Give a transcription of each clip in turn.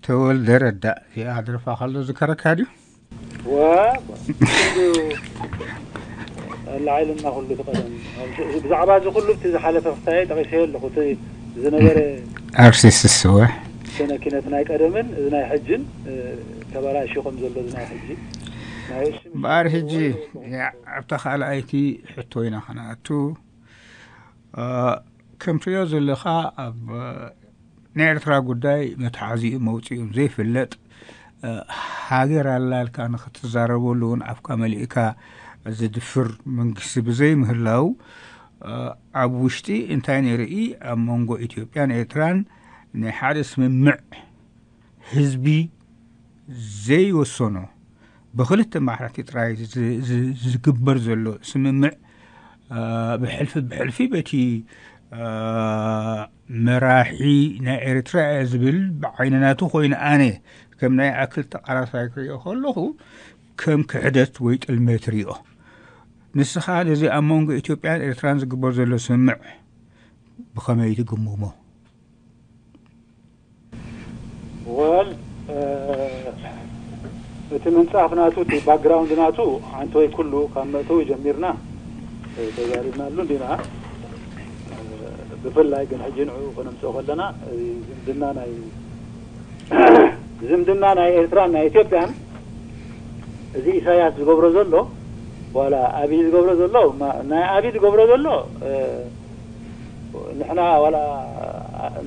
ተወልደ ረዳ እዚኣ ደርፋ ከሎ ዝከረካ ድዩ? ዋ፣ ዋ፣ ኩሉ ኣላዓይልና ኩሉ እቲ ቀደም። ብዛዕባ እዚ ኩሉ እቲ ዝሓለፈ ክሳየ ጠቒሰዮ ኣለኹ። እቲ ዝነበረ ኣርሲስስ ወ ሰነ ኪነት ናይ ቀደምን እዚ ናይ ሕጅን፣ እ፣ ተበላሽዩ ከም ዘሎ እዚ ናይ ሕጂ ናይ እሱ እምበኣር ሕጂ ያ፣ ኣብታ ካልኣይቲ ሕቶ ኢና ከነኣቱ። እ፣ ከም ትሪኦ ዘለኻ ኣብ ናይ ኤርትራ ጉዳይ መትሓዚኡ መውፅኡ ዘይፍለጥ፣ እ፣ ሃገር ኣላ ኢልካ ንክትዛረበሉ እውን ኣፍካ መሊእካ ዝድፍር መንግስቲ ብዘይምህላው፣ እ፣ ኣብ ውሽጢ እንታይ ንርኢ? ኣብ መንጎ ኢትዮጵያን ኤርትራን ናይ ሓደ ስምምዕ ህዝቢ ዘይወሰኖ ብክልተ ማሕራቲ ጥራይ ዝ-፣ ዝ-፣ ዝግበር ዘሎ ስምምዕ፣ እ፣ ብሕልፊ ብሕልፊ በቲ፣ እ፣ መራሒ ናይ ኤርትራ እየ ዝብል ብዓይኒ ናቱ ኮይኑ ኣነ ከም ናይ ኣክል ተቃላሳይ ክሪኦ ከለኹ ከም ክሕደት ወይ ጥልመት ሪኦ። ንስኻ ነዚ ኣብ መንጎ ኢትዮጵያን ኤርትራን ዝግበር ዘሎ ስምምዕ ብኸመይ ትግምግሞ? ወል፣ እ፣ እቲ ምንጻፍ ናቱ፣ እቲ ባክግራውንድ ናቱ ሓንቲ ወይ ኩሉ ካብ መእተዊ ጀሚርና፣ እ፣ ተዛሪብናሉ እንዲና። እ፣ ብፍላይ ግን ሕጂ ንዕኡ ከነምጽኦ ከለና፣ እዚ ዝምድና ናይ፣ ዝምድና ናይ ኤርትራን ናይ ኢትዮጵያን፣ እዚ ኢሳያስ ዝገብሮ ዘሎ፣ ዋላ ኣብይ ዝገብሮ ዘሎ፣ ማ-፣ ናይ ኣብይ ዝገብሮ ዘሎ፣ እ፣ ንሕና ዋላ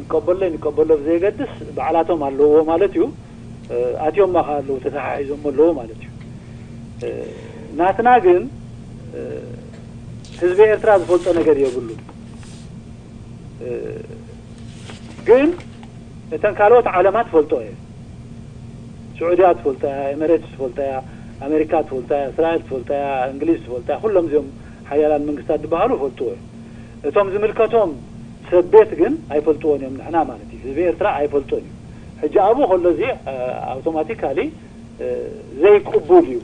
ንቀበሎ ንቀበሎ ብዘየገድስ ባዕላቶም ኣለዎ ማለት እዩ። እ፣ ኣትዮማ ከ ኣለዉ፣ ተተሓሒዞም ኣለዎ ማለት እዩ። እ፣ ናትና ግን፣ እ፣ ህዝቢ ኤርትራ ዝፈልጦ ነገር የብሉን። እ፣ ግን እተን ካልኦት ዓለማት ትፈልጦ እየ። ስዑድያ ትፈልጦ እያ፣ ኤመሬትስ ትፈልጦ እያ፣ ኣሜሪካ ትፈልጦ እያ፣ እስራኤል ትፈልጦ እያ፣ እንግሊዝ ትፈልጦ እያ። ኩሎም እዚኦም ሓያላን መንግስታት ዝበሃሉ ይፈልጥዎ እዮም። እቶም ዝምልከቶም ሰብ ቤት ግን ኣይፈልጥዎን እዮም፣ ንሕና ማለት እዩ። ህዝቢ ኤርትራ ኣይፈልጦን እዩ። ሕጂ ኣብኡ ከሎ እዚ፣ እ፣ ኣውቶማቲካሊ፣ እ፣ ዘይቅቡል እዩ።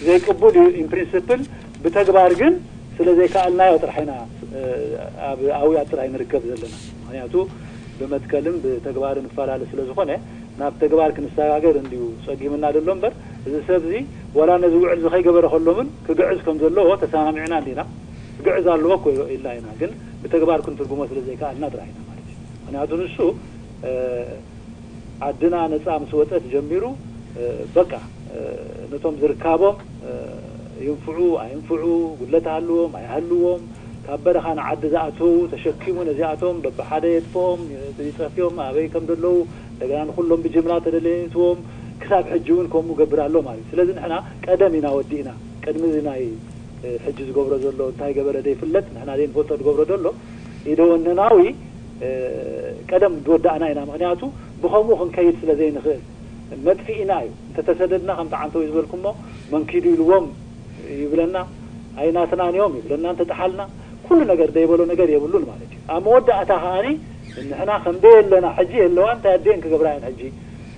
ዘይቅቡል እዩ ኢን ፕሪንስፕል፣ ብተግባር ግን ስለ ዘይከኣልናዮ ጥራሕ ኢና፣ እ፣ ኣብ ኣውያት ጥራይ ንርከብ ዘለና። ምኽንያቱ ብመትከልን ብተግባርን ንፈላለ ስለ ዝኾነ፣ ናብ ተግባር ክንሰጋገር እንድዩ ጸጊምና ዘሎ እምበር፣ እዚ ሰብ እዚ ዋላ ነዚ ውዕል እዚ ከይገበረ ከሎ እውን ክግዕዝ ከም ዘለዎ ተሰማሚዕና እንዲና። ክግዕዝ ኣለዎ እኮ ኢልና ኢና፣ ግን ብተግባር ክንትርጉሞ ስለ ዘይከኣልና ጥራሕ ኢና ማለት እዩ። ምኽንያቱ ንሱ፣ እ፣ ዓድና ነጻ ምስ ወጸት ጀሚሩ፣ እ፣ በቃ፣ እ፣ ነቶም ዝርካቦም፣ እ፣ ይንፍዑ ኣይንፍዑ፣ ጉድለት ሃልዎም ኣይሃልዎም፣ ካብ በረኻ ንዓዲ ዝኣተዉ ተሸኪሙ ነዚኣቶም በብሓደ የጥፍኦም፣ ይጸፍዮም፣ ኣበይ ከም ዘለዉ፣ እንደገና ንኹሎም ብጅምላ ተደለየ የእትዎም፣ ክሳብ ሕጂ እውን ከምኡ ገብር ኣሎ ማለት እዩ። ስለዚ ንሕና ቀደም ኢና ወዲእና፣ ቅድሚ እዚ ናይ፣ እ፣ ሕጂ ዝገብሮ ዘሎ እንታይ ገበረ ዘይፍለጥ፣ ንሕና ዘይንፈልጦ ዝገብሮ ዘሎ፣ ኢደ ወነናዊ፣ እ፣ ቀደም ዝወዳእና ኢና። ምኽንያቱ ብኸምኡ ክንከይድ ስለ ዘይንኽእል፣ መጥፊእና እዩ። እንተተሰደድና፣ ከምቲ ዓንተው ዝበልኩሞ፣ መንኪዱ ኢልዎም ይብለና፣ ኣይናትናን እዮም ይብለና፣ እንተጠሓልና፣ ኩሉ ነገር ደይበሎ ነገር የብሉን ማለት እዩ። ኣብ መወዳእታ ከኣኒ ንሕና ከም ደየለና፣ ሕጂ የለዋ፣ እንታይ ኣደየን ክገብራ እየን ሕጂ?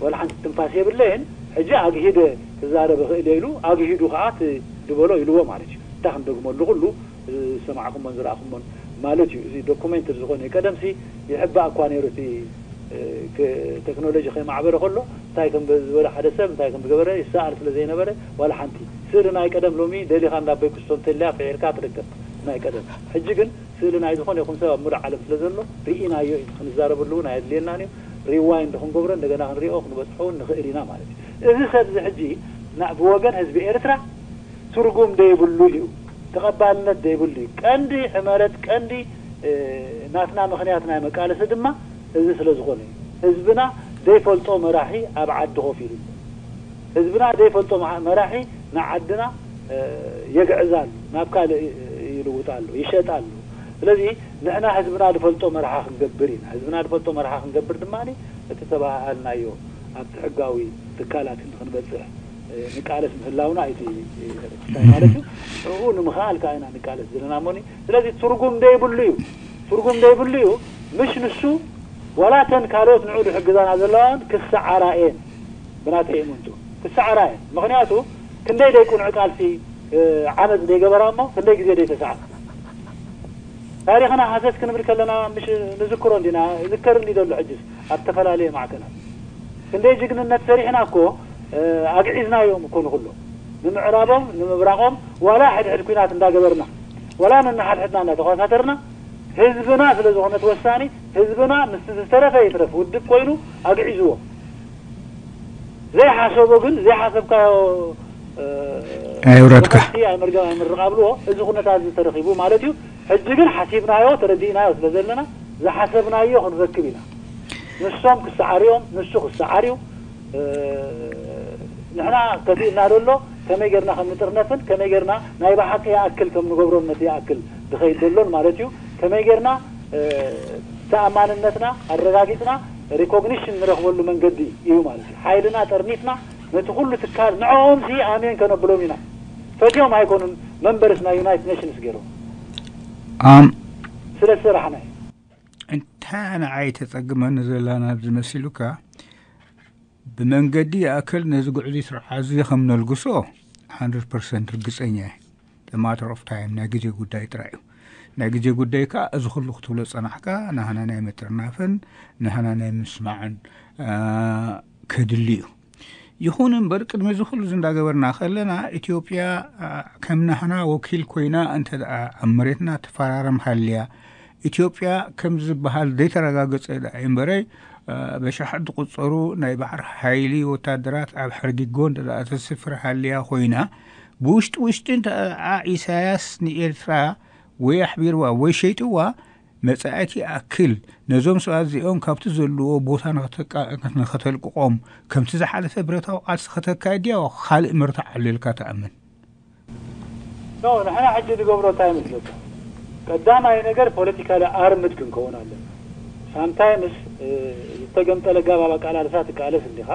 ወላ ሓንቲ ትንፋስ የብለየን፣ ሕጂ ኣግሂደ ክዛረብ እኽእል እየ ኢሉ፣ ኣግሂዱ ከኣ እቲ ዝበሎ ኢልዎ ማለት እዩ። እንታይ ክንደግመሉ፣ ኩሉ ዝሰማዕኩሞን ዝረኣኹሞን ማለት እዩ። እዚ ዶኩሜንትድ ዝኾነ፣ ቀደምሲ ይሕባእ እኳ ነይሩ፣ እቲ፣ እ፣ ክ-፣ ቴክኖሎጂ ከይማዕበረ ከሎ እንታይ ከም ዝበለ፣ ሓደ ሰብ እንታይ ከም ዝገበረ ይሰኣል ስለ ዘይነበረ፣ ዋላ ሓንቲ ስእሊ ናይ ቀደም ሎሚ ደሊኻ እንዳ ኣቦይ ኩስቶ እንተልያ ፍሒርካ ትርከብ ናይ ቀደም። ሕጂ ግን ስእሊ ናይ ዝኾነ ይኹን ሰብ ኣብ ሙሉእ ዓለም ስለ ዘሎ ርኢናዮ እዩ። ክንዛረበሉ እውን ኣየድልየናን እዩ። ሪዋይንድ ክንገብሮ፣ እንደገና ክንሪኦ፣ ክንበጽሖ እውን ንኽእል ኢና ማለት እዩ። እዚ ሰብ እዚ ሕጂ ና-፣ ብወገን ህዝቢ ኤርትራ ትርጉም ዘይብሉ እዩ፣ ተቐባልነት ዘይብሉ እዩ። ቀንዲ ሕመረት፣ ቀንዲ፣ እ፣ ናትና ምኽንያት ናይ መቃለሲ ድማ እዚ ስለ ዝኾነ እዩ። ህዝብና ዘይፈልጦ መራሒ ኣብ ዓዲ ኮፍ ኢሉ ኣሎ። ህዝብና ዘይፈልጦ መ-፣ መራሒ ንዓድና፣ እ፣ የግዕዝ ኣሎ፣ ናብ ካልእ ይልውጥ ኣሎ፣ ይሸጥ ኣሎ። ስለዚ ንሕና ህዝብና ዝፈልጦ መርሓ ክንገብር ኢና። ህዝብና ዝፈልጦ መርሓ ክንገብር ድማ እቲ ተባሃሃልናዮ ኣብቲ ሕጋዊ ትካላት ክንበጽሕ፣ እ፣ ንቃለስ ምህላውና እቲ፣ እ፣ ክስታይ ማለት እዩ። ሽዑ ንምኽኣል ከኣ ኢና ንቃለስ ዘለና እሞኒ። ስለዚ ትርጉም ዘይብሉ እዩ። ትርጉም ዘይብሉ እዩ። ምሽ ንሱ፣ ዋላ እተን ካልኦት ንዑ ዝሕግዛና ዘለዋን ክሰዓራ እየን። ብናተይ እምንቱ ክሰዓራ እየን። ምኽንያቱ ክንደይ ደይ ቁኑዕ ቃልሲ፣ እ፣ ዓመጽ ደይ ገበራ እሞ ክንደይ ግዜ ደይ ተሰዓ። ታሪኽና ሃሰስ ክንብል ከለና ምሽ ንዝክሮ እንዲና፣ ይዝከር እንዲ ዘሎ ሕጅስ ኣብ ዝተፈላለየ ማዕከናት። ክንደይ ጅግንነት ሰሪሕና እኮ ኣግዒዝናዮም እኮ ንኩሎ ንምዕራቦም ንምብራቖም ዋላ ሕድሕድ ኩናት እንዳገበርና ዋላ ነንሓድሕድና እንዳተኳሳተርና ህዝብና ስለ ዝኾነ ተወሳኒ ህዝብና ምስ ዝተረፈ ይትረፍ ውድብ ኮይኑ ኣግዒዝዎ። ዘይሓሰቦ ግን ዘይሓሰብካዮ ኣይውረድካ ኣይመርገም ኣይምርቕ ኣብልዎ። እዚ ኩነታት እዚ ተረኺቡ ማለት እዩ። ሕጂ ግን ሓሲብናዮ ተረዲእናዮ ስለ ዘለና ዝሓሰብናዮ ክንረክብ ኢና። ንሶም ክሰዓርዮም ንሱ ክሰዓር እዩ። ንሕና ከፊእና ደሎ ከመይ ጌርና ከም ንጥርነፍን ከመይ ጌርና ናይ ብሓቂ ይኣክል ከም ንገብሮን ነቲ ይኣክል ዝኸይድ ደሎን ማለት እዩ። ከመይ ጌርና ተኣማንነትና ኣረጋጊፅና ሪኮግኒሽን ንረኽበሉ መንገዲ እዩ ማለት እዩ። ሓይልና ጠርኒፍና ነቲ ኩሉ ትካል ንዕኦም ሲ ኣሜን ከነብሎም ኢና። ፈትዮም ኣይኮኑን መንበርስ ናይ ዩናይትድ ኔሽንስ ገይሮም ኣም ስለ ዝሰራሕና እዩ። እንታይ ንዓይ ተጸግመኒ ዘላ ናብዚ መሲሉካ ብመንገዲ ይኣክል ነዚ ጉዕዚ ስርዓት እዚ ከም ነልግሶ 100% ርግጸኛ እየ። The matter of time ናይ ግዜ ጉዳይ ጥራይ እዩ። ናይ ግዜ ጉዳይ ከኣ እዚ ኩሉ ክትብሎ ጸናሕካ ናህና ናይ ምጥርናፍን ናህና ናይ ምስማዕን ከድሊ እዩ። ይኹን እምበር ቅድሚ እዚ ኩሉ እዚ እንዳገበርና ከለና ኢትዮጵያ ከም ናህና ወኪል ኮይና እንተ ደኣ ኣብ መሬትና ትፈራረም ሃልያ ኢትዮጵያ ከም ዝበሃል ዘይተረጋገጸ ደኣ እምበረይ በሻሓት ዝቑጸሩ ናይ ባሕሪ ሓይሊ ወታደራት ኣብ ሕርጊጎ እንተ ደኣ ተስፍር ሃልያ ኮይና ብውሽጢ ውሽጢ እንተ ደኣ ኢሳያስ ንኤርትራ ወይ ኣሕቢርዋ ወይ ሸይጥዋ መጻኢት ይኣክል ነዞም ሰባት እዚኦም ካብቲ ዘለዎ ቦታ ንኸተልቅቖም ከምቲ ዝሓለፈ ብረታዊ ቃልሲ ከተካይድ ድያ ካልእ መርትዖ ኣሎ ኢልካ ትኣምን? ኖ ንሕና ሕጂ ንገብሮ እንታይ ይመስለካ? ቀዳማይ ነገር ፖለቲካሊ ኣርምድ ክንከውን ኣለና። ሳምታይምስ ዝተገምጠለ ጋብ ኣብ ኣቃላልሳ ትቃለስ እንዲኻ።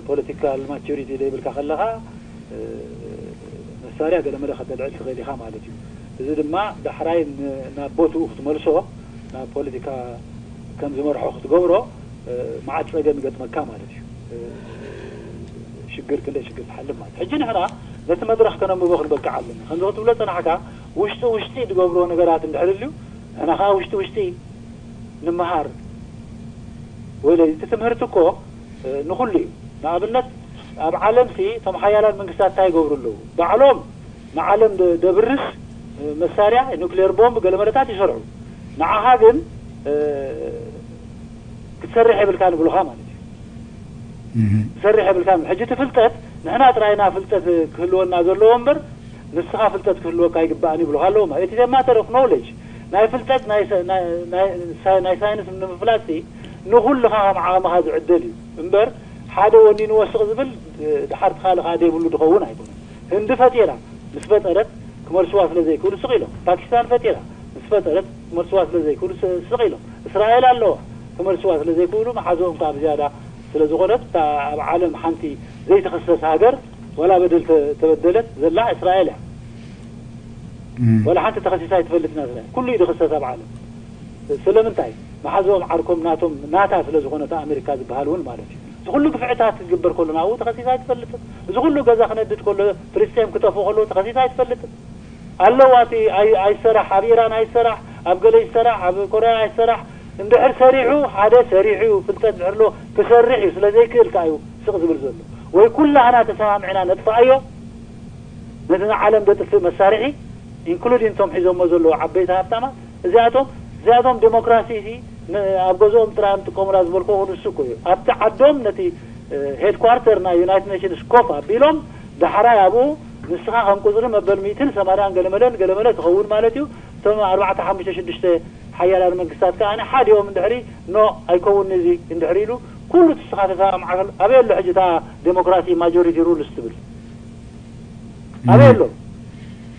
ፖለቲካል ማቹሪቲ ዘይብልካ ከለኻ መሳርያ ገለመለ ከተልዕል ትኽእል ኢኻ ማለት እዩ። እዚ ድማ ዳሕራይ ናብ ቦትኡ ክትመልሶ ናብ ፖለቲካ ከም ዝመርሖ ክትገብሮ መዓት ፀገም ይገጥመካ ማለት እዩ። ሽግር ክንደይ ሽግር ትሓልፍ ማለት ሕጂ ንሕና ነቲ መድረኽ ከነንብቦ ክንበቅዕ ኣለና። ከምዚ ክትብሎ ፀናሕካ ውሽጢ ውሽጢ ዝገብርዎ ነገራት እንድሕር ልዩ ንሕና ከዓ ውሽጢ ውሽጢ ንምሃር ወለ እቲ ትምህርቲ እኮ ንኩሉ እዩ። ንኣብነት ኣብ ዓለም ሲ እቶም ሓያላን መንግስታት እንታይ ይገብሩ ኣለዉ? ባዕሎም ንዓለም ደብርስ መሳርያ ኒክሌር ቦምብ ገለመለታት ይሰርሑ። ንዓኻ ግን ክትሰርሕ የብልካ ንብሉኻ ማለት እዩ። ክትሰርሕ የብልካ ሕጂ እቲ ፍልጠት ንሕና ጥራይና ፍልጠት ክህልወና ዘለዎ እምበር ንስኻ ፍልጠት ክህልወካ ይግባእን ይብሉኻ ኣለዉ ማለት እቲ ማተር ኦፍ ኖውሌጅ ናይ ፍልጠት ናይ ሳይንስ ንምፍላጥ ንኹልኻ ከም ዓቕምኻ ዝዕደል እዩ እምበር ሓደ ወኒንዎ ስቕ ዝብል ድሓር ትኻልኻ ዘይብሉ ዝኸውን ኣይኮነን። ህንዲ ፈጢራ ምስ ፈጠረት ክመልስዋ ስለ ዘይክእሉ ስቕ ኢሎም። ፓኪስታን ፈጢራ ምስ ፈጠረት ክመልስዋ ስለ ዘይክእሉ ስቕ ኢሎም። እስራኤል ኣለዋ ክመልስዋ ስለ ዘይክእሉ መሓዝኦም ከዓ ብዝያዳ ስለ ዝኾነት እታ ኣብ ዓለም ሓንቲ ዘይትኽሰስ ሃገር ወላ በደል ተበደለት ዘላ እስራኤል እያ። ወላ ሓንቲ ተኸሲሳ ኣይትፈልጥን እያ እስራኤል። ኩሉ እዩ ዝኽሰስ ኣብ ዓለም። ስለምንታይ? መሓዝኦም ዓርኮም ናቶም ናታ ስለ ዝኾነት ኣሜሪካ ዝበሃል እውን ማለት እዩ። እዚ ኩሉ ግፍዕታት ክግበር ከሎ ናብኡ ተኸሲሳ ኣይትፈልጥን። እዚ ኩሉ ገዛ ክነድድ ከሎ ፍልስጤም ክጠፍኡ ከለዉ ተኸሲሳ ኣይትፈልጥን። ኣለዋ እቲ ኣይሰራሕ ኣብ ኢራን ኣይሰራሕ ኣብ ገለ ይሰራሕ ኣብ ኮርያ ኣይሰራሕ እንድሕር ሰሪሑ ሓደ ሰሪሑ እዩ ፍልጠት ድሕር ኣሎ ክሰርሕ እዩ ስለ ዘይክእል ከኣ እዩ ስቕ ዝብል ዘሎ ወይ ኩላህና ተሰማምዕና ነጥፍኣዮ ነቲ ንዓለም ዘጥፍእ መሳርሒ ኢንክሉዲን እቶም ሒዞሞ ዘለዉ ዓበይቲ ሃብታማት እዚኣቶም እዚኣቶም ዴሞክራሲ ሲ ኣብ ገዝኦም ጥራይ እዮም ጥቀሙላ ዝበልክዎ ንሱ እኮ እዩ ኣብቲ ዓዶም ነቲ ሄድኳርተር ናይ ዩናይትድ ኔሽንስ ኮፍ ኣቢሎም ዳሕራይ ኣብኡ ንስኻ ከም ቁፅሪ መበል ሚእትን ሰማንያን ገለመለን ገለመለ ትኸውን ማለት እዩ። እቶም ኣርባዕተ ሓሙሽተ ሽዱሽተ ሓያላን መንግስታት ከዓ ሓዲኦም እንድሕሪ ኖ ኣይከውን እዚ እንድሕሪ ኢሉ ኩሉ እቲ ዝተኻተተ ኣብ ማዕከል ኣበይ ኣሎ ሕጂ እታ ዴሞክራሲ ማጆሪቲ ሩልስ ትብል ኣበይ ኣሎ?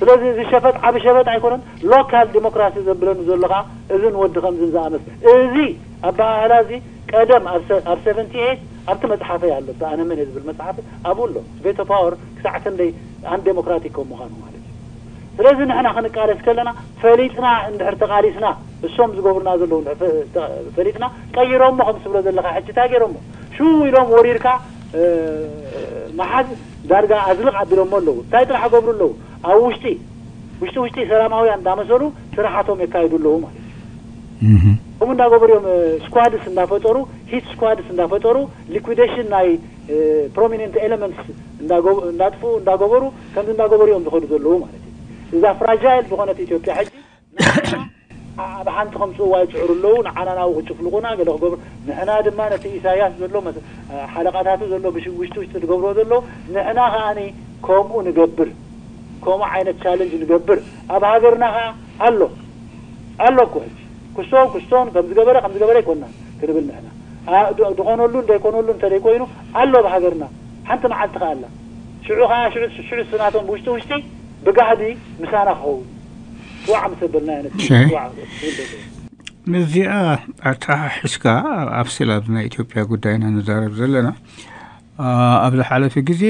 ስለዚ እዚ ሸፈጥ ዓቢ ሸፈጥ ኣይኮነን። ሎካል ዲሞክራሲ ዘብለኒ ዘሎ ከዓ እዝን ወዲ ከምዝን ዝኣመስ እዚ ኣበሃህላ እዚ ቀደም ኣብ ሰቨንቲ ኤይት ኣብቲ መፅሓፈይ ኣሎ ብኣነ መን ዝብል መፅሓፈይ ኣብኡ ኣሎ ቬቶ ፓወር ክሳዕ ክንደይ ኣን ዴሞክራቲክ ከም ምዃኑ ማለት እዩ። ስለዚ ንሕና ክንቃለስ ከለና ፈሊጥና እንድሕር ተቃሊስና እሶም ዝገብሩና ዘለዉ ፈሊጥና ቀይሮሞ ከም ትብሎ ዘለካ ሕጂ እንታይ ገይሮሞ ሽው ኢሎም ወሪርካ መሓዝ ዳርጋ ኣዝልቕ ኣቢሎሞ ኣለዉ። እንታይ ጥራሕ ገብሩ ኣለዉ? ኣብ ውሽጢ ውሽጢ ውሽጢ ሰላማውያን እንዳመሰሉ ስራሓቶም የካይዱ ኣለዉ ማለት እዩ። ከምኡ እንዳገበሩ እዮም ስኳድስ እንዳፈጠሩ ሂት ስኳድስ እንዳፈጠሩ፣ ሊኩዊዴሽን ናይ ፕሮሚነንት ኤለመንትስ እንዳጥፍኡ እንዳገበሩ፣ ከምዚ እንዳገበሩ እዮም ዝኸዱ ዘለዉ ማለት እዩ። እዛ ፍራጃይል ዝኾነት ኢትዮጵያ ሕጂ ንዓና ኣብ ሓንቲ ከምፅእዋ ይፅዕሩ ኣለዉ። ንዓና ናብኡ ክጭፍልቑና ገለ ክገብሩ፣ ንሕና ድማ ነቲ ኢሳያስ ዘሎ ሓለቃታቱ ዘሎ ውሽጢ ውሽጢ ዝገብርዎ ዘለዉ፣ ንሕና ከዓኒ ከምኡ ንገብር፣ ከምኡ ዓይነት ቻለንጅ ንገብር። ኣብ ሃገርና ከዓ ኣሎ ኣሎ እኮ ሕጂ ክስቶ ክስቶን ከም ዝገበረ ከም ዝገበረ ኣይኮንና ክንብል ንሕና። ኣ- ዶ- ዝኾነሉ እንደይኮነሉ እንተደይኮይኑ ኣሎ ኣብ ሃገርና ሓንቲ መዓልቲ ከዓ ኣላ። ሽዑ ከዓ ሽዑ ሽዑ ስናቶም ብውሽጢ ውሽጢ ብጋህዲ ምሳና ክኸውን ዋዕ ምስ ኣበልና ነቲ እሺ። ዋዕ ክብል ዘለዎ። ነዚኣ ኣተሓሒዝካ ኣብ ስለ ኣብ ናይ ኢትዮጵያ ጉዳይና ንዛረብ ዘለና ኣብ ዝሓለፈ ግዜ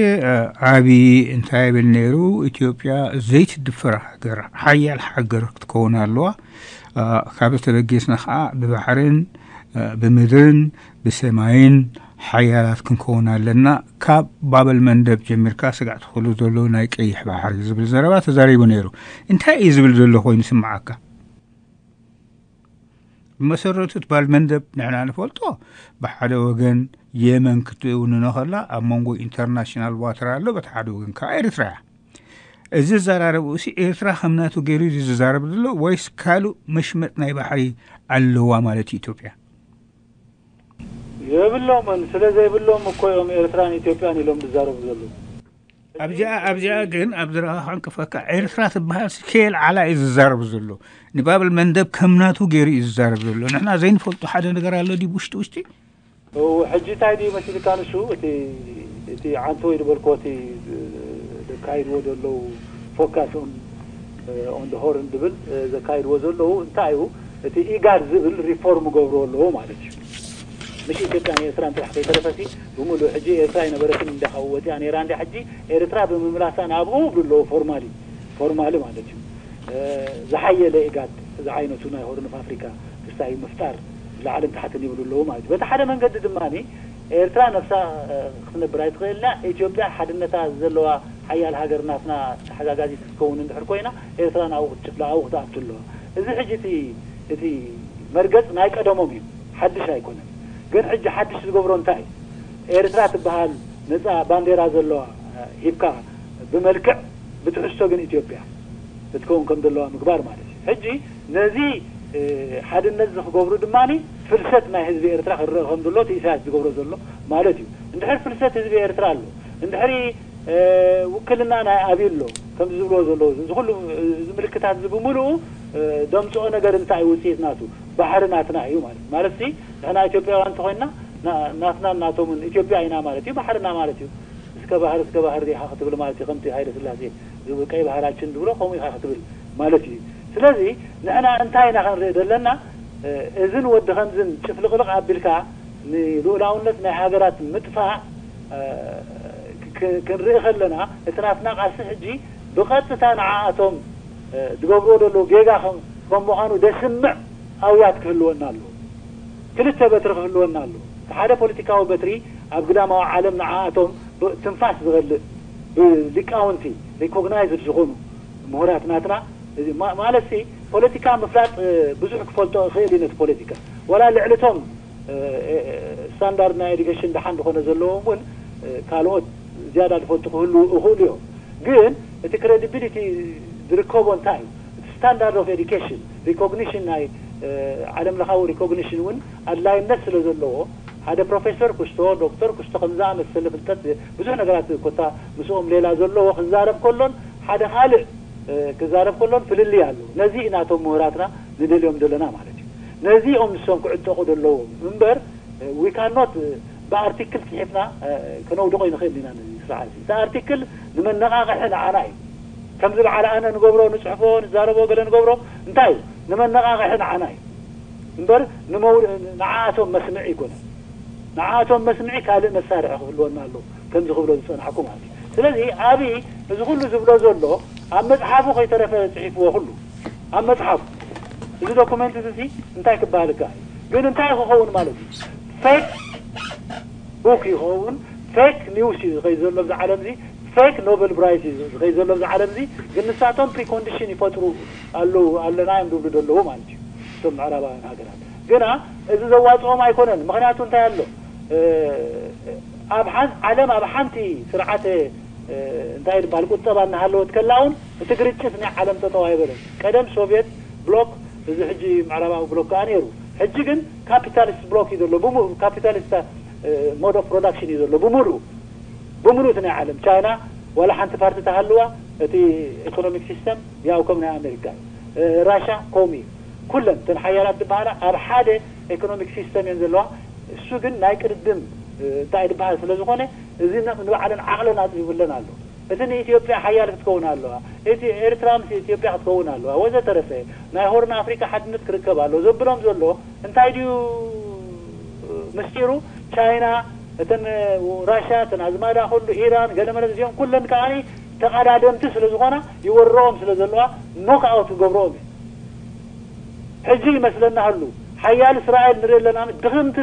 ዓቢ እንታይ ብል ነይሩ? ኢትዮጵያ ዘይትድፈር ሃገር ሓያል ሃገር ክትከውን ኣለዋ። ካብ ተበጌስና ከዓ ብባሕርን ብምድርን ብሰማይን ሓያላት ክንከውን ኣለና። ካብ ባበል መንደብ ጀሚርካ ስጋዕ ትኽእሉ ዘለዉ ናይ ቀይሕ ባሕሪ ዝብል ዘረባ ተዛሪቡ ነይሩ። እንታይ እዩ ዝብል ዘሎ ኮይኑ ስምዓካ? ብመሰረቱ እቲ ባልመንደብ ንሕና ንፈልጦ ብሓደ ወገን የመን ክትውንኖ ከላ ኣብ መንጎ ኢንተርናሽናል ዋተር ኣሎ፣ በቲ ሓደ ወገን ከዓ ኤርትራ እያ። እዚ ዘራረብኡ ሲ ኤርትራ ከም ናቱ ገይሩ እዩ ዝዛረብ ዘሎ ወይስ ካልእ መሽመጥ ናይ ባሕሪ ኣለዋ ማለት እዩ ኢትዮጵያ? የብሎምን። ስለ ዘይብሎም እኮ እዮም ኤርትራን ኢትዮጵያን ኢሎም ዝዛረቡ ዘለዉ። ኣብዚኣ ኣብዚኣ ግን ኣብ ዝረኣኻ እንቅፈካ ኤርትራ ትበሃል ስኬል ዓላ እዩ ዝዛረብ ዘሎ። ንባብል መንደብ ከም ናቱ ገይሩ እዩ ዝዛረብ ዘሎ። ንሕና ዘይንፈልጦ ሓደ ነገር ኣሎ ድዩ ውሽጢ ውሽጢ? ሕጂ እንታይ ድዩ መሲልካ ንሱ እቲ እቲ ዓንቶ ወይ ዝበልኮ እቲ ዘካይድዎ ዘለዉ ፎካስ ኦን ኦን ሆርን ዝብል ዘካይድዎ ዘለዉ እንታይ እዩ እቲ ኢጋድ ዝብል ሪፎርም ገብርዎ ኣለዎ ማለት እዩ። ምሽ ኢትዮጵያን ኤርትራን ጥራሕ ከይተረፈሲ ብምሉእ ሕጂ ኤርትራ ኣይነበረትን እንዲያ ካብኡ ወፂኣ ነይራ እንዲያ ሕጂ ኤርትራ ብምምላሳ ናብኡ ይብሉ ኣለዎ ፎርማሊ ፎርማሊ ማለት እዩ። ዝሓየለ ኢጋድ ዝዓይነቱ ናይ ሆርን ኦፍ ኣፍሪካ ክስታይ ምፍጣር ላዕልን ታሕትን ይብሉ ኣለዉ ማለት እዩ። በቲ ሓደ መንገዲ ድማ ኤርትራ ነፍሳ ክትነብር ኣይትኽእልና። ኢትዮጵያ ሓድነታ ዘለዋ ሓያል ሃገር ናትና ተሓጋጋዚት ክትከውን እንድሕር ኮይና ኤርትራ ናብኡ ክትጭፍላ ኣብኡ ክትኣቱ ኣለዋ። እዚ ሕጂ እቲ እቲ መርገጽ ናይ ቀደሞም እዩ፣ ሓድሽ ኣይኮነን። ግን ሕጂ ሓድሽ ዝገብሮ እንታይ እዩ? ኤርትራ ትበሃል ነፃ ባንዴራ ዘለዋ ሂብካ ብመልክዕ ብትሕዝቶ ግን ኢትዮጵያ ክትከውን ከም ዘለዋ ምግባር ማለት እዩ። ሕጂ ነዚ ሓድነት እዚ ክገብሩ ድማ ፍልሰት ናይ ህዝቢ ኤርትራ ክረአ ከም ዘሎ እቲ ኢሳያስ ዝገብሮ ዘሎ ማለት እዩ። እንድሕር ፍልሰት ህዝቢ ኤርትራ ኣሎ እንድሕሪ ውክልና ናይ ኣብይ ኣሎ ከምዚ ዝብልዎ ዘለዉ እዚ ኩሉ እዚ ምልክታት እዚ ብምሉኡ ደምፅኦ ነገር እንታይ እዩ ውፅኢት ናቱ? ባሕሪ ናትና እዩ ማለት ማለት ሲ ንሕና ኢትዮጵያውያን እንተኮይንና ናትና ናቶምን ኢትዮጵያ ኢና ማለት እዩ ባሕርና ማለት እዩ። እስከ ባህር እስከ ባህር ዲኻ ክትብል ማለት እዩ ከምቲ ሃይለ ስላሴ ዝብል ቀይ ባህራችን ዝብሎ ከምኡ ኢኻ ክትብል ማለት እዩ። ስለዚ ንሕና እንታይ ኢና ክንርኢ ዘለና? እዝን ወዲ ከምዝን ጭፍልቕልቕ ኣቢልካ ንልኡላውነት ናይ ሃገራት ምጥፋእ ክንርኢ ከለና እቲ ናትና ቃልሲ ሕጂ ብቐጥታ ንዓኣቶም ዝገብርዎ ዘለዉ ጌጋ ከም ምዃኑ ደስምዕ ኣውያት ክህልወና ኣለዎ። ክልተ በትሪ ክህልወና ኣለዎ። እቲ ሓደ ፖለቲካዊ በትሪ ኣብ ግዳማዊ ዓለም ንዓኣቶም ትንፋስ ዝኸልእ ብሊቃውንቲ ሪኮግናይዝድ ዝኾኑ ምሁራት ናትና ማለት ሲ ፖለቲካ ምፍላጥ ብዙሕ ክፈልጦ እኽእል እዩ ነቲ ፖለቲካ ዋላ ልዕልቶም ስታንዳርድ ናይ ኤዱኬሽን ደሓን ዝኾነ ዘለዎም እውን ካልኦት ዝያዳ ዝፈልጡ ክህልዉ እኽእሉ እዮም። ግን እቲ ክሬዲቢሊቲ ዝርከቦ እንታይ እዩ? እቲ ስታንዳርድ ኦፍ ኤዱኬሽን ሪኮግኒሽን ናይ ዓለም ለኻዊ ሪኮግኒሽን እውን ኣድላይነት ስለ ዘለዎ ሓደ ፕሮፌሰር ክስቶ ዶክተር ክስቶ ከም ዝኣመሰለ ፍልጠት ብዙሕ ነገራት ኮታ ምስኦም ሌላ ዘለዎ ክዛረብ ከሎን ሓደ ካልእ ክዛረብ ከሎን ፍልልይ ኣሎ። ነዚ ኢና እቶም ምሁራትና ንደልዮም ዘለና ማለት እዩ። ነዚ እዮም ንሶም ክዕጠቑ ዘለዎም እምበር we cannot ብኣርቲክል ፅሒፍና ከነውድቆ ይንኽእል ኢና ነዚ ስርዓት እዚ። እቲ ኣርቲክል ንመነቓቕሒ ንዓና እዩ። ከምዚ በዓል ኣነ ንገብሮ ንፅሕፎ ንዛረቦ ገለ ንገብሮ እንታይ እዩ? ንመነቓቕሒ ንዓና እዩ እምበር ንዓኣቶም መስምዒ ኣይኮነን። ንዓኣቶም መስምዒ ካልእ መሳርሒ ክህልወና ኣለዎ ከምዚ ክብሎ ዝፀናሕኩ ማለት እዩ። ስለዚ ኣብይ እዚ ኩሉ ዝብሎ ዘሎ ኣብ መፅሓፉ ከይተረፈ ፅሒፍዎ ኩሉ ኣብ መፅሓፉ እዚ ዶኩመንት እዚ እንታይ ክበሃል ይከኣል ግን እንታይ ክኸውን ማለት እዩ? ፌክ ቡክ ይኸውን። ፌክ ኒውስ እዩ ዝኸይድ ዘሎ ኣብዚ ዓለም እዚ። ፌክ ኖበል ፕራይዝ እዩ ዝኸይድ ዘሎ ኣብዚ ዓለም እዚ። ግን ንሳቶም ፕሪኮንዲሽን ይፈጥሩ ኣለዉ ኣለና እዮም ዝብሉ ዘለዉ ማለት እዩ እቶም ምዕራባውያን ሃገራት። ግና እዚ ዘዋፅኦም ኣይኮነን። ምኽንያቱ እንታይ ኣሎ? ኣብ ዓለም ኣብ ሓንቲ ስርዓተ እንታይ ይባሃል ቁጠባ እናሃለወት ከላ እውን እቲ ግርጭት ናይ ዓለም ጠጠው ኣይበለን። ቀደም ሶቪየት ብሎክ፣ እዚ ሕጂ ምዕራባዊ ብሎክ ከዓ ነይሩ። ሕጂ ግን ካፒታሊስት ብሎክ እዩ ዘሎ። ብሙ- ካፒታሊስት ሞድ ኦፍ ፕሮዳክሽን እዩ ዘሎ ብሙሉኡ ብሙሉእ እቲ ናይ ዓለም። ቻይና ዋላ ሓንቲ ፓርቲ ተሃልዋ እቲ ኢኮኖሚክ ሲስተም ያው ከም ናይ ኣሜሪካ እዩ። ራሻ ከምኡ እዩ። ኩለን እተን ሓያላት ዝበሃላ ኣብ ሓደ ኢኮኖሚክ ሲስተም እየን ዘለዋ። እሱ ግን ናይ ቅድድም እንታይ ዝበሃል ስለ ዝኾነ እዚ ንባዕለን ዓቕለን ኣፅቢብለን ኣሎ። እቲ ንኢትዮጵያ ሓያል ክትከውን ኣለዋ፣ እቲ ኤርትራ ምስ ኢትዮጵያ ክትከውን ኣለዋ ወዘተረፈ ናይ ሆርን ኣፍሪካ ሓድነት ክርከብ ኣሎ ዘብሎም ዘሎ እንታይ ድዩ ምስጢሩ? ቻይና፣ እተን ራሻ፣ እተን ኣዝማዳ ኩሉ ኢራን ገለመለ እዚኦም ኩለን ከዓ ተቐዳደምቲ ስለ ዝኾና ይወረኦም ስለ ዘለዋ ኖክኣውት ክገብረኦም እዩ። ሕጂ ይመስለና ህሉ ሓያል እስራኤል ንርኢ ኣለና፣ ድኽምቲ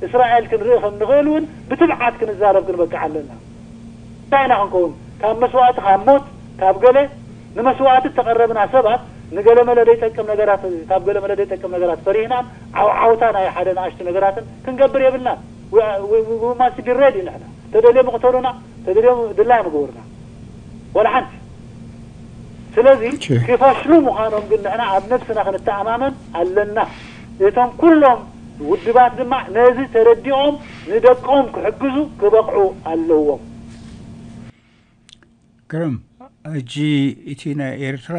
እስራኤል ክንርኢ ከም ንኽእል እውን ብትብዓት ክንዛረብ ክንበቅዕ ኣለና። እንታይ ኢና ክንከውን? ካብ መስዋእቲ፣ ካብ ሞት፣ ካብ ገለ ንመስዋእቲ እተቐረብና ሰባት ንገለመለ ዘይጠቅም ነገራት፣ ካብ ገለመለ ዘይጠቅም ነገራት ፈሪህናን ዓውዓውታ ናይ ሓደ ንኣሽቱ ነገራትን ክንገብር የብልናን። We- we- we must be ready ንሕና። ተደልዮም ይቕተሉና፣ ተደልዮም ድላዮም ይግበሩና። ዋላ ሓንቲ። ስለዚ ኦኬ። ክፈሽሉ ምዃኖም ግን ንሕና ኣብ ነብስና ክንተኣማመን ኣለና። እቶም ኩሎም ውድባት ድማ ነዚ ተረዲኦም ንደቆም ክሕግዙ ክበቕዑ ኣለዎም። ግርም። ሕጂ እቲ ናይ ኤርትራ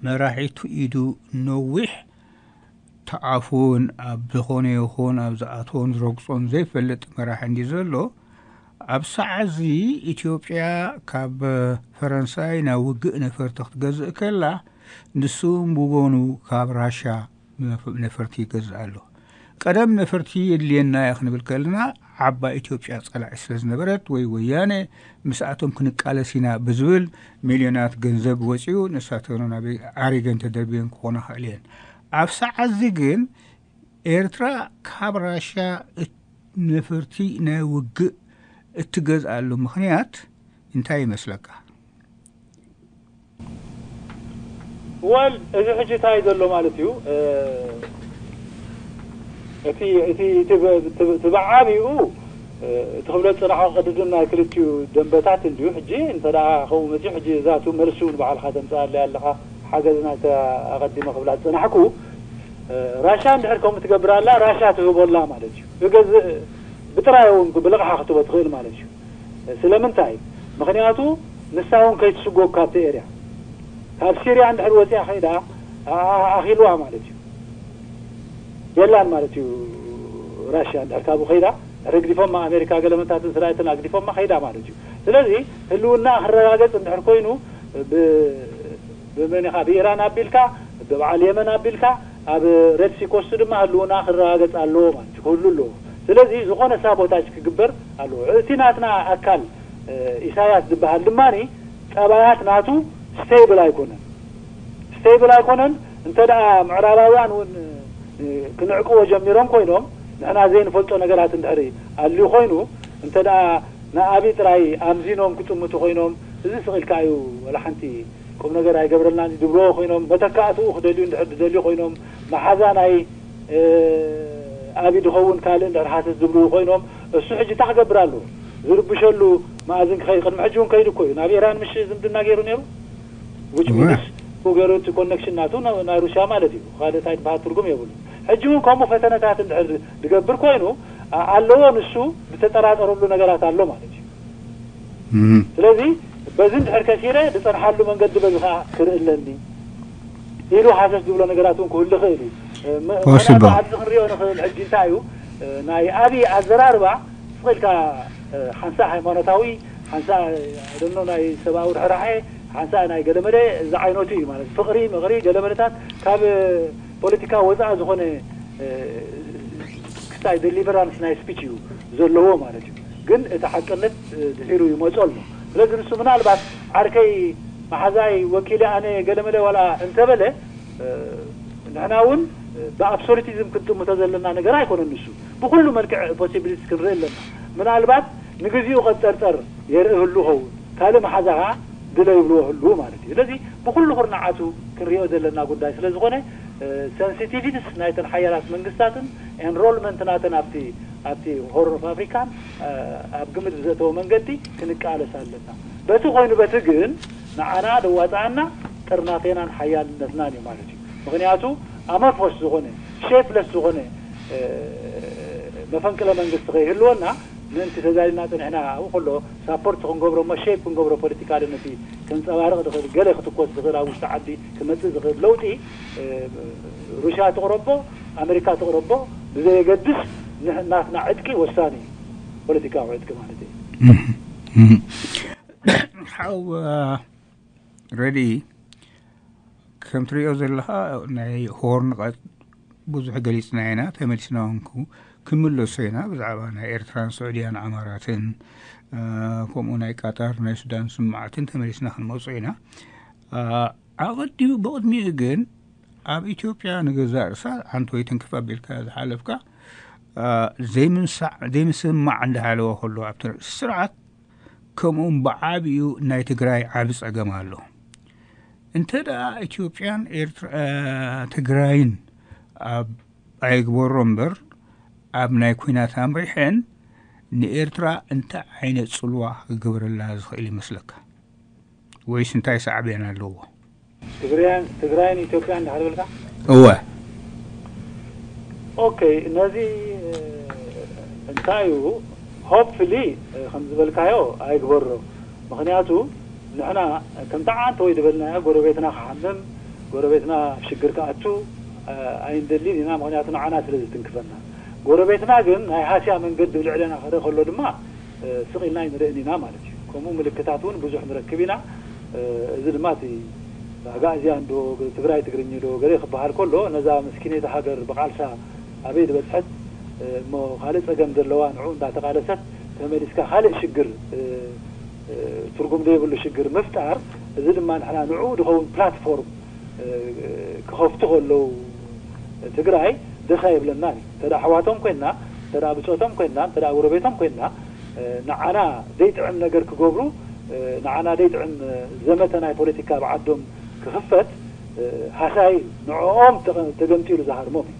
መራሒቱ ኢዱ ነዊሕ ተዓፉን ኣብ ዝኾነ ይኹን ኣብ ዝኣትዎን ዝረግጾን ዘይፈልጥ መራሒ እንዲ ዘሎ፣ ኣብ ሰዓዚ ኢትዮጵያ ካብ ፈረንሳይ ናብ ውግእ ነፈርቲ ክትገዝእ ከላ፣ ንሱ ብጎኑ ካብ ራሻ ነፈርቲ ይገዝእ ኣሎ። ቀደም ነፈርቲ የድልየና እያ ክንብል ከለና፣ ዓባይ ኢትዮጵያ ጸላዒ ስለ ዝነበረት ወይ ወያነ ምስኣቶም ክንቃለስ ኢና ብዝብል ሚልዮናት ገንዘብ ወጺኡ ንሳተን ናብ ዓሪገን ተደርብየን ክኾና ክእል እየን። ኣብ ሰዓዚ ግን ኤርትራ ካብ ራሻ ነፈርቲ ናይ ውግእ እትገዝኣሉ ምኽንያት እንታይ ይመስለካ? ወል እዚ ሕጂ እንታይ ዘሎ ማለት እዩ? እቲ እቲ እቲ ብዓቢኡ እቲ ክብሎ ዝፅናሖ ቅድድም ናይ ክልቲኡ ደንበታት እንድዩ። ሕጂ እንተ ከምኡ መፅዩ ሕጂ እዛቱ መልሱ ንባዕልካ ተምፅኣለይ ኣለኻ። ሓገዝና ኣቐዲመ ክብላ ዝፅናሕኩ ራሻ እንድሕር ከምኡ ትገብር ኣላ ራሻ ትህቦ ኣላ ማለት እዩ። ብገዝእ ብጥራይ እውን ብልቕሓ ክትቦ ትኽእል ማለት እዩ። ስለምንታይ? ምኽንያቱ ንሳ እውን ከይትስጎግ ካብቲ ኤርያ ካብ ሲርያ እንድሕር ወፂኣ ከይዳ ኣኺልዋ ማለት እዩ። የላን ማለት እዩ። ራሽያ እንድሕር ካብኡ ከይዳ ረግዲፎማ ኣሜሪካ ገለመታትን ስራይትን ኣግዲፎማ ከይዳ ማለት እዩ። ስለዚ ህልውና ክረጋገፅ እንድሕር ኮይኑ ብመን ኢኻ ብኢራን ኣቢልካ ብበዓል የመን ኣቢልካ ኣብ ሬድሲ ኮስት ድማ ህልውና ክረጋገፅ ኣለዎ ማለት እዩ። ክህሉ ኣለዎ። ስለዚ ዝኾነ ሳቦታጅ ክግበር ኣለዎ። እቲ ናትና ኣካል ኢሳያስ ዝበሃል ድማ ጠባያት ናቱ ስቴብል ኣይኮነን። ስቴብል ኣይኮነን። እንተ ደኣ ምዕራባውያን እውን ክንዕቅቦ ጀሚሮም ኮይኖም ንሕና ዘይንፈልጦ ነገራት እንድሕሪ ኣልዩ ኮይኑ እንተ ደኣ ንኣብይ ጥራይ ኣምዚኖም ክጥምቱ ኮይኖም እዚ ስቕ ኢልካ እዩ። ወላ ሓንቲ ቁም ነገር ኣይገብረልናን እዩ ድብልዎ ኮይኖም መተካእትኡ ክደልዩ እንድሕር ዝደልዩ ኮይኖም መሓዛ ናይ ኣብይ ድኸውን ካልእ እንድሕር ሓተት ዝብልዎ ኮይኖም እሱ ሕጂ እንታይ ክገብር ኣለዎ? ዝርብሸሉ መኣዝን ክኸይድ ቅድሚ ሕጂ እውን ከይዱ እኮ እዩ። ናብ ኢራን ምሽ ዝምድና ገይሩ ነይሩ? Which means ገይሩ እቲ ኮነክሽን ናቱ ናይ ሩስያ ማለት እዩ። ካልእ እንታይ ዝበሃል ትርጉም የብሉ። ሕጂ እውን ከምኡ ፈተነታት እንድሕር ዝገብር ኮይኑ ኣለዎ ንሱ ዝተጠራጠረሉ ነገራት ኣሎ ማለት እዩ። ስለዚ በዚ እንድሕር ከሲረ ዝፀንሓሉ መንገዲ በዚ ከዓ ክርኢ ኣለኒ ኢሉ ሓሰስ ዝብሎ ነገራት እውን ክህሉ ይኽእል እዩ። ኣብዚ ክንሪኦ ንኽእል ሕጂ እንታይ እዩ ናይ ኣብይ ኣዘራርባ ስቕ ኢልካ ሓንሳእ ሃይማኖታዊ ሓንሳእ ደኖ ናይ ሰብኣዊ ርሕራሐ ሓንሳእ ናይ ገለመለ እዚ ዓይነቱ እዩ ማለት ፍቕሪ ምቕሪ ገለመለታት ካብ ፖለቲካ ወፃኢ ዝኾነ ክስታይ ደሊቨራንስ ናይ ስፒች እዩ ዘለዎ ማለት እዩ። ግን እቲ ሓቅነት ድሒሩ ይመፆ ኣሎ። ስለዚ ንሱ ምናልባት ዓርከይ መሓዛይ ወኪለ ኣነ ገለመለ ዋላ እንተበለ ንሕና እውን ብኣብሶሉቲዝም ክንጥምቶ ዘለና ነገር ኣይኮነን። ንሱ ብኩሉ መልክዕ ፖሲቢሊቲ ክንርኢ ኣለና። ምናልባት ንግዚኡ ቀጠርጠር የርኢ ህሉ ኸውን ካልእ መሓዛ ከዓ ድለ ይብልዎ ህሉ ማለት እዩ። ስለዚ ብኩሉ ኩርናዓቱ ክንሪኦ ዘለና ጉዳይ ስለ ዝኾነ ሰንሲቲቪቲስ ናይተን ሓያላት መንግስታትን ኤንሮልመንት ናተን ኣብቲ ኣብቲ ሆርን ኦፍ ኣፍሪካን ኣብ ግምት ብዘእተወ መንገዲ ክንቃለስ ኣለና። በቲ ኮይኑ በቲ ግን ንዓና ደዋፅኣና ጥርናፌናን ሓያልነትናን እዩ ማለት እዩ። ምክንያቱ ኣመርፎስ ዝኾነ ሼፕለስ ዝኾነ መፈንቅለ መንግስቲ ከይህልወና ምእንቲ ተዛሊና ፅንሕና ኣብኡ ከሎ ሳፖርት ክንገብሮ እሞ ሼፕ ክንገብሮ ፖለቲካሊ ነቲ ከንፀባርቕ ዝኽእል ገለ ክትኮስ ዝኽእል ኣብ ውሽጢ ዓዲ ክመፅእ ዝኽእል ለውጢ ሩሽያ ትቕረቦ ኣሜሪካ ትቕረቦ ብዘየገድስ ናትና ዕጥቂ ወሳኒ እዩ። ፖለቲካዊ ዕጥቂ ማለት እዩ። ሓው ረዲ ከም ትሪኦ ዘለኻ ናይ ሆርን ቀጥ ብዙሕ ገሊፅና ኢና። ተመሊስና እውን ክምለሶ ኢና ብዛዕባ ናይ ኤርትራን ስዑድያን ዓማራትን ከምኡ ናይ ቃጣር ናይ ሱዳን ስማዕትን ተመሊስና ክንመፁ ኢና። ኣቐዲሙ ብቕድሚኡ ግን ኣብ ኢትዮጵያ ንገዛእ ርእሳ ኣንተ ወይ ትንክፍ ኣቢልካ ዝሓለፍካ ዘይምንሳዕ ዘይምስምማዕ እንዳሃለወ ከሎ ኣብቲ ስርዓት ከምኡውን ብዓብኡ ናይ ትግራይ ዓቢ ጸገም ኣሎ። እንተ ደኣ ኢትዮጵያን ትግራይን ኣብ ኣይግበሮ እምበር ኣብ ናይ ኲናት ኣምሪሐን ንኤርትራ እንታይ ዓይነት ጽልዋ ክገብረላ ዝኽእል ይመስለካ? ወይስ እንታይ ሳዕቤን ኣለዎ? ትግራይን ኢትዮጵያን እንዳሓልበልካ እወ ኦኬ ነዚ እንታይ እዩ ሆፕፍሊ ከም ዝበልካዮ ኣይግበሮ። ምክንያቱ ንሕና ከምቲ ዓንተ ወይ ዝበልናዮ ጎረቤትና ክሓምም ጎረቤትና ኣብ ሽግር ክኣቱ ኣይንደሊን ኢና። ምክንያቱ ንዓና ስለ ዝትንክፈና። ጎረቤትና ግን ናይ ሃስያ መንገዲ ብልዕለና ክርኢ ከሎ ድማ ስቕ ኢልና ኣይንርእን ኢና ማለት እዩ። ከምኡ ምልክታት እውን ብዙሕ ንረክብ ኢና። እዚ ድማ እቲ ኣጋእዝያን ዶ ትግራይ ትግርኝ ዶ ገለ ክበሃል ከሎ ነዛ መስኪነይቲ ሃገር ብቓልሳ ኣበይ ዝበፅሐት እሞ ካልእ ፀገም ዘለዋ ንዑ እንዳተቓለሰት ተመሊስካ ካልእ ሽግር ትርጉም ዘይብሉ ሽግር ምፍጣር እዚ ድማ ንሕና ንዑ ዝኸውን ፕላትፎርም ክኸፍቱ ከለዉ ትግራይ ደስ ኣይብለናን እዩ። እንተ ኣሕዋቶም ኮይና እንተ ብፆቶም ኮይና እንተ ጎረቤቶም ኮይና ንዓና ዘይጥዕም ነገር ክገብሩ ንዓና ዘይጥዕም ዘመተ ናይ ፖለቲካ ብዓዶም ክኽፈት ሃሳይ ንዕኦም ተገምጢሉ ዝሃርሞም እዩ።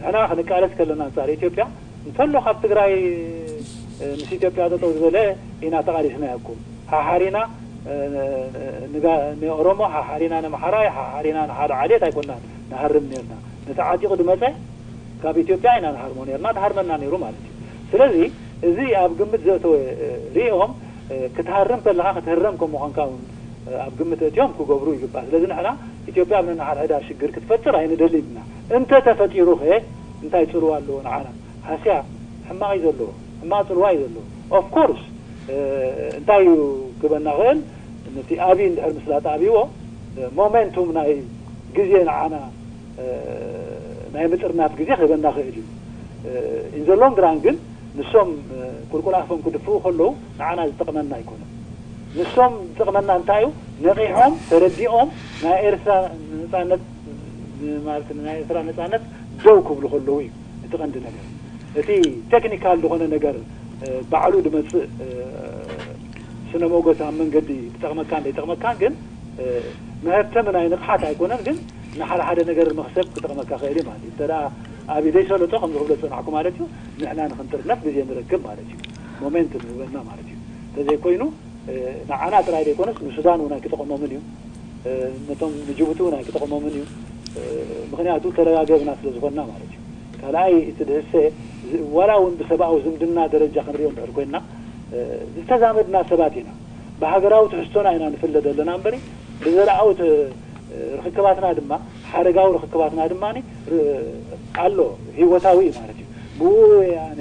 ንሕና ክንቃለስ ከለና ኣንፃር ኢትዮጵያ እንተሎ ካብ ትግራይ ምስ ኢትዮጵያ ጠጠው ዝበለ ኢና ተቓሊስናየኩም ሓሓሪና ንኦሮሞ ሓሓሪና ንምሓራይ ሓሓሪና ንሓደ ዓሌት ኣይኮናን ንሃርም ነርና። ነቲ ዓጢቑ ድመፀ ካብ ኢትዮጵያ ኢና ንሃርሞ ነርና ድሃርመና ነይሩ ማለት እዩ። ስለዚ እዚ ኣብ ግምት ዘእተወ ሪኦም ክትሃርም ከለካ ክትህረም ከም ምኳንካ እውን ኣብ ግምት እትዮም ክገብሩ ይግባእ። ስለዚ ንሕና ኢትዮጵያ ኣብ ነንሓድሕዳ ሽግር ክትፈጥር ኣይንደልን ኢና። እንተ ተፈጢሩ ከ እንታይ ፅልዋ ኣለዎ ንዓና? ሃስያ ሕማቕ እዩ ዘለዎ፣ ሕማቕ ፅልዋ እዩ ዘለዎ። ኦፍ ኮርስ እንታይ እዩ ክበና ክእል ነቲ ኣብይ እንድሕር ምስላ ጣቢዎ ሞሜንቱም ናይ ግዜ ንዓና ናይ ምጥርናፍ ግዜ ክህበና ክእል እዩ። ኢን ዘ ሎንግ ራን ግን ንሶም ቁልቁል ኣፎም ክድፍኡ ከለዉ ንዓና ዝጠቕመና ኣይኮነን። ንሶም ዝጠቕመና እንታይ እዩ? ነቒሖም ተረዲኦም ናይ ኤርትራ ነፃነት ማለት ናይ ኤርትራ ነፃነት ደው ክብሉ ከለዉ እዩ እቲ ቀንዲ ነገር። እቲ ቴክኒካል ዝኾነ ነገር ባዕሉ ዝመፅእ ስነ ሞገስ ኣብ መንገዲ ክጠቕመካን ዘይጠቕመካን ግን መሀብተሚ ናይ ንቕሓት ኣይኮነን፣ ግን ንሓደ ሓደ ነገር መክሰብ ክጠቕመካ ክእል እዩ ማለት እዩ። እንተ ኣብይ ዘይሰለጦ ከምዚ ክብሎ ዝፀናሕኩ ማለት እዩ ንሕና ንክንጥርነፍ ግዜ ንረክብ ማለት እዩ። ሞሜንት ንህበና ማለት እዩ። እንተዘይኮይኑ ንዓና ጥራይ ዘይኮነስ ንሱዳን እውን ኣይክጠቕሞምን እዩ። ነቶም ንጅቡቲ እውን ኣይክጠቕሞምን እዩ። ምክንያቱ ተረጋገብና ስለ ዝኾንና ማለት እዩ። ካልኣይ እቲ ድህሰ ዋላ እውን ብሰብኣዊ ዝምድና ደረጃ ክንሪኦ እንድሕር ኮይንና ዝተዛመድና ሰባት ኢና። ብሃገራዊ ትሕዝቶና ኢና ንፍለ ዘለና እምበሪ ብዘለኣዊ ርክክባትና ድማ ሓረጋዊ ርክክባትና ድማ ኣሎ ህይወታዊ እዩ ማለት እዩ። ብኡ ኣነ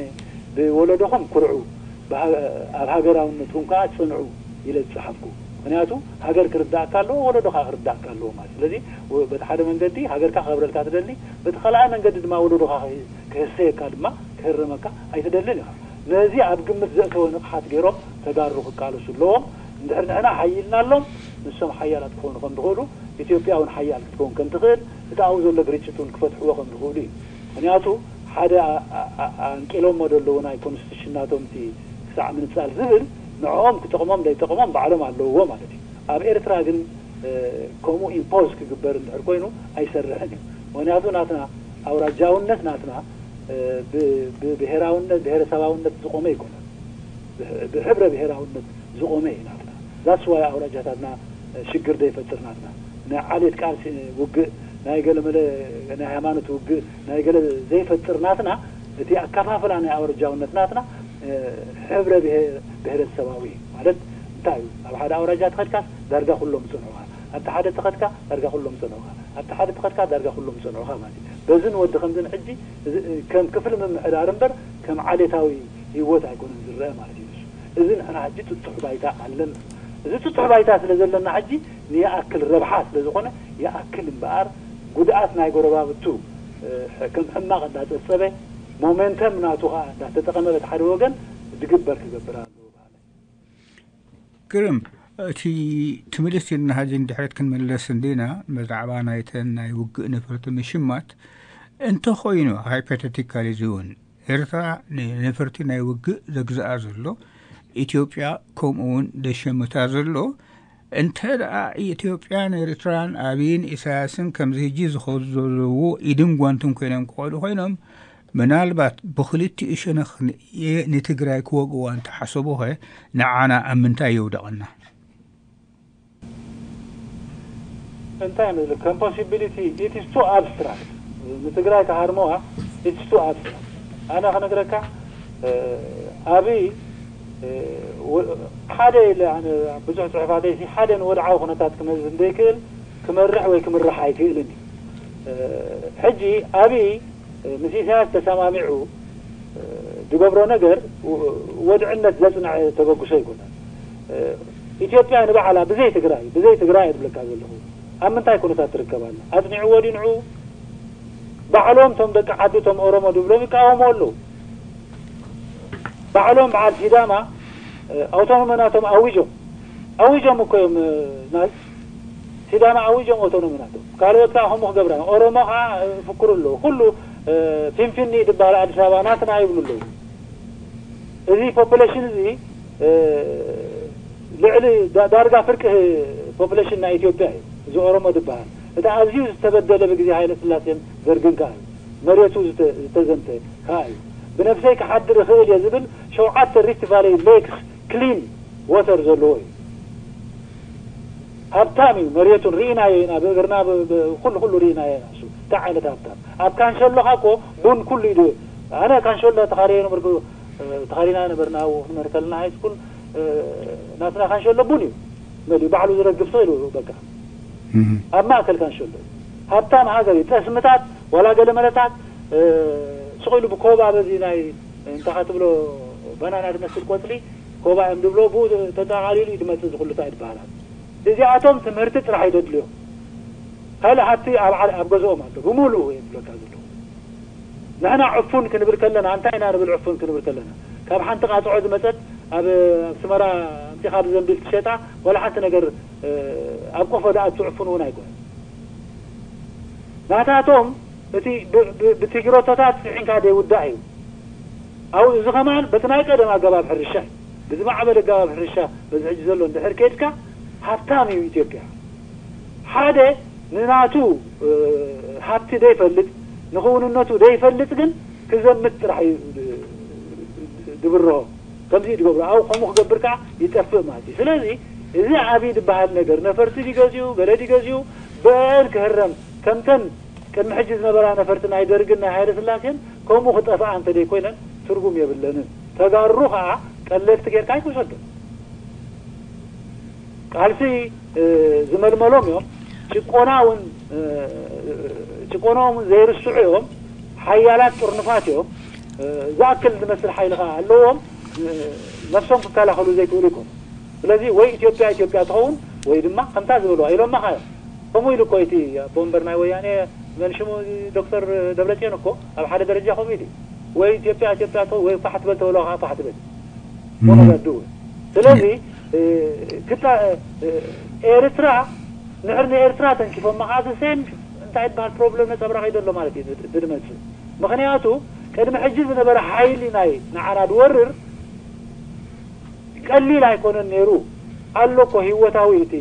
ብወለዶኹም ኩርዑ ኣብ ሃገራውነትኩም ከዓ ፅንዑ ኢለ ዝፀሓፍኩ። ምክንያቱ ሃገር ክርዳእካ ኣለዎ፣ ወለዶ ከዓ ክርዳእካ ኣለዎ ማለት። ስለዚ በቲ ሓደ መንገዲ ሃገርካ ክኸብረልካ ትደሊ፣ በቲ ካልኣይ መንገዲ ድማ ወለዶካ ክህሰየካ ድማ ክህረመካ ኣይትደልን ኢኻ። ነዚ ኣብ ግምት ዘእተወ ንቕሓት ገይሮም ተጋሩ ክቃለሱ ኣለዎም። እንድሕር ንሕና ሓይልና ኣሎም ንሶም ሓያላት ክኾኑ ከም ዝኽእሉ ኢትዮጵያ እውን ሓያል ክትከውን ከም ትኽእል እቲ ኣብኡ ዘሎ ግርጭት እውን ክፈትሕዎ ከም ዝኽእሉ እዩ። ምክንያቱ ሓደ ኣንቂሎሞ ዘለዉ ናይ ኮንስቲቱሽን ናቶም እቲ ክሳዕ ምንፃል ዝብል ንዕኦም ክጠቕሞም ዘይጠቕሞም ባዕሎም ኣለውዎ ማለት እዩ። ኣብ ኤርትራ ግን ከምኡ ኢምፖዝ ክግበር እንድሕር ኮይኑ ኣይሰርሕን እዩ። ምክንያቱ ናትና ኣውራጃውነት ናትና ብብሄራውነት ብሄረሰባውነት ዝቆመ ኣይኮነን። ብሕብረ ብሄራውነት ዝቆመ እዩ ናትና። ዛስዋይ ኣውራጃታትና ሽግር ዘይፈጥር ናትና ናይ ዓሌት ቃልሲ ውግእ ናይ ገለመለ ናይ ሃይማኖት ውግእ ናይ ገለ ዘይፈጥር ናትና። እቲ ኣከፋፍላ ናይ ኣውራጃውነት ናትና ሕብረ ብሄረተሰባዊ ማለት እንታይ እዩ? ኣብ ሓደ ኣውራጃ ተኸድካስ ዳርጋ ኩሎም ይጸንሑኻ። ኣብቲ ሓደ ተኸድካ ዳርጋ ኩሎም ይጸንሑኻ። ኣብቲ ሓደ ተኸድካ ዳርጋ ኩሎም ይጸንሑኻ ማለት እዩ። በዝን ወዲ ከምዝን ሕጂ ከም ክፍሊ ምምሕዳር እምበር ከም ዓሌታዊ ህይወት ኣይኮነን ዝረአ ማለት እዩ። እዚ ንሕና ሕጂ ጥጡሕ ባይታ ኣለና። እዚ ጥጡሕ ባይታ ስለ ዘለና ሕጂ ንይኣክል ረብሓ ስለ ዝኾነ ይኣክል እምበኣር ጉድኣት ናይ ጎረባብቱ ከም ሕማቕ እንዳጸብጸበ ሞሜንተም ናቱ ኸኣ እንዳተጠቐመ በቲ ሓደ ወገን ዝግበር ክገብር ኣለዎ። ግርም እቲ ትምልስ ኢልና ሕጂ ንድሕረት ክንምለስ እንዲና ብዛዕባ ናይተን ናይ ውግእ ነፈርቲ ምሽማት እንተኾይኑ ሃይፖቴቲካሊ እዚ እውን ኤርትራ ንነፈርቲ ናይ ውግእ ዘግዝኣ ዘሎ ኢትዮጵያ ከምኡ እውን ደሸምታ ዘሎ እንተ ደኣ ኢትዮጵያን ኤርትራን ኣብይን ኢሳያስን ከምዚ ሕጂ ዝኸዱ ዘለዉ ኢድን ጓንትን ኮይኖም ክኸዱ ኮይኖም ምናልባት ብክልቲኡ ሸነኽ ንትግራይ ክወግዋ እንተሓሰቡኸ ንዓና ኣብ ምንታይ የውደቐና? እንታይ ይመስል ከም possibility it is too abstract ንትግራይ ክሃርመዋ it is too abstract ኣነ ክነግረካ ኣብይ ሓደ ኢለ ብዙሕ ፅሑፋተይ ሓደ ንወድዓዊ ኩነታት ክመዝን ዘይክእል ክመርሕ ወይ ክምራሕ ኣይክእልን እዩ ሕጂ ኣብይ ምስ ኢሳያስ ተሰማሚዑ ዝገብሮ ነገር ወድዕነት ዘፅንዐ ተበግሶ ኣይኮነን። ኢትዮጵያ ንባዕላ ብዘይ ትግራይ ብዘይ ትግራይ እየ ዝብለካ ዘለኹ ኣብ ምንታይ ኩነታት ትርከብ ኣላ? ኣፅኒዕዎ ድዩ ንዕኡ? ባዕሎም እቶም ደቂ ዓዲ እቶም ኦሮሞ ዝብሎም ይቃወሙ ኣለዉ። ባዕሎም በዓል ሲዳማ ኣውቶኖሚ ናቶም ኣዊጆም ኣዊጆም እኮ እዮም ናይ ሲዳማ ኣዊጆም ኣውቶኖሚ ናቶም ካልኦት ከዓ ከምኡ ክገብራ እዮም። ኦሮሞ ከዓ ይፍክሩ ኣለዉ። ኩሉ ፊንፊኒ ዝበሃል ኣዲስ ኣበባ ናትና ይብሉ ኣለዉ። እዚ ፖፑሌሽን እዚ ልዕሊ ዳርጋ ፍርቂ ፖፑሌሽን ናይ ኢትዮጵያ እዩ። እዚ ኦሮሞ ዝበሃል እቲ ኣዝዩ ዝተበደለ ብግዜ ሃይለ ስላሴን ደርግን ከዓ እዩ። መሬቱ ዝተዘምተ ከዓ እዩ። ብነብሰይ ክሓድር እኽእል እየ ዝብል ሸውዓተ ሪፍት ቫለይ ሌክስ ክሊን ወተር ዘለዎ እዩ። ሃብታም እዩ መሬቱን ርኢናዮ ኢና ብእግርና ኩሉ ኩሉ ርኢናዮ ኢና እሱ እንታይ ዓይነት ሃብታም ኣብ ካንሸሎኻ እኮ ቡን ኩሉ ኢሉ ኣነ ካንሸሎ ተኻርየ ነበርኩ ተኻሪና ነበርና ኣብኡ ክንመር ከለና ሃይ ስኩል ናትና ካንሸሎ ቡን እዩ መሊኡ ባዕሉ ዝረግፍ ሰው ኢሉ በቃ ኣብ ማእከል ካንሸሎ ሃብታም ሃገር እዩ ጠስምታት ዋላ ገለ መለታት ስቕ ኢሉ ብኮባ በዚ ናይ እንታይ ትብሎ ባናና ዝመስል ቆፅሊ ኮባ እዮም ዝብሎ ብኡ ተጠቓሊሉ እዩ ዝመፅእ ዝኩሉ እንታይ ዝበሃላ እዚኣቶም ትምህርቲ ጥራሕ እዩ ዘድልዮም ካልእ ሃብቲ ኣብ ገዝኦም ኣሎ ብምሉኡ እዮም ዝብለካ ዘለዉ ንሕና ዕፉን ክንብል ከለና እንታይ ኢና ንብል ዕፉን ክንብል ከለና ካብ ሓንቲ ቃፅዖ ዝመፀት ኣብ ኣስመራ ኣምፂኻ ብዘንቢል ትሸጣ ዋላ ሓንቲ ነገር ኣብ ቆፎ ዝኣቱ ዕፉን እውን ኣይኮነን ናታቶም እቲ ብትግሮቶታት ስሒንካ ዘይውዳእ እዩ። ኣብ እዚ ከማን በቲ ናይ ቀደም ኣገባብ ሕርሻ እዩ። ብዝማዕበለ ኣገባብ ሕርሻ በዚ ሕጂ ዘሎ እንድሕር ከድካ ሃብታም እዩ ኢትዮጵያ። ሓደ ንናቱ ሃብቲ ዘይፈልጥ ንክውንነቱ ዘይፈልጥ ግን ክዘምት ጥራሕ እዩ ዝብርሆ። ከምዚ ዝገብሩ ኣብ ከምኡ ክገብር ከዓ ይጠፍእ ማለት እዩ። ስለዚ እዚ ዓብዪ ዝበሃል ነገር ነፈርቲ ዲገዝኡ ገለ ዲገዝኡ በን ክህረም ከምተን ቅድሚ ሕጂ ዝነበራ ነፈርቲ ናይ ደርግን ናይ ሃይለ ስላሴን ከምኡ ክጠፍኣ እንተደይኮይነን ትርጉም የብለንን። ተጋሩ ከዓ ቀለብቲ ጌርካ ኣይትውሰዶም። ቃልሲ ዝመልመሎም እዮም። ጭቆና እውን ጭቆናኦም ዘይርስዑ እዮም። ሓያላት ጥርኑፋት እዮም። ዝኣክል ዝመስል ሓይሊ ከዓ ኣለዎም። ነፍሶም ክከላኸሉ ዘይክእሉ ይኮኑ። ስለዚ ወይ ኢትዮጵያ ኢትዮጵያ ትኸውን ወይ ድማ ከምታ ዝበልዋ ኢሎማ ካዮ ከምኡ ኢሉ እኮ እቲ ኣቦ ወንበር ናይ ወያኔ መን ሽሙ ዶክተር ደብረፅዮን እኮ ኣብ ሓደ ደረጃ ከምኡ ኢሉ ወይ ኢትዮጵያ ኢትዮጵያ ትኸውን ወይ ፋሕ ትበል ተበልዋ ከዓ ፋሕ ትበል ወነጋድኡ ስለዚ ክታ ኤርትራ ንሕር ንኤርትራ ተንኪፎማ ከዓ ዘሴም እንታይ ዝበሃል ፕሮብለም ነፀብራቂ ዘሎ ማለት እዩ ዝመፅእ ምክንያቱ ቅድሚ ሕጂ ዝነበረ ሓይሊ ናይ ንዓና ዝወርር ቀሊል ኣይኮነን ነይሩ ኣሎ እኮ ህይወታዊ እቲ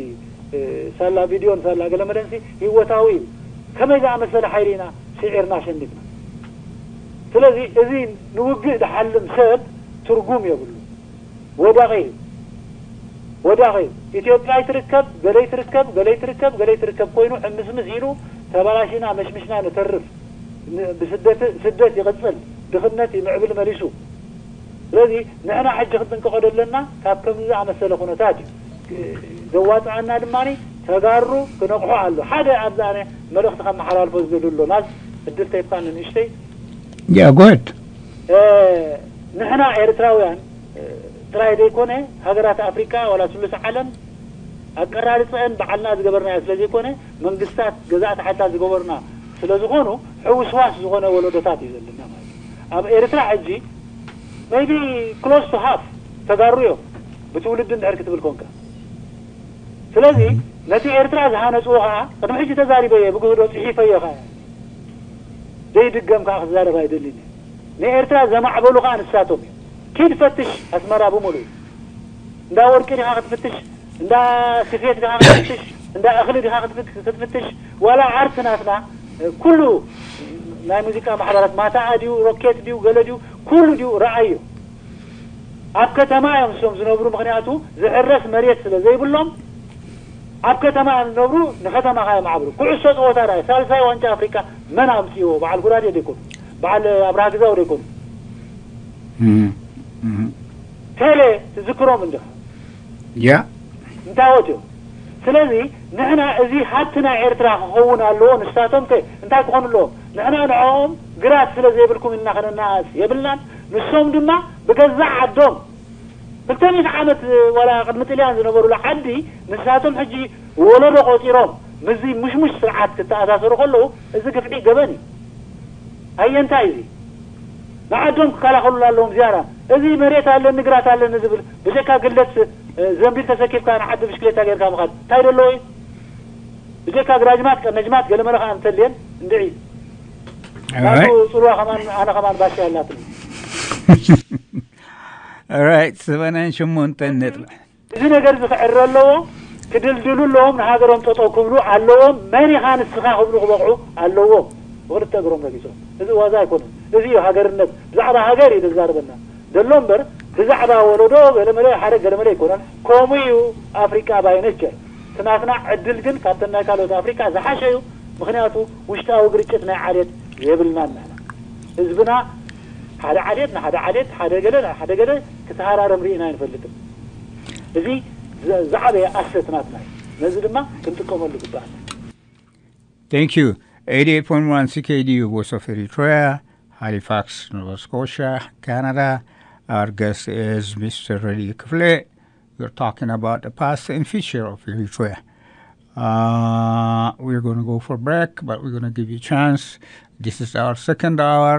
ሳላ ቪድዮን ሳላ ገለመለንሲ ህይወታዊ እዩ ከመይ ዝኣመሰለ ሓይሊ ኢና ስዒርና ሰንዲግና? ስለዚ እዚ ንውግእ ዝሓልም ሰብ ትርጉም የብሉ። ወዳቒ እዩ። ወዳቒ እዩ። ኢትዮጵያ ይትርከብ፣ ገለይ ትርከብ፣ ገለይ ትርከብ፣ ገለይ ትርከብ ኮይኑ ሕምስምስ ኢሉ ተባላሽና መሽምሽና ንተርፍ። ን- ብስደት ስደት ይቕጽል፣ ድኽነት ይምዕብል መሊሱ። ስለዚ ንሕና ሕጂ ክንጥንቀቖ ዘለና ካብ ከምዚ ዝኣመሰለ ኩነታት እዩ። ዘዋፅኣና ድማ ተጋሩ ክነቕሑ ኣሎ። ሓደ ኣብዚ ኣነ መልእኽቲ ከመሓላልፎ ዝደሊ ኣሎ። ናዝ እድል ተይብካ ንንእሽተይ Yeah, go ahead. ንሕና ኤርትራውያን ጥራይ ዘይኮነ ሃገራት ኣፍሪካ ዋላ ስሉስ ዓለም ኣቀራርፀን በዓልና ዝገበርናዮ ስለ ዘይኮነ መንግስታት ገዛእቲ ሓይልታት ዝገበሩና ስለ ዝኾኑ ሕውስዋስ ዝኾነ ወለዶታት እዩ ዘለና ማለት እዩ። ኣብ ኤርትራ ሕጂ maybe close to half ተጋሩ እዮም ብትውልዲ እንድሕር ክትብል ኮንካ። ስለዚ ነቲ ኤርትራ ዝሃነፅዎ ከዓ ቅድሚ ሕጂ ተዛሪበ እየ ብግህዶ ፅሒፈዮ ከዓ ዘይድገም ከዓ ክዛረብ ኣይደልን እየ። ንኤርትራ ዘማዕበሉ ከዓ ንሳቶም እዮም። ኪድ ፈትሽ ኣስመራ ብምሉእ እንዳ ወርቂ ዲኻ ክትፍትሽ እንዳ ስፌት ዲኻ ክትፍትሽ እንዳ እኽሊ ዲኻ ክትፍት- ክትፍትሽ ዋላ ዓርሲ ናትና ኩሉ ናይ ሙዚቃ ማሕበራት ማታኣ ድዩ ሮኬት ድዩ ገለ ድዩ ኩሉ ድዩ ረኣዮ። ኣብ ከተማ እዮም እሶም ዝነብሩ ምክንያቱ ዝሕረስ መሬት ስለ ዘይብሎም ኣብ ከተማ እዮም ዝነብሩ። ንከተማ ካዮም ዓብሩ ኩዕሶ ፀወታ ዳ ሳልሳይ ዋንጫ ኣፍሪካ መን ኣምፅዎ? በዓል ጉራዴ ደይኮኑ በዓል ኣብርሃ ግዛው ደይኮኑ ቴሌ ትዝክሮም እንዲኻ Yeah. እንታወት እዮም። ስለዚ ንሕና እዚ ሃብቲ ናይ ኤርትራ ክኸውን ኣለዎ። ንሳቶም ከ እንታይ ክኾኑ ኣለዎም? ንሕና ንዕኦም ግራት ስለ ዘይብልኩም ኢና ከነናኣስ የብልናን። ንሶም ድማ ብገዛእ ዓዶም ክልተ ሚእቲ ዓመት ዋላ ቅድሚ ጥልያን ዝነበሩሉ ዓዲ ንሳቶም ሕጂ ወለዶ ቆፂሮም ምስዚ ሙሽሙሽ ስርዓት ክተኣሳሰሩ ከለዉ እዚ ግፍዒ ገበን እዩ። ኣየንታይ እዚ ንዓዶም ክከላኸሉላ ኣለዎም ዝያዳ። እዚ መሬት ኣለኒ ግራት ኣለኒ ዝብል ብጀካ ግለት ዘንቢል ተሰኪፍካ ንዓዲ ብሽክሌታ ጌርካ ምኻድ እንታይ ደለዎ እዩ? ብጀካ ግራጅማት ቀነጅማት ገለመለ ከዓ እንተልየን እንድዒ ናቱ ፅልዋ ከማን ኣነ ከማን ባሻ ያላትኒ። Alright, ሰበናን ሸሞንተን ነጥቢ። እዚ ነገር እዚ ክዕረ ኣለዎ። ክድልድሉ ኣለዎም። ንሃገሮም ጠጠው ክብሉ ኣለዎም። መን ኢኻ ንስኻ ክብሉ ክበቕዑ ኣለዎም። ብክልተ እግሮም ረጊጾም። እዚ ዋዛ ኣይኮነን። እዚ እዩ ሃገርነት። ብዛዕባ ሃገር እዩ ዘዛርበና ዘሎ እምበር ብዛዕባ ወለዶ ገለመለ ሓደ ገለመለ ኣይኮነን። ከምኡ እዩ ኣፍሪቃ ባይ ኔቸር። እቲ ናትና ዕድል ግን ካብተን ናይ ካልኦት ኣፍሪቃ ዝሓሸ እዩ። ምክንያቱ ውሽጣዊ ግርጭት ናይ ዓሌት የብልናን ንሕና። ህዝብና ሓደ ዓሌት ንሓደ ዓሌት ሓደ ገለ ንሓደ ገለ ክተሃራረም ርኢና ኣይንፈልጥን። እዚ ዝዓበየ ኣሰት ናትና እዩ። ነዚ ድማ ክንጥቀመሉ ይግባእ። Thank you. eighty-eight point one C K D U, Voice of Eritrea, Halifax, Nova Scotia, Canada. Our guest is Mister Redi Kifle. We're talking about the past and future of Eritrea. Uh, we're going to go for break, but we're going to give you a chance. This is our second hour,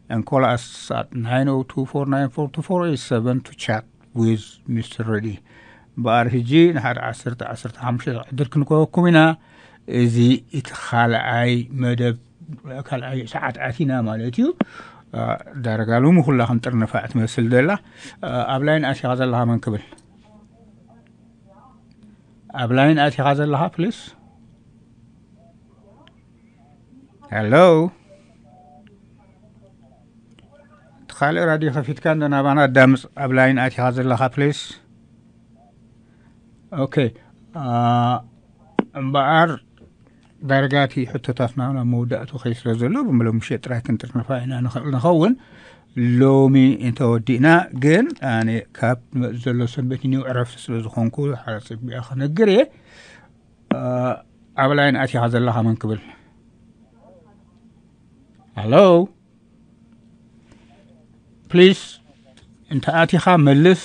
and call us at nine oh two four nine four two four eight seven to chat with Mister Redi. እምበኣር ሕጂ ንሓደ ዓሰርተ ዓሰርተ ሓሙሽተ ዕድል ክንኮበኩም ኢና። እዚ እቲ ካልኣይ መደብ ካልኣይ ሰዓት ኣቲና ማለት እዩ። ዳረጋ ሎሚ ኩላ ከም ጥርነፋ ትመስል ዘላ። ኣብ ላይን ኣቲኻ ዘለኻ መን ክብል? ኣብ ላይን ኣቲኻ ዘለኻ ፕሊስ? ሄሎ፣ እቲ ካልእ ራድዮ ከፊትካ እንዶ ናባና ኣዳምፅ። ኣብ ላይን ኣቲኻ ዘለኻ ፕሊስ? ኦኬ። እምበኣር ዳርጋ እቲ ሕቶታትና ናብ መወዳእቱ ከይ ስለ ዘሎ ብምሎም ምሸት ጥራይ ክንጥርነፋ ኢና ንኽእል ንኸውን። ሎሚ እንተወዲእና ግን ኣነ ካብ ዝመፅ ዘሎ ሰንበት ኒው ዕረፍቲ ስለ ዝኾንኩ ሓደ ፅቢያ ክነግር እየ። ኣብ ላይን ኣቲኻ ዘለኻ መን ክብል? ሃሎ፣ ፕሊስ እንተ ኣቲኻ መልስ፣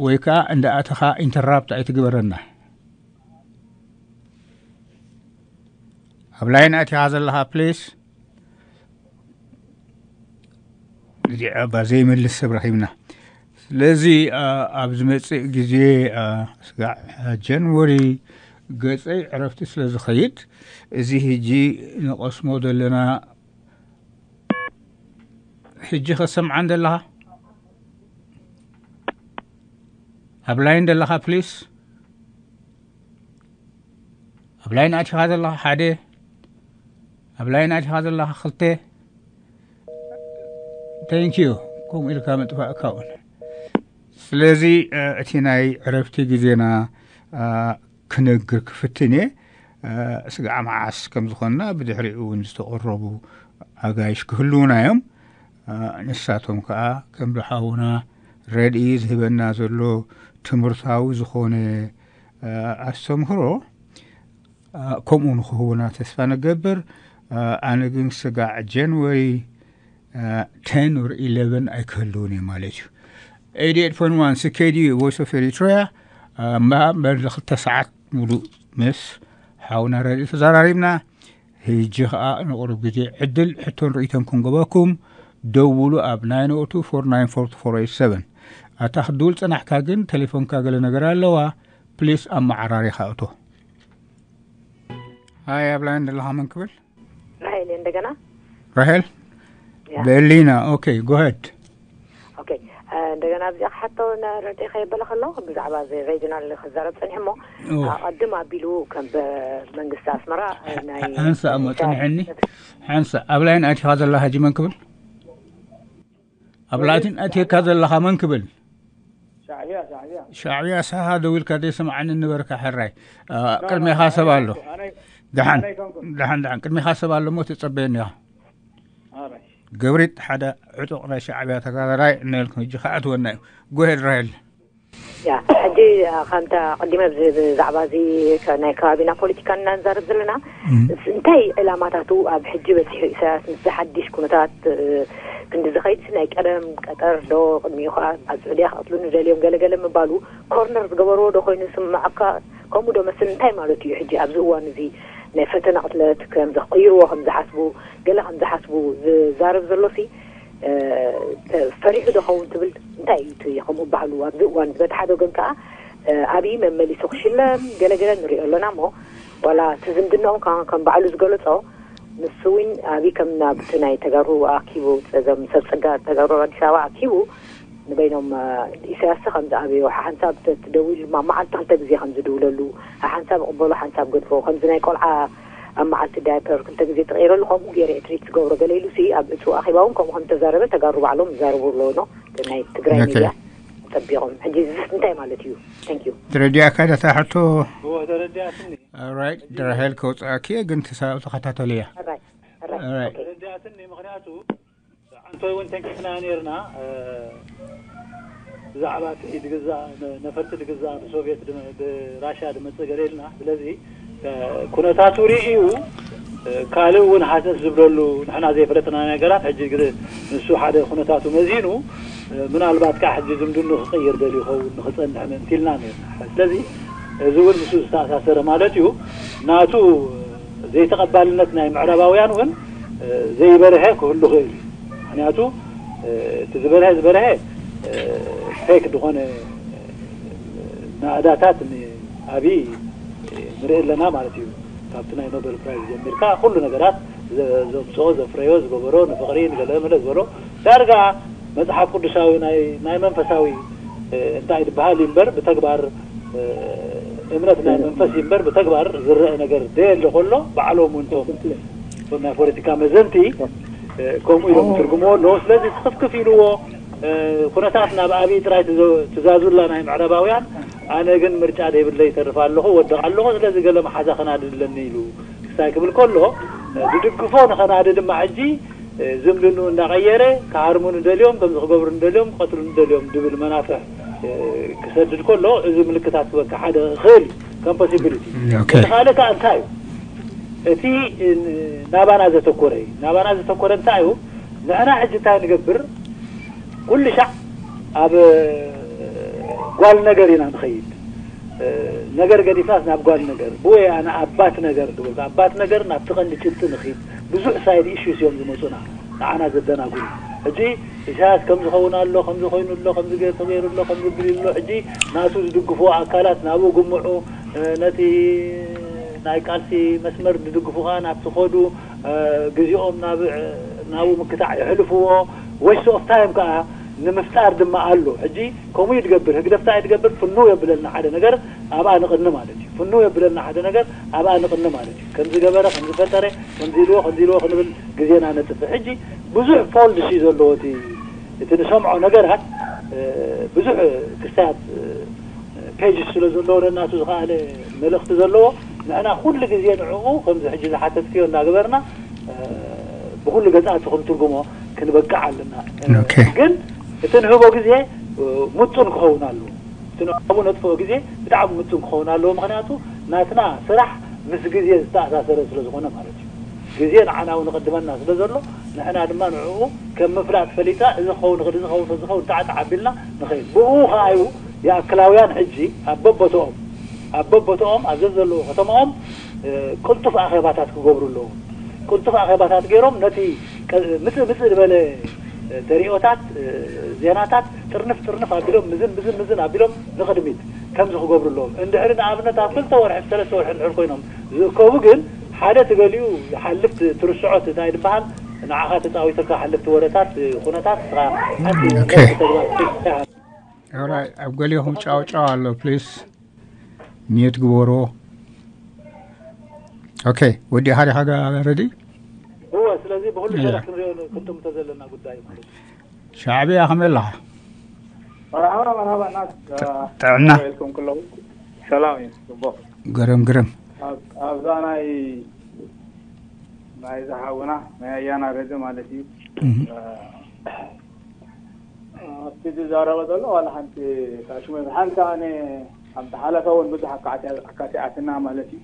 ወይ ከዓ እንደ ኣተኻ ኢንተራፕት ኣይትግበረና። ኣብ ላይን ኣቲኻ ዘለኻ ፕሊስ። እዚኣ እባ ዘይመልስ ሰብ ረኺብና። ስለዚ ኣብ ዝመፅእ ግዜ ስጋዕ ጀንወሪ ገፀይ ዕረፍቲ ስለ ዝኸይድ፣ እዚ ሕጂ ንቐስሞ ዘለና ሕጂ ከሰምዓን ዘለኻ ኣብ ላይን ዘለኻ ፕሊስ። ኣብ ላይን ኣቲኻ ዘለኻ ሓደ፣ ኣብ ላይን ኣቲኻ ዘለኻ ክልተ። Thank you። ከምኡ ኢልካ ምጥፋእካ እውን። ስለዚ እቲ ናይ ዕረፍቲ ግዜና ክነግር ክፍትን እየ። ስጋዕ መዓስ ከም ዝኾንና ብድሕሪኡ እውን ዝተቐረቡ ኣጋይሽ ክህልውና እዮም። ንሳቶም ከዓ ከም ዝሓውና ረድኢ ዝህበና ዘሎ ትምህርታዊ ዝኾነ ኣስተምህሮ ከምኡ ንክህቡና ተስፋ ንገብር። ኣነ ግን ስጋዕ ጀንወሪ ten or eleven ኣይክህልውን እየ ማለት እዩ። Eighty-eight point one C K D U Voice of Eritrea እምበኣር ንክልተ ሰዓት ሙሉእ ምስ ሓውና ረድኢ ተዘራሪብና። ሕጂ ኸኣ ንቑሩብ ግዜ ዕድል ሕቶን ርእይቶን ክንገበኩም። ደውሉ ኣብ nine oh two four nine four four eight seven። ኣታ ክትድውል ጸናሕካ ግን ቴሌፎንካ ገለ ነገር ኣለዋ። ፕሊስ ኣመዓራሪኻ እቶ። ሃይ ኣብ ላይን ዘለኻ መን ክብል? ራሄል እንደገና ራሄል ያ። በሊና። ኦኬ ጎሄድ። ኦኬ እንደገና ኣብዚኣ ክሓቶ ረድኤ ከየበለ ከሎ ብዛዕባ እዚ ሬጅናል ክዛረብ ጸኒሑ እሞ ኣቐድም ኣቢሉ ከም መንግስቲ ኣስመራ ናይ ሓንሳ እሞ ጽንሕኒ ሓንሳ ኣብ ላይን ኣቲኻ ዘላ ሕጂ መን ክብል ኣብ ላቲን ኣቲካ ዘለኻ መን ክብል ሻዕብያ ሻዕብያ ሻዕብያ ሳሃ ደው ኢልካ ዘይሰምዓኒ ንበርካ ሕራይ ቅድሜኻ ሰብ ኣሎ ኣነ ደሓን ኣይኮንኩን ደሓን ደሓን ቅድሜኻ ሰብ ኣሎ እሞ ትጸበየኒ ኢኻ ኣራይ ገብሪት ሓደ ዕጡቕ ናይ ሻዕብያ ተጋዳላይ እንበልኩም ሕጂ ክኣትወና እዩ ጎሄድ ራሄል ያ ሕጂ ከምታ ቀዲመ ብዚ- ብዛዕባ እዚ ከ- ናይ ከባቢና ፖለቲካ እናንዛረብ ዘለና እንታይ ዕላማታቱ ኣብ ሕጂ በፂሑ ኢሳያስ ምስ ሓድሽ ኩነታት እ፣ ክንዲ ዝኸይድ ሲ ናይ ቀደም ቀጠር ዶ ቅድሚኡ ከዓ ኣብ ስዑድያ ክቐትሉኒ ደልዮም ገለገለ ምባሉ ኮርነር ዝገበርዎ ዶ ኮይኑ ስምዓካ ከምኡ ዶ መስል እንታይ ማለት እዩ ሕጂ ኣብዚ እዋን እዚ ናይ ፈተና ቅትለት ከም ዘቕይርዎ ከም ዝሓስቡ ገለ ከም ዝሓስቡ ዝዛረብ ዘሎ ሲ እ፣ ተ- ፈሪሑ ዶ ኸውን ትብል እንታይ እዩ እቲ ከምኡ ባህሉ ኣብዚ እዋን ዝበቲ ሓደ ወገን ከዓ እ፣ ኣብይ መመሊሱ ክሽለም ገለገለ ንሪኦ ኣለና እሞ ዋላ እቲ ዝምድናኦም ከዓ ከም ባዕሉ ዝገለፆ ንሱ እውን ኣብይ ከም ናብቲ ናይ ተጋሩ ኣኪቡ ጸገም ሰብ ጸጋ ተጋሩ ኣብ ኣዲስ ኣበባ ኣኪቡ ንበይኖም እ፣ ኢሳያስ ከምዚ ኣብዮ ሓንሳብ ተ- ደዊሉ ድማ መዓልቲ ክልተ ግዜ ከም ዝድውለሉ ሓንሳብ ቅበሎ ሓንሳብ ገድፎ ከምዚ ናይ ቆልዓ ኣብ መዓልቲ ዳይፐር ክልተ ግዜ ተቀይረሉ ከምኡ ገይረ እየ ትሪት ዝገብሮ ገለ ኢሉ ሲ ኣብ እፁ ኣኼባ እውን ከምኡ ከም ተዛረበ ተጋሩ ባዕሎም ይዛረቡ ኣለዎ ኖ ናይ ትግራይ ኦኬ። ሚድያ ጠቢቆም ሕጂ ዝስ እንታይ ማለት እዩ thank you ተረዲኣካ ዳታ ሕቶ እዎ ተረዲኣትኒ ራይት ድራሄል ከውፅኣኪ እየ ግን ተሳ- ተኸታተልያ right right Alright. okay ተረዲኣትኒ ምክንያቱ ኣንቶይ እውን ተንኪፍና ነርና እ፣ ብዛዕባ እቲ ድግዛእ ነ- ነፈርቲ ድግዛእ ብሶቪየት ድመ- ብራሽያ ድመፅእ ገለ ኢልና ስለዚ እ፣ ኩነታቱ ርእዩ እ፣ ካልእ እውን ሃሰስ ዝብለሉ ንሕና ዘይፈለጥና ነገራት ሕጂ ግዜ ንሱ ሓደ ኩነታቱ መዚኑ እ፣ ምናልባት ከዓ ሕጂ ዝምድኑ ክቅይር ደልዩ ይኸውን ንክፀንሕ ምእንቲ ኢልና ነርና ስለዚ እዚ እውን ምስ ዝተኣሳሰረ ማለት እዩ ናቱ ዘይተቐባልነት ናይ ምዕራባውያን እውን ዘይበርሀ ክህሉ ክእል እዩ ምክንያቱ እቲ ዝበርሀ ዝበርሀ ፌክ ዝኾነ ናእዳታት ኣብይ ንርኢ ኣለና ማለት እዩ ካብቲ ናይ ኖበል ፕራይዝ ጀሚርካ ኩሉ ነገራት ዘምፅኦ ዘፍረዮ ዝገበሮ ንፍቅሪ ንገለ መለ ዝበሎ ዳርጋ መፅሓፍ ቅዱሳዊ ናይ መንፈሳዊ እንታይ ዝበሃል እዩ እምበር ብተግባር እምነት ናይ መንፈስ እዩ እምበር ብተግባር ዝረአ ነገር ደየለ ከሎ ባዕሎም እውን ቶም ናይ ፖለቲካ መዘንቲ ከምኡ ኢሎም ትርጉምዎ ኣለዎ ስለዚ ትኽፍክፍ ኢልዎ ኩነታት ናብ ኣብይ ጥራይ ትዛዙላ ናይ ምዕራባውያን ኣነ ግን ምርጫ ደይብለ ይተርፍ ኣለኹ ወድቕ ኣለኹ ስለዚ ገለ መሓዛ ከናድድ ኣለኒ ኢሉ ክስታይ ክብል ከሎ ዝድግፎ ንኸናዲ ድማ ሕጂ ዝምድንኡ እንዳቐየረ ክሃርሙ ንደልዮም ከምዚ ክገብሩ ንደልዮም ክቐትሉ ንደልዮም ድብል መናፍሕ ክሰድድ ከሎ እዚ ምልክታት ክበካ ሓደ ክእል እዩ ከም possibility እቲ ካልእ ከዓ እንታይ እዩ እቲ ናባና ዘተኮረ እዩ ናባና ዘተኮረ እንታይ እዩ ንሕና ሕጂ እንታይ ንገብር ኩሉ ሻዕ ኣብ ጓል ነገር ኢና ንኸይድ ነገር ገዲፍናስ ናብ ጓል ነገር ብወይ ኣነ ኣባት ነገር ትብል ኣባት ነገር ናብቲ ቀንዲ ጭብጢ ንኺድ ብዙሕ side issues እዮም ዝመፁና ንዓና ዘደናጉሉ ሕጂ ኢሳያስ ከም ዝኸውን ኣሎ ከም ዝኮይኑ ኣሎ ከም ዝገር ተገይሩ ኣሎ ከም ዝብል ኣሎ ሕጂ ናቱ ዝድግፍዎ ኣካላት ናብኡ ግምዑ ነቲ ናይ ቃልሲ መስመር ዝድግፉ ከዓ ናብቲ ከዱ ግዜኦም ናብኡ ምክታዕ የሕልፍዎ waste of time ከዓ ንምፍጣር ድማ ኣሎ። ሕጂ ከምኡ እዩ ዝገብር፣ ህግደፍ እንታይ እዩ ዝገብር? ፍንው የብለልና ሓደ ነገር ኣብኣ ንቕኒ ማለት እዩ። ፍንው የብለልና ሓደ ነገር ኣብኣ ንቕኒ ማለት እዩ። ከምዚ ገበረ፣ ከምዚ ፈጠረ፣ ከምዚ ኢልዎ፣ ከምዚ ኢልዎ ክንብል ግዜና ነጥፍእ። ሕጂ ብዙሕ ፎልድስ እዩ ዘለዎ እቲ እቲ ንሰምዖ ነገራት። ብዙሕ ክስታት ፔጅ ስለ ዘለዎ፣ ነናቱ ዝኸኣለ መልእኽቲ ዘለዎ፣ ንሕና ኩሉ ግዜ ንዕኡ ከምዚ ሕጂ ዝሓተትክዮ እናገበርና ብኩሉ ገጻቱ ክንትርጉሞ ክንበቅዕ ኣለና። ግን እቲ ንህቦ ግዜ ምጡን ክኸውን ኣለዎ። እቲ ንዕኡ ነጥፍኦ ግዜ ብጣዕሚ ምጡን ክኸውን ኣለዎ። ምኽንያቱ ናትና ስራሕ ምስ ግዜ ዝተኣሳሰረ ስለ ዝኾነ ማለት እዩ። ግዜ ንዓና እውን ይቕድመና ስለ ዘሎ፣ ንሕና ድማ ንዕኡ ከም ምፍላጥ ፈሊጥና፣ እዚ ክኸውን ይኽእል፣ እዚ ክኸውን፣ እዚ ክኸውን፣ ጣዕጣዕ ኣቢልና ንኸይድ። ብኡ ኸኣ እዩ የኣክላውያን ሕጂ ኣብ በቦትኦም፣ ኣብ በቦትኦም ኣብ ዘዘለዎ ከተማኦም ቅልጡፍ ኣኼባታት ክገብሩ ኣለዎም። ቅልጡፍ ኣኼባታት ገይሮም ነቲ ምጽእ ምጽእ ዝበለ ተሪኦታት፣ ዜናታት ጥርንፍ ጥርንፍ ኣቢሎም፣ ምዝን ምዝን ምዝን ኣቢሎም ንቕድሚት ከምዚ ክገብሩ ኣለዎም። እንድሕሪ ንኣብነት ኣብ ክልተ ወርሒ ሰለስተ ወርሒ እንድሕር ኮይኖም ዝእከቡ ግን፣ ሓደ እቲ ገሊኡ ይሓልፍ፣ ትርስዖ እቲ እንታይ ዝበሃል፣ ንዓኻ ተጻዊተካ ሓልፍቲ ወረታት፣ ኩነታት፣ ንስኻ ሓንቲ ተግባር ኣብ ገሊኹም ጫውጫው ኣሎ ፕሊስ ሚዩት ግበርዎ። ኦኬ፣ ወዲእኻ ዲኻ ረዲ? እወ፣ ስለዚ ብኹሉ ገለ ክንሪኦ ክንጥምቶ ዘለና ጉዳይ ማለት እዩ። ሻዕብያ ከመይ ኣለኻ? መርሓባ መርሓባ እናት ጥዕና ኢልኩም ክለኹም ሰላም እዩ ጽቡቕ። ግርም ግርም። ኣብዛ ናይ ናይ ዝሓውና ናይ ኣያና ረዲ ማለት እዩ። ኣብቲ ዝዛረበ ዘሎ ዋላ ሓንቲ ካሽመ ሓንቲ ኣነ ኣብ ዝሓለፈ እውን ብዙሕ ኣካቲኣትና ማለት እዩ።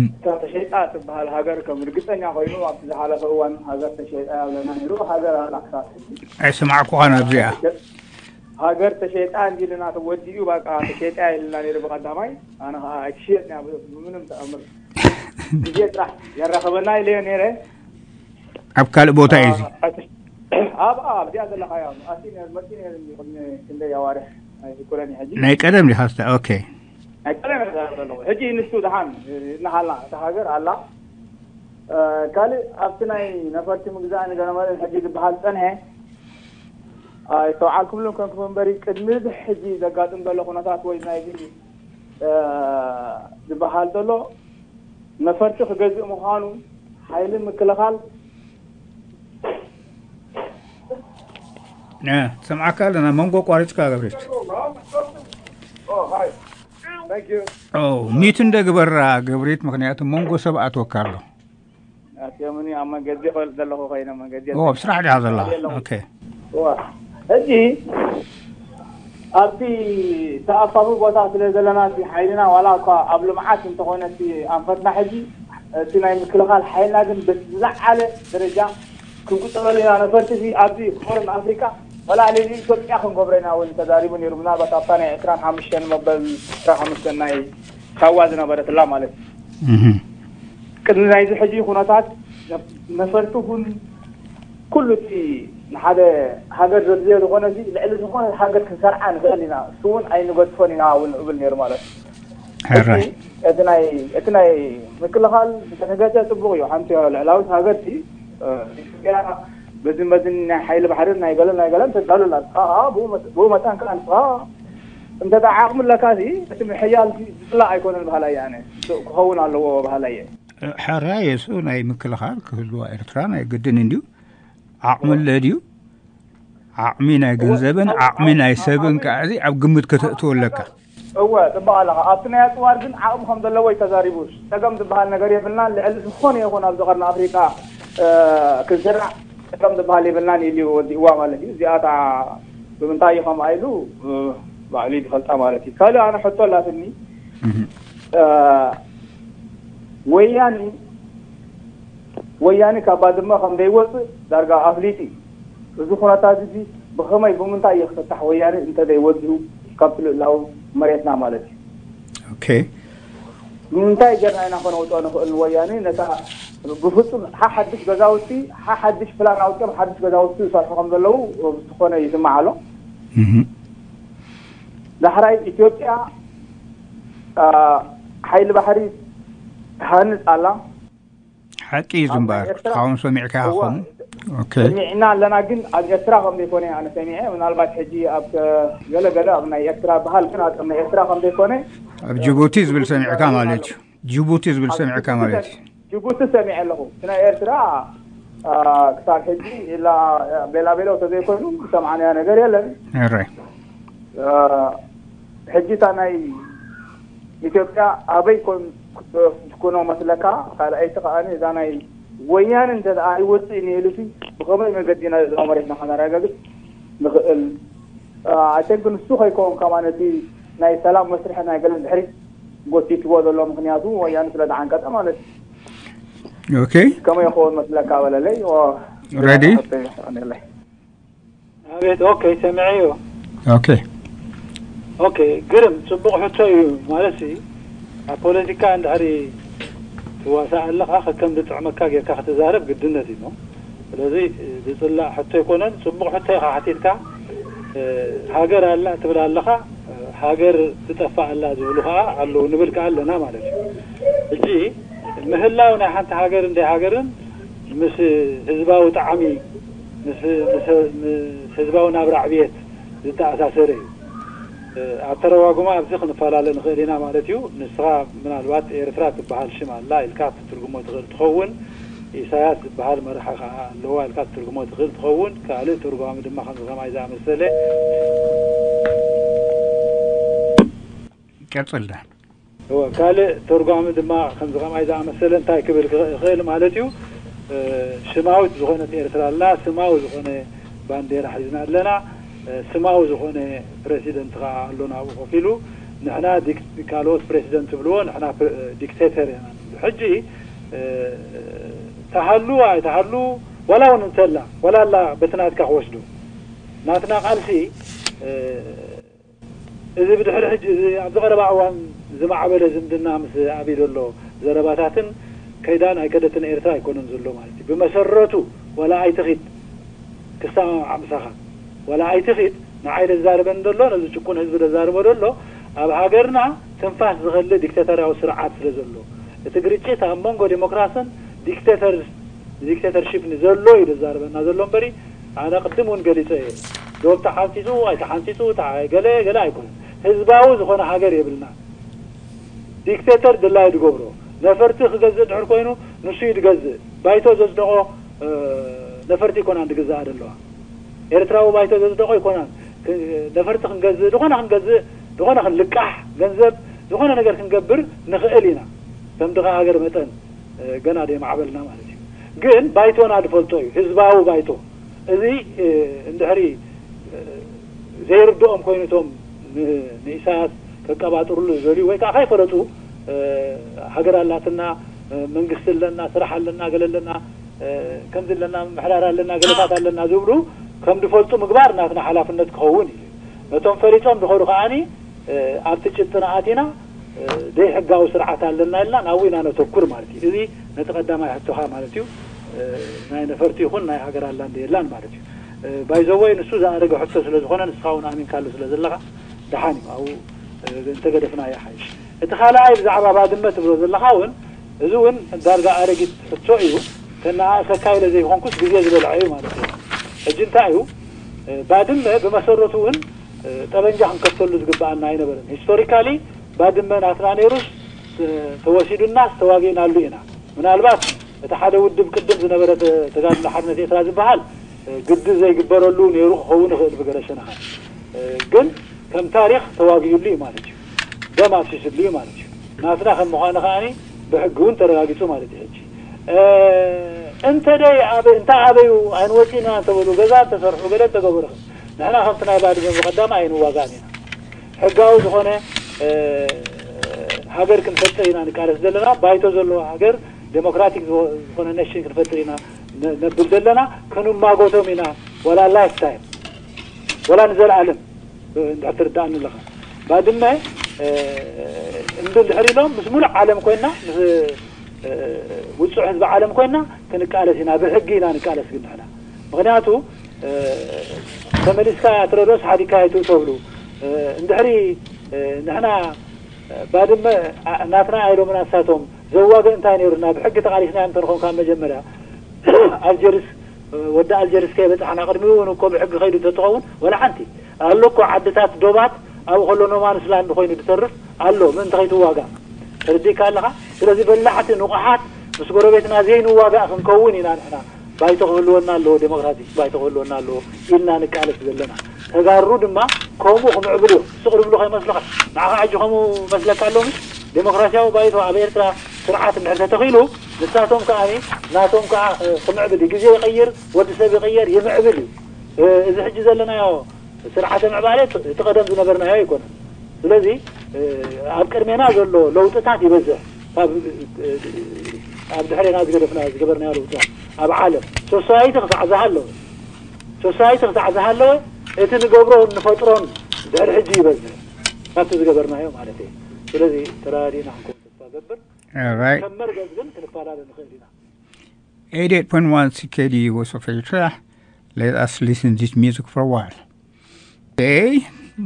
እታ ተሸይጣ ትበሃል ሃገር ከም ርግፀኛ ኮይኑ ኣብቲ ዝሓለፈ እዋን ሃገር ተሸይጣ ያብለና ነይሩ። ሃገር ኣላ ክሳብ ሕጂ። ኣይሰማዕኩኻን ኣብዚኣ። ሃገር ተሸይጣ እንዲልና ተወዲኡ በቃ ተሸይጣ ኢልና ነይሩ ብቐዳማይ። ኣነ ከዓ ኣይትሽየጥን እያ ብምንም ተኣምር ግዜ ጥራሕ የራኸበና ኢለዮ ነይረ። ኣብ ካልእ ቦታ እዩ እዚ። ኣብ ኣብዚኣ ዘለኻያ ኣቲ ነር መፂ ነር ቅድሚ ክንደይ ኣዋርሕ ኣይዝኩረን እዩ ሕጂ። ናይ ቀደም ዲኻ ስታ ኦኬ። ናይ ቀደም እየ ዝዛረብ ዘለኹ። ሕጂ ንሱ ደሓን እናሃላ እታ ሃገር ኣላ። ካልእ ኣብቲ ናይ ነፈርቲ ምግዛእ ንገረመልን ሕጂ ዝበሃል ፀንሐ ኣይስተውዓልኩምሉን ኮንኩም እምበሪ ቅድሚ እዚ ሕጂ ዘጋጥም ዘሎ ኩነታት ወይ ናይዚ ዝበሃል ዘሎ ነፈርቲ ክገዝእ ምዃኑ ሓይሊ ምክልኻል ሰምዓካ ኣለና መንጎ ቋሪፅካ ገብሬት ሚት እንደ ግበራ ገብሬት ምክንያቱ መንጎ ሰብ ኣትወካ ኣሎ ኣትዮምኒ ኣብ መንገዲ ቆል ዘለኹ ኮይነ መንገዲ ኣብ ስራሕ ዲኻ ዘላ ሕጂ ኣብቲ ተኣፋፊ ቦታ ስለ ዘለና እቲ ሓይልና ዋላ እኳ ኣብ ልምዓት እንተኾነ እቲ ኣንፈትና ሕጂ እቲ ናይ ምክልኻል ሓይልና ግን በቲ ዝለዓለ ደረጃ ክንቁፀረሉ ኢና። ነፈርቲ እዚ ኣብዚ ሆርን ኣፍሪካ ወላ ልዕሊ ኢትዮጵያ ክንገብሮ ኢና እውን ተዛሪቡ ነይሩ። ምናልባት ኣብታ ናይ ዕስራን ሓሙሽተን መበል ዕስራን ሓሙሽተን ናይ ሳዋ ዝነበረትላ ማለት እዩ። ቅድሚ ናይዚ ሕጂ ኩነታት ነፈርቲ እውን ኩሉ እቲ ንሓደ ሃገር ዘድልዮ ዝኾነ እዚ ልዕሊ ዝኾነ ሃገር ክንሰርዓ ንኽእል ኢና፣ እሱ እውን ኣይንገድፎን ኢና እውን እብል ነይሩ ማለት እዩ። ሕራይ እቲ ናይ እቲ ናይ ምክልኻል ዝተተገተ ፅቡቕ እዩ። ሓንቲ ልዕላዊት ሃገር ሲ ኢትዮጵያ በዝን በዝን ናይ ሓይሊ ባሕርን ናይ ገለን ናይ ገለን ተዳሉ ኣላ። ንስኻ ከዓ ብኡ መ- ብኡ መጠን ከዓ ንስኻ እንተ ደኣ ዓቕሚ ኣለካ ሲ እቲ ምሕያል ሲ ዝፅላእ ኣይኮነን በሃላይ ኣነ። ክኸውን ኣለዎ በሃላይ እየ። ሕራይ እሱ ናይ ምክልኻል ክህልዋ ኤርትራ ናይ ግድን እንድዩ። ዓቕሚ ኣለ ድዩ? ዓቕሚ ናይ ገንዘብን ዓቕሚ ናይ ሰብን ከዓ እዚ ኣብ ግምት ከተእትዎ ኣለካ። እወ ፅቡቅ ኣለካ። ኣብቲ ናይ ኣፅዋር ግን ዓቕሚ ከም ዘለዎ እዩ ተዛሪቡ። ፀገም ዝበሃል ነገር የብልናን። ልዕሊ ዝኾነ ይኹን ኣብዚ ቀርኒ ኣፍሪቃ ክንስራዕ ፀገም ዝበሃል የብልናን ኢሉ ወዲእዋ ማለት እዩ። እዚኣታ ብምንታይ እዩ ከምኣ ኢሉ ባዕሉ እዩ ዝፈልጣ ማለት እዩ። ካልእ ኣነ ሕቶ ኣላትኒ ወያኒ ወያኒ ካብ ባድመ ከም ዘይወፅእ ዳርጋ ኣፍሊጡ እዩ። እዚ ኩነታት እዚ ብኸመይ ብምንታይ እዩ ክፍታሕ ወያኒ እንተዘይወዲኡ ካብቲ ልእላዊ መሬትና ማለት እዩ። ኦኬ ንምንታይ ጌርና ኢና ከነውፅኦ ንኽእል ንወያኒ ነታ ብፍፁም ሓ ሓድሽ ገዛውቲ ሓ ሓድሽ ፕላን ኣውፅኦም ሓድሽ ገዛውቲ ይሰርሑ ከም ዘለዉ ዝኾነ ይስማዕ ኣሎ። ዳሕራይ ኢትዮጵያ ሓይሊ ባሕሪ ትሃንፅ ኣላ። ሓቂ እዩ ዝምበር ክትኸውን ሰሚዕካ ኢኻ ኸሙ ኦኬ። ሰሚዕና ኣለና፣ ግን ኣብ ኤርትራ ከም ዘይኮነ ኣነ ሰሚዐ። ምናልባት ሕጂ ኣብ ገለ ገለ ኣብ ናይ ኤርትራ በሃል፣ ግን ኣብ ናይ ኤርትራ ከም ዘይኮነ ኣብ ጅቡቲ ዝብል ሰሚዕካ ማለት እዩ። ጅቡቲ ዝብል ኣብ ሰሚዕካ ጅቡቲ ማለት እዩ። ጅቡቲ ሰሚዐ ኣለኹ። እቲ ናይ ኤርትራ፣ አ፣ ክሳብ ሕጂ ኢላ ቤላ ቤሎ ተዘይኮይኑ ዝሰማዕናዮ ነገር የለን። እረ። አ፣ ሕጂ እታ ናይ ኢትዮጵያ ኣበይ ኮን-፣ ኮኖ መስለካ? ካልኣይቲ ከኣ እዛ ናይ ወያነ እንተ ደኣ ኣይወጽእን ኢሉሲ ብኸመይ መገዲ ኢና ነዚ መሬትና ከነረጋግጽ ንኽእል? አ፣ I think ንሱ ከይከውን ከማን እቲ ናይ ሰላም መስርሒ ናይ ገለ ድሕሪት ጎቲትዎ ዘሎ፣ ምኽንያቱ ወያነ ስለ ዝዓንቀጸ ማለት እዩ። ኦኬ። ከመይ ይኸውን መስለካ በለለይ። ኦ፣ ሬዲ? ሓተይ ይኾነለይ። ኣቤት፣ ኦኬ፣ ሰሚዐዮ። ኦኬ። ኦኬ፣ ግርም፣ ጽቡቕ ሕቶ እዩ። ማለት ሲ፣ ኣብ ፖለቲካ እንድሕሪ ትዋሳእ ኣለኻ፣ ከከም ዝጥዕመካ ጌርካ ክትዛረብ ግድነት እዩ። ስለዚ፣ ዝጽላእ ሕቶ ኣይኮነን፣ ጽቡቕ ሕቶ ኢኻ ሓቲትካ። ሃገር ኣላ ትብል ኣለኻ፣ ሃገር ትጠፋእ ኣላ ዝብሉ ከኣ ኣለዉ፣ ንብል ከኣ ኣለና ማለት እዩ። ሕጂ፣ ምህላው ናይ ሓንቲ ሃገር እንደ ሃገርን ምስ ህዝባዊ ጣዕሚ፣ ምስ፣ ምስ፣ ምስ ህዝባዊ ናብራ ዕብየት ዝተኣሳሰረ እዩ። ኣተረጓጉማ ኣብዚ ክንፈላለ ንኽእል ኢና ማለት እዩ። ንስኻ ምናልባት ኤርትራ ትበሃል ሽም ኣላ ኢልካ ክትትርጉሞ ትኽእል ትኸውን። ኢሳያስ ዝበሃል መራሒ ከኣ ኣለዋ ኢልካ ክትትርጉሞ ትኽእል ትኸውን። ካልእ ተርጓሚ ድማ ከምዚ ከማይ ዝኣመሰለ ቀጽል ዳ። እወ፣ ካልእ ተርጓሚ ድማ ከምዚ ከማይ ዝኣመሰለ እንታይ ክብል ክኽ-፣ ይኽእል ማለት እዩ። እ፣ ሽማዊት ዝኾነት ኤርትራ ኣላ፣ ስማዊ ዝኾነ ባንዴራ ሒዝና ኣለና፣ እ፣ ስማዊ ዝኾነ ፕረሲደንት ከኣ ኣሎ ናብኡ ኮፍ ኢሉ። ንሕና ዲክ-፣ ካልኦት ፕረሲደንት ትብልዎ፣ ንሕና ፕረ-፣ ዲክቴተር ኢና ንብሎ። ሕጂ፣ እ፣ ተሃሉ ኣይተሃሉ፣ ዋላ እውን እንተላ፣ ዋላ ኣላ በቲ ናትካ ክወስዶ። ናትና ቃልሲ፣ እ፣ እዚ ብድሕሪ ሕጂ፣ እዚ ኣብዚ ቀረባ እዋን ዝማዕበለ ዝምድና ምስ ኣብይ ዘሎ ዘረባታትን ከይዳን ኣይከደትን ኤርትራ ኣይኮነን ዘሎ ማለት እዩ። ብመሰረቱ፣ ዋላ ኣይትኺድ ክሰማማዕ ምሳኻ፣ ዋላ ኣይትኺድ ንዓይ ዘዛርበኒ ዘሎ፣ ነዚ ጭቁን ህዝቢ ዘዛርቦ ዘሎ፣ ኣብ ሃገርና ትንፋስ ዝኸልእ ዲክታቶርያዊ ስርዓት ስለ ዘሎ፣ እቲ ግርጭት ኣብ መንጎ ዴሞክራስን ዲክታተር-፣ ዲክታተርሺፕ ንዘሎ እዩ ዘዛርበና ዘሎ እምበሪ፣ ኣነ ቅድም እውን ገሊጸ እየ። ዶብ ተሓንጺጹ ኣይተሓንጺጹ፣ ተዓ-፣ ገለ ገለ ኣይኮነን። ህዝባዊ ዝኾነ ሃገር የብልና። ዲክቴተር ድላዩ ዝገብሮ። ነፈርቲ ክገዝእ ድሕር ኮይኑ፣ ንሱ እዩ ዝገዝእ። ባይቶ ዘጽደቖ፣ እ፣ ነፈርቲ ይኮናን ዝግዝኣ ዘለዋ። ኤርትራዊ ባይቶ ዘጽደቖ ይኮናን። ክ-፣ ነፈርቲ ክንገዝእ፣ ዝኾነ ክንገዝእ፣ ዝኾነ ክንልቃሕ፣ ገንዘብ፣ ዝኾነ ነገር ክንገብር ንኽእል ኢና። ከም ድኻ ሃገር መጠን፣ እ፣ ገና ደይማዕበልና ማለት እዩ። ግን ባይቶና ዝፈልጦ እዩ፣ ህዝባዊ ባይቶ። እዚ፣ እ፣ እንድሕሪ፣ እ፣ ዘይርድኦም ኮይኑ እቶም ን-፣ ንኢሳያስ ከቀባጥሩሉ ዝደልዩ ወይ ከዓ ከይፈለጡ፣ እ፣ ሃገር ኣላትና፣ እ፣ መንግስቲ ኣለና፣ ስራሕ ኣለና፣ ገለ ኣለና፣ እ፣ ከምዚ ኣለና፣ ምሕዳር ኣለና፣ ገለታት ኣለና ዝብሉ ከም ዝፈልጡ ምግባር ናትና ሓላፍነት ክኸውን እዩ። ነቶም ፈሊጦም ዝኸዱ ከዓኒ፣ እ፣ ኣብቲ ጭጥና ኣቲና፣ እ፣ ዘይሕጋዊ ስርዓት ኣለና ኢልና ናብኡ ኢና ነተኩር ማለት እዩ። እዚ ነቲ ቀዳማይ ሕቶኻ ማለት እዩ። እ፣ ናይ ነፈርቲ ይኹን ናይ ሃገር ኣላ እንደ የላን ማለት እዩ። እ፣ ባይዘወይ ንሱ ዝኣረገ ሕቶ ስለ ዝኾነ ንስኻ እውን ኣሚንካሉ ስለ ዘለኻ ደሓን እዩ። ኣብኡ፣ እ፣ እንተገደፍና ይሓይሽ። እቲ ካልኣይ ብዛዕባ ባድመ ትብሎ ዘለኻ እውን፣ እዚ እውን ዳርጋ ኣረጊት ሕቶ እዩ። ከነኣእሰካ ኢለ ዘይኮንኩስ ግዜ ዝበልዐ እዩ ማለት እዩ። ሕጂ እንታይ እዩ፣ እ፣ ባድመ ብመሰረቱ እውን፣ እ፣ ጠበንጃ ክንከፍተሉ ዝግብኣና ኣይነበረን። ሂስቶሪካሊ ባድመ ናትና ነይሩስ፣ እ፣ ተወሲዱናስ ተዋጊእናሉ ኢና። ምናልባት እቲ ሓደ ውድብ ቅድም ዝነበረ ተ-፣ ተጋድሎ ሓርነት ኤርትራ ዝበሃል፣ እ፣ ግዲ ዘይግበረሉ ነይሩ ክኸውን ይኽእል ብገለ ሸነኻት። እ፣ ግን ከም ታሪኽ ተዋጊኡሉ እዩ ማለት እዩ። ደም ኣፍሲስሉ እዩ ማለት እዩ። ናትና ከም ምዃኑ ከዓኒ ብሕጊ እውን ተረጋጊጹ ማለት እዩ። ሕጂ፣ እ፣ እንተ ደይ ኣበ-፣ እንተ ኣበዩ ኣይንወጽእን ኢና እንተበሉ፣ ገዛ እንተሰርሑ፣ ገለ እንተገበሩ፣ ንሕና ከምቲ ናይ ባድመ ብቐዳማ ኣይንዋጋእን ኢና። ሕጋዊ ዝኾነ፣ እ፣ ሃገር ክንፈጥር ኢና ንቃለስ ዘለና። ባይቶ ዘለዎ ሃገር፣ ዴሞክራቲክ ዝኮ-፣ ዝኾነ ኔሽን ክንፈጥር ኢና ነ-፣ ነብል ዘለና። ክንማጎቶም ኢና፣ ዋላ ላይፍ ታይም፣ ዋላ ንዘለኣለም፣ እ፣ እንድሕር ትርዳእኒ ኣለኻ። ባድመ፣ እ፣ እምቢ እንድሕር ኢሎም ምስ ሙሉእ ዓለም ኮይና፣ ምስ፣ እ፣ ውጹዕ ህዝቢ ዓለም ኮይና ክንቃለስ ኢና፣ ብሕጊ ኢና ንቃለስ ግን ንሕና። ምኽንያቱ፣ እ፣ ተመሊስካ ትረድኦስ ሓዲግካ ኣይትእቶ ብሉ። እ፣ እንድሕሪ፣ እ፣ ንሕና፣ እ፣ ባድመ፣ ኣ-፣ ናትና ኣይሎምና ንሳቶም፣ ዘዋግእ እንታይ ነይሩና? ብሕጊ ተቓሊስና እንተንኾን ካብ መጀመርያ ኣልጀርስ ወዲ ኣልጀርስ ከይበጻሕና፣ ቅድሚኡ እውን እኮ ብሕጊ ከይዱ ተትኸውን፣ ወላ ሓንቲ ኣሎ እኮ ዓድታት፣ ዶባት ኣብኡ ከሎ ኖማንስ ላንድ ኮይኑ ዝተርፍ ኣሎ። ምእንቲ ከይትዋጋእ፣ ተረዲእካ ኣለኻ? ስለዚ በላሕቲ ንቑሓት ምስ ጎረቤትና ዘይንዋጋእ ክንከውን ኢና ንሕና። ባይቶ ክህልወና ኣለዎ፣ ዴሞክራሲ ባይቶ ክህልወና ኣለዎ ኢልና ንቃለስ ዘለና። ተጋሩ ድማ ከምኡ ክምዕብሉ እዮም። ስቕ ዝብሉ ከይመስሉኻ። ንዓኻ ሕጂ ከምኡ መስለካ ኣሎ፣ ምስ ዴሞክራሲያዊ ባይቶ ኣብ ኤርትራ ስርዓት እንድሕር ተተኺሉ፣ ንሳቶም ከኣ ናቶም ከኣ ክምዕብል እዩ። ግዜ ይቕይር፣ ወዲ ሰብ ይቕየር፣ ይምዕብል እዩ። እዚ ሕጂ ዘለናዮ ስርዓተ ምዕባለ እቲ ቀደም ዝነበርናዮ ኣይኮነን። ስለዚ ኣብ ቅድሜና ዘሎ ለውጥታት ይበዝሕ፣ ካብ ኣብ ድሕሬና ዝገደፍና ዝገበርናዮ ለውጥታት ኣብ ዓለም ሶሳይቲ ክሳዕ ዝሃለወ፣ ሶሳይቲ ክሳዕ ዝሃለወ፣ እቲ ንገብሮ ንፈጥሮን ድሕሪ ሕጂ ይበዝሕ፣ ካብቲ ዝገበርናዮ ማለት እዩ። ስለዚ ተረዳዲእና ክንከውን ተስፋ ገብር። All right. ከም መርገጽ ግን ክንፈላለ ንኽእል ኢና። eighty-eight point one C K D Voice of Eritrea. Let us listen this music for a while. Hey,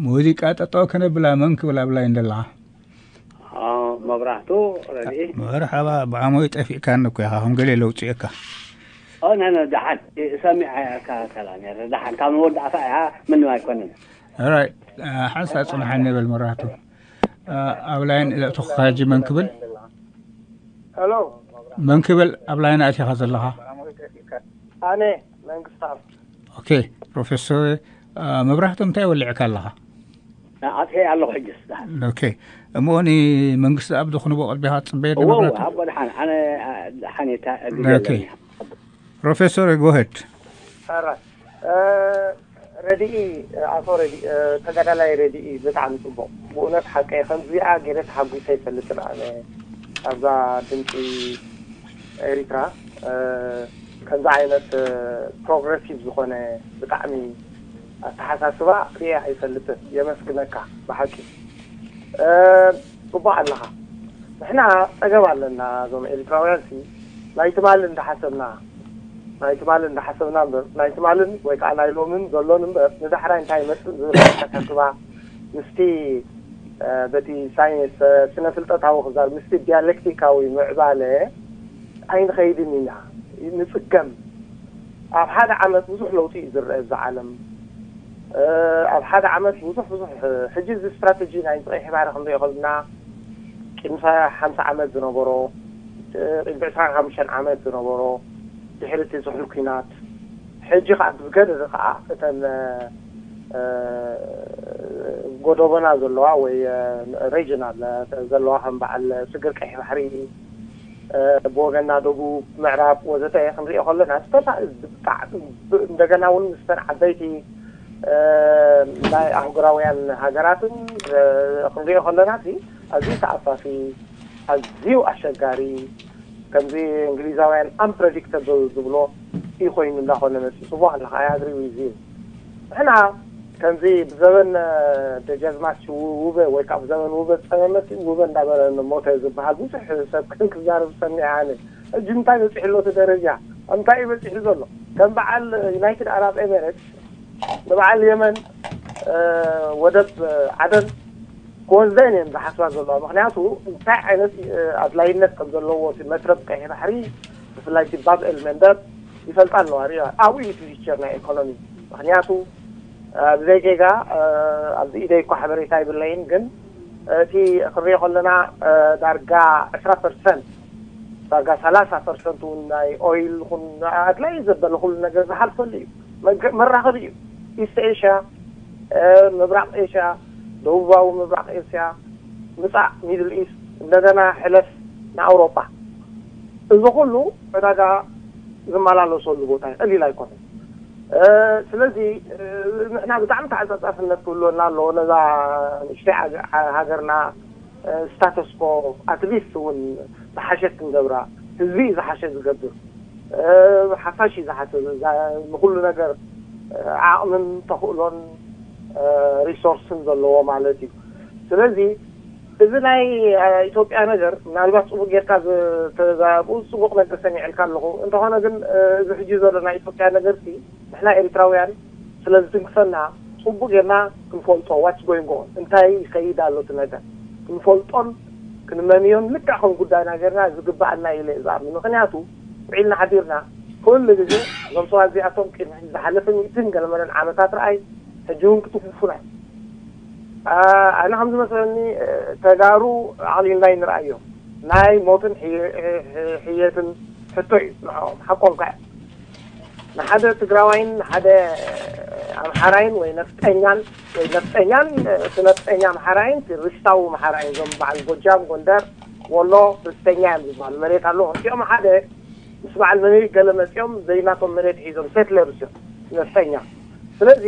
ሙዚቃ ጠጠው ከነብላ፣ መን ክብል ኣብ ላይን ደላ? መብራህቱ ረድኢ። መርሓባ። ብኣሞይ ጠፊእካኒ እኮ ኢኻ፣ ከም ገለ ለውፅኤካ። ኦ፣ ነ፣ ነ፣ ደሓን ሰሚዐካ ከላ ነረ። ደሓን ካብ መወዳእታ እያ፣ ምንም ኣይኮነን። All right. ሓንሳ ጽንሓኒ በል መብራህቱ። ኣብ ላይን እለእትኹኻ ሕጂ መን ክብል? ሄሎ፣ መን ክብል ኣብ ላይን ኣቲኻ ዘለኻ? ኣነ መንግስታብ። ኦኬ። ፕሮፌሰር መብራህቶም እንታይ ወሊዕካ ኣለኻ? ኣጥፌ ኣለኹ ሕጅስ። ደሓን። ኦኬ። እሞ ንመንግስቲ ኣብ ዶ ክንቦ ቅድሚኻ ትጽበየ? እዎ፣ እዎ፣ ኣቦ ደሓን። ኣነ ደሓን እየ። ኦኬ። ፕሮፌሰር፣ go ahead. ረ ረድኢ፣ ኣቶ ረድኢ፣ ተጋዳላይ ረድኢ፣ ብጣዕሚ ጽቡቕ። ብእውነት ሓቀይ ከምዚኣ ገይረ ተሓጒሰ ኣይፈልጥን ኣነ። ኣብዛ ድምፂ ኤሪትራ ከምዚ ዓይነት ፕሮግረሲቭ ዝኾነ ብጣዕሚ ኣተሓሳስባ ሪኤ ኣይፈልጥን። የመስግነካ ብሓቂ። ጽቡቕ ኣለኻ። ንሕና ጸገም ኣለና። እዞም ኤሪትራውያን ሲ ናይ ትማሊ እንዳሓሰብና ናይ ትማሊ እንዳሓሰብና እምበር፣ ናይ ትማልን ወይ ከዓ ናይ ሎምን ዘሎን እምበር፣ ንዳሕራይ እንታይ ይመጽእ ዝብል ኣተሓሳስባ ምስቲ በቲ ሳይንስ ስነ ፍልጠታዊ ክዛር ምስቲ ዲያሌክቲካዊ ምዕባለ ኣይንኸይድን ኢና። ንጽገም። ኣብ ሓደ ዓመት ብዙሕ ለውጢ እዩ ዝረአ እዛ ዓለም። ኣብ ሓደ ዓመት ብዙሕ ብዙሕ ሕጂ እዚ ስትራተጂ ናይ ቀይሕ ባሕሪ ክንሪኦ ከለና ቅድሚ ሓምሳ ዓመት ዝነበሮ፣ ቅድሚ ዕስራን ሓሙሽተን ዓመት ዝነበሮ፣ ድሕሪ እቲ ዝሑል ኲናት፣ ሕጂ ከዓ ብዝገደደ ከዓ እተን ጎደቦና ዘለዋ ወይ ሬጅናል ዘለዋ ከም በዓል ስግር ቀይሕ ባሕሪ፣ ብወገንና ደቡብ፣ ምዕራብ ወዘተ ክንሪኦ ከለና ዝተፋ ብጣዕሚ እንደገና እውን ምስተን ዓበይቲ ናይ ኣህጉራውያን ሃገራትን ክንሪኦ ከለና ሲ ኣዝዩ ተኣፋፊ፣ ኣዝዩ ኣሸጋሪ፣ ከምዚ እንግሊዛውያን ኣምፕረዲክተብል ዝብሎ እዩ ኮይኑ እንዳኾነ መፂ። ጽቡቕ ኣለኻ። ኣይ ኣግሪ ዊዝ ዩ። ንሕና ከምዚ ብዘበን ደጃዝማች ውበ ወይ ከዓ ብዘበን ውበ ጸመመት ውበ እንዳበለ ሞተ ዝበሃል ብዙሕ ሰብ ክዛረብ ሰሚዐ ኣነ። ሕጂ እንታይ በፂሑ ኣሎ እቲ ደረጃ? እንታይ እዩ በፂሑ ዘሎ? ከም በዓል ዩናይትድ ኣራብ ኤሜሬትስ ንበዓል የመን ወደብ ዓደን ክወስደን እየን ዝሓስባ ዘለዋ። ምክንያቱ እንታይ ዓይነት ኣድላይነት ከም ዘለዎ እቲ መትረብ ቀይሕ ባሕሪ ብፍላይ እቲ ባብ ኤል መንደብ ይፈልጣ ኣለዋ። ሪኣ ኣብኡ እዩ እቲ ፊቸር ናይ ኢኮኖሚ። ምክንያቱ ብዘይ ጌጋ ኣብዚ ኢደይ እኳ ሓበሬታ ይብለይን፣ ግን እቲ ክንሪኦ ከለና ዳርጋ ዕስራ ፐርሰንት ዳርጋ ሰላሳ ፐርሰንት እውን ናይ ኦይል ኹን ኣድላይ ዘበለ ኩሉ ነገር ዝሓልፈሉ እዩ። መራኸቢ እዩ። ኢስት ኤሽያ፣ ምብራቕ ኤሽያ፣ ደቡባዊ ምብራቕ ኤስያ፣ ምፃእ ሚድል ኢስት፣ እንደገና ሕለፍ ንኣውሮጳ። እዚ ኩሉ ዕዳጋ ዝመላለሰሉ ቦታ እዩ። ቀሊል ኣይኮነን። ስለዚ ንሕና ብጣዕሚ ተዓፃፃፍነት ክህልወና ኣለዎ። ነዛ ንእሽተይ ሃገርና ስታተስኮ ኣትሊስት እውን ዝሓሸት ክንገብራ። ህዝቢ እዩ ዝሓሸ ዝገብር። ሓፋሽ እዩ ዝሓስብ። ንኩሉ ነገር ዓቕምን ተኽእሎን ሪሶርስን ዘለዎ ማለት እዩ። ስለዚ እዚ ናይ ኢትዮጵያ ነገር ምናልባት ፅቡቅ ጌርካ ዝተዛረቡ ፅቡቅ ነገር ሰሚዕልካ ኣለኹ። እንተኾነ ግን እዚ ሕጂ ዘሎ ናይ ኢትዮጵያ ነገር ሲ ንሕና ኤሪትራውያን ስለ ዝትንክፈና ፅቡቅ ጌርና ክንፈልጦ ዋትስ ጎይንግ ኦን እንታይ ይኸይድ ኣሎ እቲ ነገር ክንፈልጦን ክንመንዮን ልክዕ ከም ጉዳይና ጌርና ዝግባኣና ኢለ እየ ዝኣምን። ምክንያቱ ውዒልና ሓዲርና ኩሉ ግዜ እዞም ሰባት እዚኣቶም ቅድሚ ዝሓለፈ ሚእትን ገለመለን ዓመታት ረኣይ፣ ሕጂ እውን ክጥፍፉና እዮም። ኣነ ከም ዝመስለኒ ተጋሩ ኣዕሊልና ይንርኣዮም። ናይ ሞትን ሕየትን ሕቶ እዩ ንዕኦም። ሓቆም ከ ንሓደ ትግራዋይን ንሓደ ኣምሓራይን ወይ ነፍጠኛን ወይ ነፍጠኛን እቲ ነፍጠኛ ኣምሓራይን እቲ ርስታዊ ኣምሓራይን እዞም በዓል ጎጃም፣ ጎንደር፣ ወሎ ርስተኛ እዮም ዝበሃሉ መሬት ኣለዎ። እዚኦም ሓደ ምስ በዓል መኒሊክ ገለ መፂኦም ዘይናቶም መሬት ሒዞም ሴትለርስ እዮም ነፍጠኛ። ስለዚ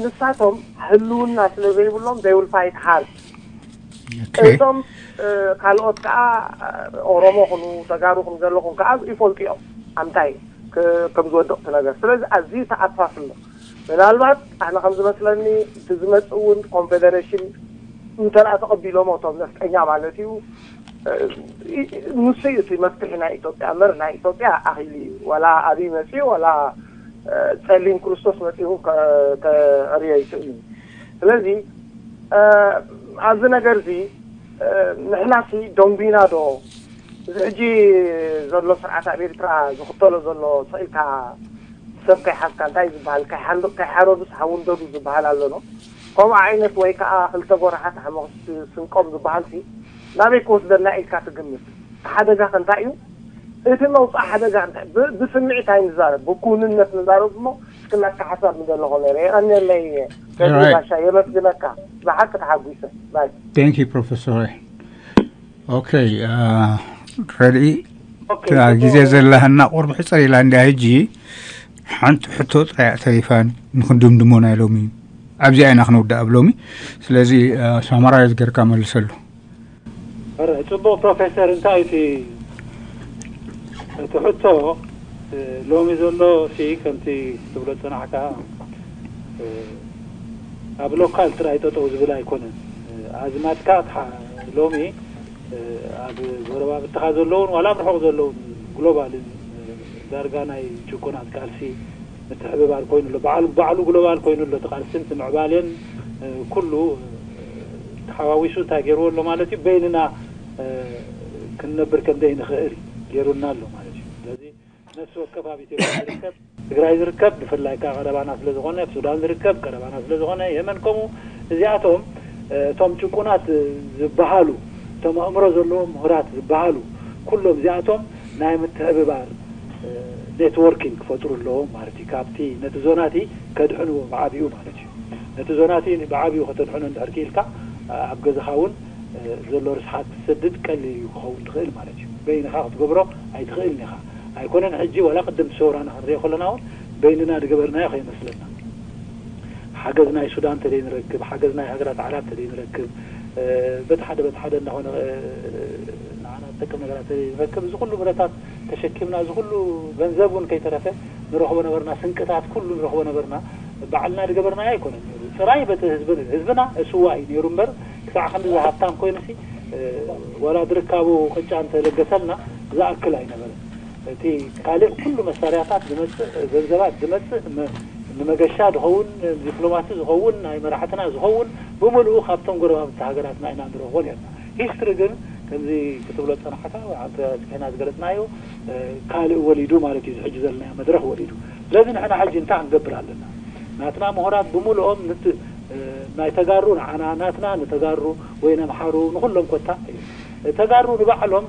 ንሳቶም ህልውና ስለ ዘይብሎም they will fight hard። እቶም ካልኦት ከዓ ኦሮሞ ኩኑ ተጋሩ ኩኑ ዘለኹም ከዓ ይፈልጡ እዮም ኣምታይ ከም ዝወደቕ እቲ ነገር። ስለዚ ኣዝዩ ተኣፋፍሎ። ምናልባት ኣነ ከም ዝመስለኒ እቲ ዝመፅእ እውን ኮንፌደሬሽን እንተደኣ ተቐቢሎሞ እቶም ነፍጠኛ ማለት እዩ ንሱ እዩ እቲ መፍትሒ ናይ ኢትዮጵያ እምበር ናይ ኢትዮጵያ ኣኺሉ እዩ። ዋላ ኣብይ መፅኡ ዋላ ጸሊም ክርስቶስ መጺኡ ከዕርዮ ይኽእል እዩ። ስለዚ ኣብዚ ነገር እዚ ንሕናሲ ደንጉይና ዶ? እዚ ሕጂ ዘሎ ስርዓት ኣብ ኤርትራ ዝኽተሎ ዘሎ ስቕ ኢልካ ሰብ ከይሓዝካ እንታይ ዝበሃል ከይሓረዱስ ሃውንደዱ ዝበሃል ኣሎ ዶ? ከምኡ ዓይነት ወይ ከዓ ክልተ ጎራሓት ሓመኽስ ስንቆም ዝበሃልሲ ናበይ ክወስደና ኢልካ ትግምት? ሓደጋ ከ እንታይ እዩ? እቲ መውፃእ ሓደጋ እንታይ ብስምዒት ኣይንዛረብ፣ ብኩንነት ንዛረብ እሞ እስክናካ ሓሳብ ምደለኹ ነይረ። የቐንየለይ ገዜ ባሻ፣ የመስግነካ። ብሓቂ ተሓጒሰ። ባይ። Thank you ፕሮፌሰር። ኦኬ፣ ረድኢ፣ ግዜ ዘላህና ቁርብ ሕፅር ኢላ እንድያ። ሕጂ ሓንቲ ሕቶ ጥራይ ተሪፋን ንክንድምድሞ ናይ ሎሚ ኣብዚኣ ኢና ክንውዳእ ኣብ ሎሚ። ስለዚ ሳማራይዝ ጌርካ መልሰሉ። ሕረ፣ ጽቡቕ ፕሮፌሰር፣ እንታይ እቲ እቲ ሕቶ ሎሚ ዘሎ ሲ ከምቲ ትብሎ ጽናሕካ ኣብ ሎካል ጥራይ ጠጠው ዝብል ኣይኮነን። ኣዝማድካ ሎሚ ኣብ ጎረባብትኻ ዘለውን ዋላ ኣብ ርሑቕ ዘለውን ግሎባልን ዳርጋ ናይ ጭቁናት ቃልሲ ምትሕብባር ኮይኑ ኣሎ። ባዕሉ ባዕሉ ግሎባል ኮይኑ ኣሎ። እቲ ቃልስን እቲ ምዕባሌን ኩሉ ተሓዋዊሱ እንታይ ገይርዎ ኣሎ ማለት እዩ? በይንና ክንነብር ከም ዘይንኽእል ገይሩና ኣሎ ማለት እዩ። ስለዚ ነፍሲ ወከፍ ኣብ ኢትዮጵያ ዝርከብ፣ ትግራይ ዝርከብ ብፍላይ ከዓ ቀረባና ስለ ዝኾነ፣ ኣብ ሱዳን ዝርከብ ቀረባና ስለ ዝኾነ፣ የመን ከምኡ፣ እዚኣቶም እቶም ጭቁናት ዝበሃሉ፣ እቶም ኣእምሮ ዘለዎም ምሁራት ዝበሃሉ ኩሎም እዚኣቶም ናይ ምትሕብባር ኔትወርኪንግ ክፈጥሩ ኣለዎም ማለት እዩ። ካብቲ ነቲ ዞናቲ ከድሕንዎ ብዓቢኡ ማለት እዩ። ነቲ ዞናቲ ብዓቢኡ ከተድሕኖ እንድሕር ክኢልካ ኣብ ገዛኻ እውን ዘሎ ርስሓት ክትሰድድ ቀሊል እዩ ክኸውን ትኽእል ማለት እዩ። በይንኻ ክትገብሮ ኣይትኽእልን ኢኻ። ኣይኮነን ሕጂ ዋላ ቅድም ሰውራና ክንሪኦ ከለና እውን በይንና ዝገበርናዮ ከይመስለና። ሓገዝ ናይ ሱዳን ተደይ ንረክብ፣ ሓገዝ ናይ ሃገራት ዓራብ ተደይ ንረክብ፣ በቲ ሓደ በቲ ሓደ እንዳኾነ ንዓና ዝጠቅም ነገራት ተደይ ንረክብ። እዚ ኩሉ ብረታት ተሸኪምና፣ እዚ ኩሉ ገንዘብ እውን ከይተረፈ ንረኽቦ ነበርና፣ ስንቅታት ኩሉ ንረኽቦ ነበርና። ባዕልና ዝገበርናዮ ኣይኮነን ነይሩ። ጥራይ በቲ ህዝብና፣ ህዝብና እሱዋ እዩ ነይሩ እምበር ክሳዕ ክንድዚ ሃብታም ኮይኑሲ ዋላ ድርካቡ ቅጫ እንተለገሰልና ዝኣክል ኣይነበረን። እቲ ካልእ ኩሉ መሳርያታት ዝመጽእ፣ ገንዘባት ዝመጽእ፣ ንመገሻ ዝኸውን፣ ንዲፕሎማሲ ዝኸውን፣ ናይ መራሕትና ዝኸውን ብምልኡ ካብቶም ጎረባብቲ ሃገራትና ኢና ንረኽቦ ነርና። ሂስትሪ ግን ከምዚ ክትብሎ ዝጸናሕካ፣ ኣንተ ጽሒና ዝገለጽናዮ፣ ካልእ ወሊዱ ማለት እዩ፣ እዚ ሕጂ ዘለናዮ መድረኽ ወሊዱ። ስለዚ ንሕና ሕጂ እንታይ ክንገብር ኣለና? ናትና ምሁራት ብምልኦም ናይ ተጋሩ ንዓና፣ ናትና ንተጋሩ ወይ ነምሓሩ ንኹሎም ኮታ እዩ። ተጋሩ ንባዕሎም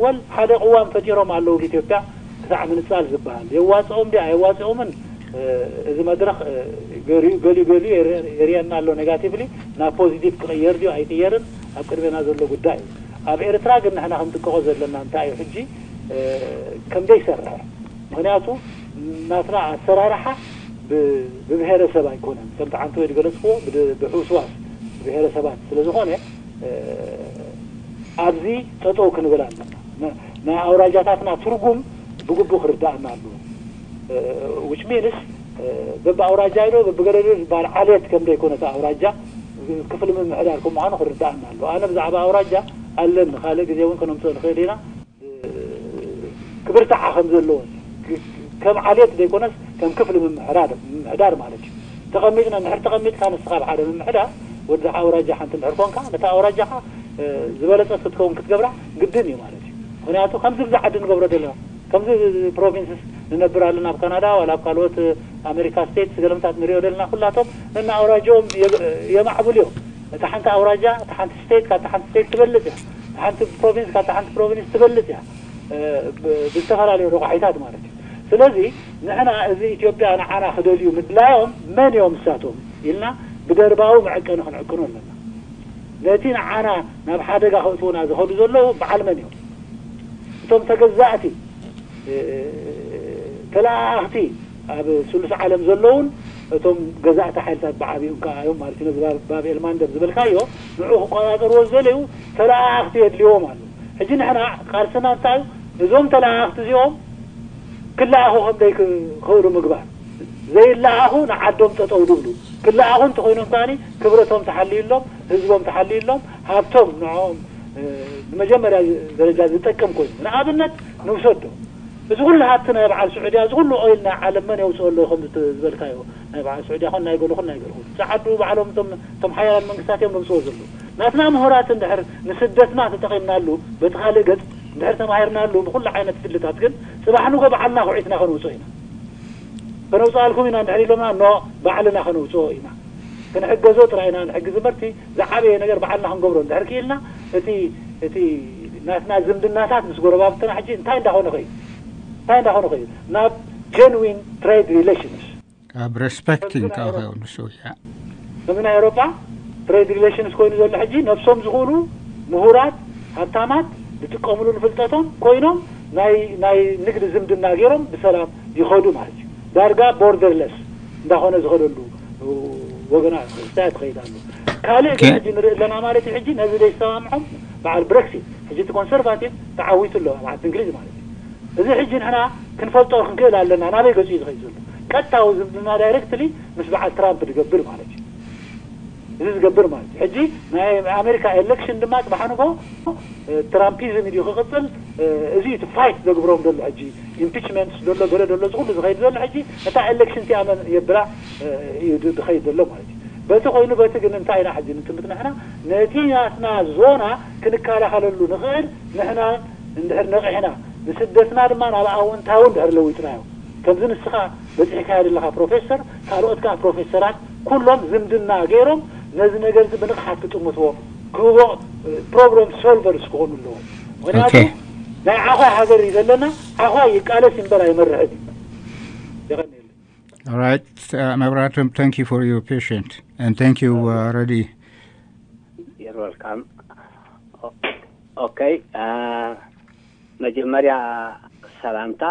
ወል ሓደ ቅዋም ፈጢሮም ኣለዉ ብኢትዮጵያ ክሳዕ ምንጻል ዝበሃል። የዋጽኦም ድዩ ኣየዋጽኦምን እዚ መድረኽ ገሊኡ ገሊኡ የርእየና ኣሎ። ኔጋቲቭሊ ናብ ፖዚቲቭ ክቕየር ድዩ ኣይቅየርን ኣብ ቅድሜና ዘሎ ጉዳይ እዩ። ኣብ ኤርትራ ግን ንሕና ክንጥቀቖ ዘለና እንታይ እዩ ሕጂ ከምደይ ይሰርሕ ምክንያቱ ናትና ኣሰራርሓ ብብሄረሰብ ኣይኮነን። ከምቲ ዓንተወይ ዝገለፅክዎ ብሕውስዋስ ብሄረሰባት ስለ ዝኾነ ኣብዚ ጠጠው ክንብል ኣለና። ናይ ኣውራጃታትና ትርጉም ብግቡእ ክርዳእና ኣለዎ። ዊች ሚንስ በብኣውራጃ ኢሎ በብገደዶ ዝበሃል ዓሌት ከም ዘይኮነ እቲ ኣውራጃ ክፍሊ ምምሕዳር ከም ምዃኑ ክርዳእና ኣለዎ። ኣነ ብዛዕባ ኣውራጃ ኣለኒ፣ ካልእ ግዜ እውን ከነምፅኦ ንኽእል ኢና። ክብርትዓ ከም ዘለዎ ከም ዓሌት ዘይኮነስ ከም ክፍሊ ምምሕዳር ምምሕዳር ማለት እዩ። ተቐሚጥና እንድሕር ተቐሚጥካ ንስኻ ኣብ ሓደ ምምሕዳር ወዲ ኣውራጃ ሓንቲ እንድሕር ኮንካ ነታ ኣውራጃኻ ዝበለፀት ክትከውን ክትገብራ ግድን እዩ ማለት እዩ። ምክንያቱ ከምዚ ብዚ ዓዲ ንገብሮ ዘለና ከምዚ ፕሮቪንስስ ንነብር ኣለና ኣብ ካናዳ ዋላ ኣብ ካልኦት ኣሜሪካ ስቴትስ ገለምታት ንሪኦ ዘለና ኩላቶም ነና ኣውራጃኦም የማዕብሉ እዮም። እታ ሓንቲ ኣውራጃ እታ ሓንቲ ስቴት ካብታ ሓንቲ ስቴት ትበልፅ እያ። እታ ሓንቲ ፕሮቪንስ ካብታ ሓንቲ ፕሮቪንስ ትበልፅ እያ። ብዝተፈላለዩ ረቋሒታት ማለት እዩ። ስለዚ ንሕና እዚ ኢትዮጵያ ንዓና ክደልዩ ምድላዮም መን እዮም እሳቶም ኢልና ብደርባዊ መዐቀኒ ክንዕቅኖ ኣለና። ነቲ ንዓና ናብ ሓደጋ ከእትውና ዝኸዱ ዘለዉ በዓል መን እዮም? እቶም ተገዛእቲ ተለኣኣኽቲ ኣብ ስሉስ ዓለም ዘለውን እቶም ገዛእቲ ሓይልታት ብዓብኡ ከኣ እዮም ማለት እዩ። ነዚ ባብ ኤልማንደር ዝበልካዮ ንዑ ክቆጻጸርዎ ዝደለዩ ተለኣኣኽቲ የድልዎም ኣሎ። ሕጂ ንሕና ቃልስና እንታይ እዩ? እዞም ተለኣኣኽቲ እዚኦም ክለኣኹ ከም ዘይክእሉ ምግባር፣ ዘይለኣኹ ንዓዶም ጠጠው ዝብሉ ክለኣኹ እንተኮይኖም ከኣ ክብረቶም ተሓልዩሎም፣ ህዝቦም ተሓልዩሎም፣ ሃብቶም ንዕኦም ብመጀመርያ ደረጃ ዝጠቅም ኮይኑ ንኣብነት ንውሰዶ። እዚ ኩሉ ሃብቲ ናይ በዓል ስዑድያ እዚ ኩሉ ኦይል ናይ ዓለም መን የውፅኦ ኣሎ ከም ዝበልካዮ ናይ በዓል ስዑድያ ኮን ናይ ገሉ ኮን ናይ ገሉ ፃዓዱ ባዕሎም እቶም ሓያላን መንግስታት እዮም ዘምፅኦ ዘለዉ። ናትና ምሁራት እንድሕር ንስደትና ተጠቒምናሉ በቲ ካልእ ገፅ እንድሕር ተማሂርናሉ ብኩሉ ዓይነት ፍልታት ግን ፅባሕ ንጎ በዓልና ኩዒትና ከነውፅኦ ኢና። ከነውፅኣልኩም ኢና እንድሕር ኢሎምና ኖ ባዕልና ከነውፅኦ ኢና። ክንሕገዞ ጥራይ ኢና ንሕግዝ እምበርቲ ዝዓበየ ነገር ባዕልና ክንገብሮ እንድሕር ክኢልና እቲ እቲ ናትና ዝምድናታት ምስ ጎረባብትና ሕጂ እንታይ እንዳኾነ ኸዩ እንታይ እንዳኾነ ኸዩ ናብ genuine trade relations ኣብ respecting ከኸው ንሱ እያ ከምዚ ናይ ኤሮጳ trade relations ኮይኑ ዘሎ ሕጂ ነብሶም ዝኽእሉ ምሁራት ሃብታማት ዝጥቀምሉ ንፍልጠቶም ኮይኖም ናይ ናይ ንግዲ ዝምድና ገይሮም ብሰላም ይኸዱ ማለት እዩ። ዳርጋ borderless እንዳኾነ ዝኸደሉ ወገና ክስታያት ትኸይድ ኣሎ። ካልእ ግን ሕጂ ንርኢ ኣለና ማለት እዩ። ሕጂ ነዚ ዘይሰማምዖም በዓል ብረክሲት ሕጂ እቲ ኮንሰርቫቲቭ ተዓዊቱ ኣሎ ኣብ ዓዲ እንግሊዝ ማለት እዩ። እዚ ሕጂ ንሕና ክንፈልጦ ክንክእል ኣለና ናበይ ገጹ እዩ ዝኸይድ ዘሎ። ቀጥታዊ ዝምድና ዳይሬክትሊ ምስ በዓል ትራምፕ ዝገብር ማለት እዩ። እዚ ዝገብር ማለት እዩ። ሕጂ ናይ ኣሜሪካ ኤሌክሽን ድማ ጽባሕ ንጎ ትራምፒዝም እዩ ክቕጽል። እዚ እቲ ፋይት ዘግብሮም ዘሎ ሕጂ ኢምፒችመንትስ ዘሎ ገለ ዘሎ እዚ ኩሉ ዝኸይድ ዘሎ ሕጂ እታ ኤሌክሽን እቲኣ መን የብላ እዩ ዝኸይድ ዘሎ ማለት እዩ። በቲ ኮይኑ በቲ ግን እንታይ ኢና ሕጂ ንጥምት ንሕና ነቲ ናትና ዞና ክንከላኸለሉ ንኽእል ንሕና እንድሕር ነቒሕና ንስደትና ድማ ናብ ኣወንታዊ እንድሕር ለዊጥናዮ ከምዚ ንስኻ በፂሕካዮ ዘለኻ ፕሮፌሰር ካልኦት ከዓ ፕሮፌሰራት ኩሎም ዝምድና ገይሮም ነዚ ነገር እዚ ብንቕሓት ክጥምትዎ ክህቦ ፕሮብለም ሶልቨርስ ክኾኑ ኣለዎም። ምክንያቱ ናይ ዓዃ ሃገር እዩ ዘለና። ዓዃ ይቃለስ እምበር ኣይመርሕን እዩ። የቐንየለይ። All right, uh, Mebratum, thank you for your patience and thank you uh, already. You're welcome. Okay, uh, መጀመርያ ሰላምታ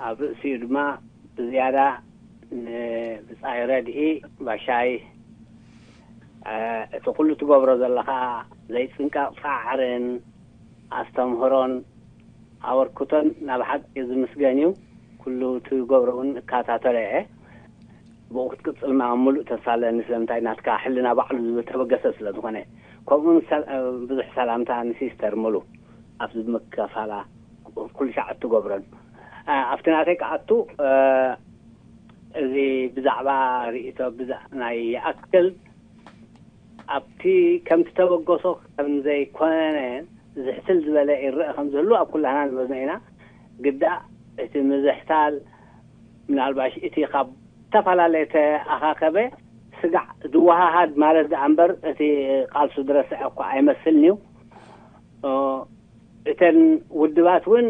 ኣብ ርእሲኡ ድማ ብዝያዳ ንብጻይ ረድኢ ባሻይ እቲ ኩሉ ትገብሮ ዘለኻ ዘይጽንቀቕ ጻዕርን ኣስተምህሮን ኣበርክቶን ናብ ሓቂ ዝምስገን እዩ። ኩሉ ትገብሮ እውን እከታተሎ እየ። ብኡ ክትቅጽል ማ ሙሉእ ተስፋ ኣለኒ። ስለምንታይ ናትካ ሕልና ባዕሉ ዝተበገሰ ስለ ዝኾነ። ከምኡውን ብዙሕ ሰላምታ ንሲስተር ሙሉ ኣብዚ ምክፋላ ኩሉ ሻዕ እትገብሮን ኣብቲ ናተይ ክኣቱ እዚ ብዛዕባ ርእቶ ናይ ይኣክል ኣብቲ ከምቲ ተበገሶ ከም ዘይኮነ ዝሕትል ዝበለ ይረአ ከም ዝህሉ ኣብ ኩላህና ንመዝኖ ኢና። ግዳ እቲ ምዝሕታል ምናልባሽ እቲ ካብ ዝተፈላለየ ተኣኻኸበ ስጋዕ ዝወሃሃድ ማለት ደኣ እምበር እቲ ቃልሱ ዝረስዐ እኳ ኣይመስልን እዩ። እተን ውድባት እውን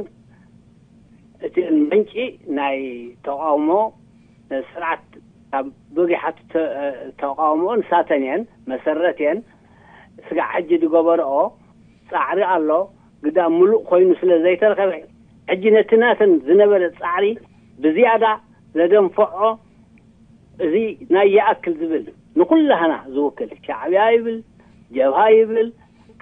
እቲ ምንጪ ናይ ተቃውሞ ስርዓት ካብ በጊሓቱ ተቃውሞኡ ንሳተን እየን መሰረት እየን። ስጋዕ ሕጂ ዝገበርኦ ፃዕሪ ኣሎ ግዳ ሙሉእ ኮይኑ ስለ ዘይተረኸበ ሕጂ ነቲ ናተን ዝነበረ ፃዕሪ ብዝያዳ ዘደንፈዖ እዚ ናይ ይኣክል ዝብል ንኩላህና ዝውክል ሻዕብያ ይብል ጀብሃ ይብል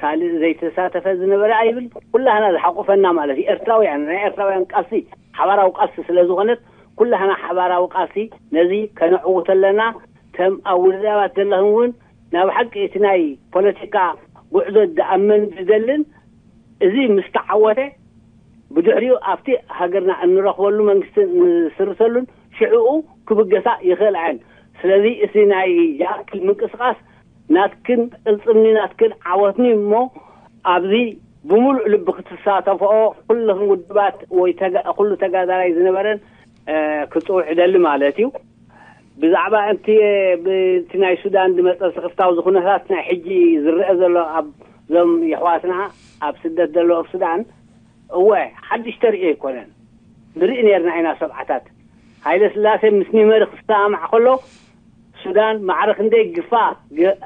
ካልእ ዘይተሳተፈ ዝነበረ ኣይብል ኩላህና ዝሓቁፈና ማለት እዩ። ኤርትራውያን ናይ ኤርትራውያን ቃልሲ ሓባራዊ ቃልሲ ስለ ዝኾነት ኩላህና ሓባራዊ ቃልሲ ነዚ ከነዕውቶ ኣለና። ከም ኣብ ውድባት ዘለኹም እውን ናብ ሓቂ እቲ ናይ ፖለቲካ ጉዕዞ ዝኣምን ዝደልን እዚ ምስ ተዓወተ ብድሕሪኡ ኣብቲ ሃገርና እንረኽበሉ መንግስቲ ንስርተሉን ሽዕኡ ክብገሳ ይኽእል ኣየን። ስለዚ እቲ ናይ ያክል ምንቅስቃስ ናትክን ቅልጽምኒ ናትክን ዓወትኒ እሞ ኣብዚ ብምሉእ ልቢ ክትሳተፈኦ ኩልኽን ውድባት ወይ ተጋ- ኩሉ ተጋዳላይ ዝነበረን እ፣ ክጽውዕ እደሊ ማለት እዩ። ብዛዕባ እቲ ብቲ ናይ ሱዳን ዝመጸ ስኽፍታዊ ዝኹነታት ናይ ሕጂ ዝረአ ዘሎ ኣብዞም የሕዋትና ኣብ ስደት ዘለዉ ኣብ ሱዳን፣ እወ፣ ሓድሽ ተርእዮ ኣይኮነን። ንርኢ ነርና ኢና ሰብዓታት። ሃይለ ስላሴ ምስ ኒመሪ ክሰማማዕ ከሎ ሱዳን ማዕረ ክንደይ ግፋ ግ-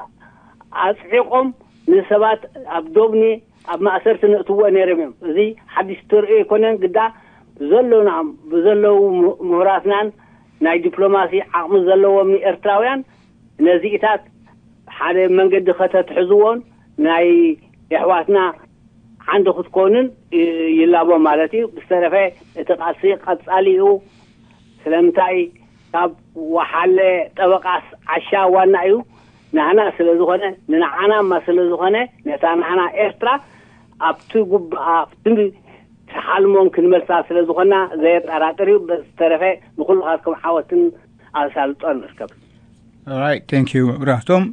ኣጽዒቖም ንሰባት ኣብ ዶብኒ ኣብ ማእሰርቲ ነእትዎ ነይሮም እዮም። እዚ ሓድሽ ተርእዮ ኣይኮነን። ግዳ ብዘለውና ብዘለዉ ምሁራትናን ናይ ዲፕሎማሲ ዓቕሚ ዘለዎም ኤርትራውያን ነዚኢታት ሓደ መንገዲ ከተትሕዝዎን ናይ የሕዋትና ዓንዲ ክትኮኑን ይላቦ ማለት እዩ። ብዝተረፈ እቲ ቃልሲ ቀጻሊ እዩ። ስለምንታይ ካብ ወሓለ ጠበቃስ ዓሻ ዋና እዩ። ናህና ስለ ዝኾነ ንንዓናማ ስለ ዝኾነ ነታ ናህና ኤርትራ ኣብቲ ጉብኣ ኣብቲ ሓልሞን ክንመልሳ ስለ ዝኾና ዘየጠራጥር እዩ። ብዝተረፈ ንኩልኻትኩም ዓወትን ኣሳልጦን ንርከብ። Right, thank you ብራህቶም።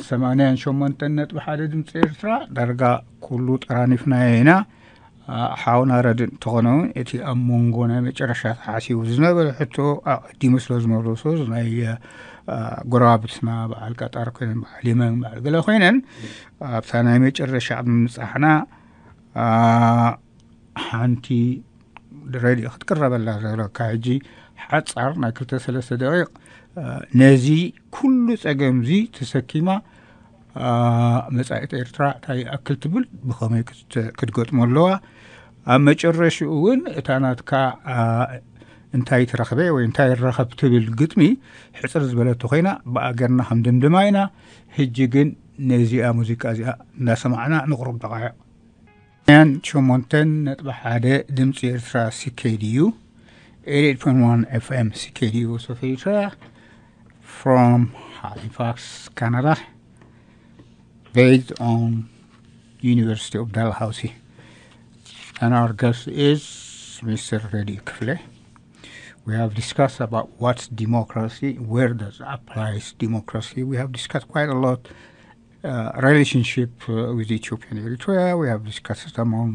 ሰማንያን ሸሞንተን ነጥቢ ሓደ ድምፂ ኤርትራ ዳርጋ ኩሉ ጠራኒፍናዮ ኢና። ሓውና ረድእ እንተኾነ እውን እቲ ኣብ መንጎ ናይ መጨረሻ ተሓሲቡ ዝነበረ ሕቶ ኣቐዲሙ ስለ ዝመለሶ ናይ ጎረባብትና በዓል ቀጣር ኮይነን በዓል የመን በዓል ገለ ኮይነን ኣብታ ናይ መጨረሻ ምምፃሕና ሓንቲ ረድእ ክትቅረበላ ዘለካ ሕጂ ሓፃር ናይ ክልተ ሰለስተ ደቂቕ ነዚ ኩሉ ፀገም እዚ ተሰኪማ መጻኢት ኤርትራ እንታይ ይኣክል ትብል ብኸመይ ክትገጥሞ ኣለዋ ኣብ መጨረሽኡ እውን እታ ናትካ እንታይ ትረኽበ ወይ እንታይ ረኸብ ትብል ግጥሚ ሕፅር ዝበለቶ ኮይና ብኣገርና ከም ድምድማ ኢና ሕጂ ግን ነዚኣ ሙዚቃ እዚኣ እናሰማዕና ንቕሩብ ደቃይቕ ያን ሸሞንተን ነጥቢ ሓደ ድምፂ ኤርትራ C K D U eighty-eight point one F M C K D U South Asia from Halifax, Canada, based on University of Dalhousie. And our guest is Mister Reddy Kifle. We have discussed about what's democracy, where does it applies democracy. We have discussed quite a lot uh, relationship uh, with Ethiopia and Eritrea. We have discussed it among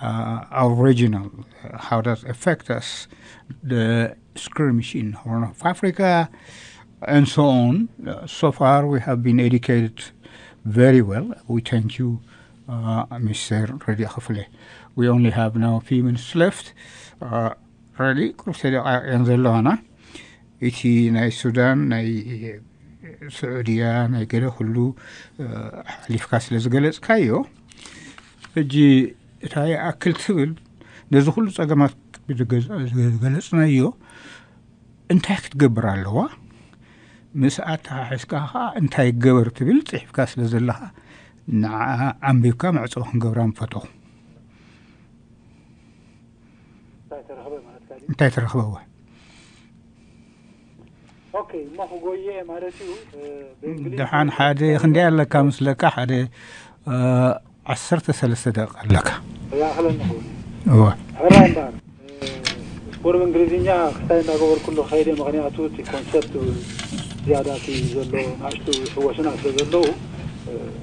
uh, our regional, uh, how does it affect us, the skirmish in Horn of Africa, and so on. Uh, so far, we have been educated very well. We thank you, uh, Mister Redi Khafle. We only have now a few minutes left. Uh, Redi, ቁሩብ ሰደቃ እየን ዘለዋና። እቲ ናይ ሱዳን ናይ ስዑድያ ናይ ገለ ኩሉ ሓሊፍካ ስለ ዝገለጽካዮ ሕጂ እንታይ ይኣክል ትብል ነዚ ኩሉ ጸገማት ዝገለጽናዮ እንታይ ክትገብር ኣለዋ ምስ ኣተሓሒዝካ ከዓ እንታይ ገበር ትብል ጽሒፍካ ስለ ዘለኻ ንዓ ኣንቢብካ መዕፀዊ ክንገብራ ንፈተኹ እንታይ ተረኽበዋ ደሓን ሓደ ክንደይ ኣለካ ምስለካ ሓደ ዓሰርተ ሰለስተ ደቂቕ ኣለካ ያኽለኒ ክውን ሕራይ እምበኣር ስፖርት እንግሊዝኛ ክስታይ እንዳገበርኩሉ ከይደ ምክንያቱ እቲ ኮንሰፕት ዝያዳ እቲ ዘሎ ናእሽቱ ሕወስና ስለ ዘለዉ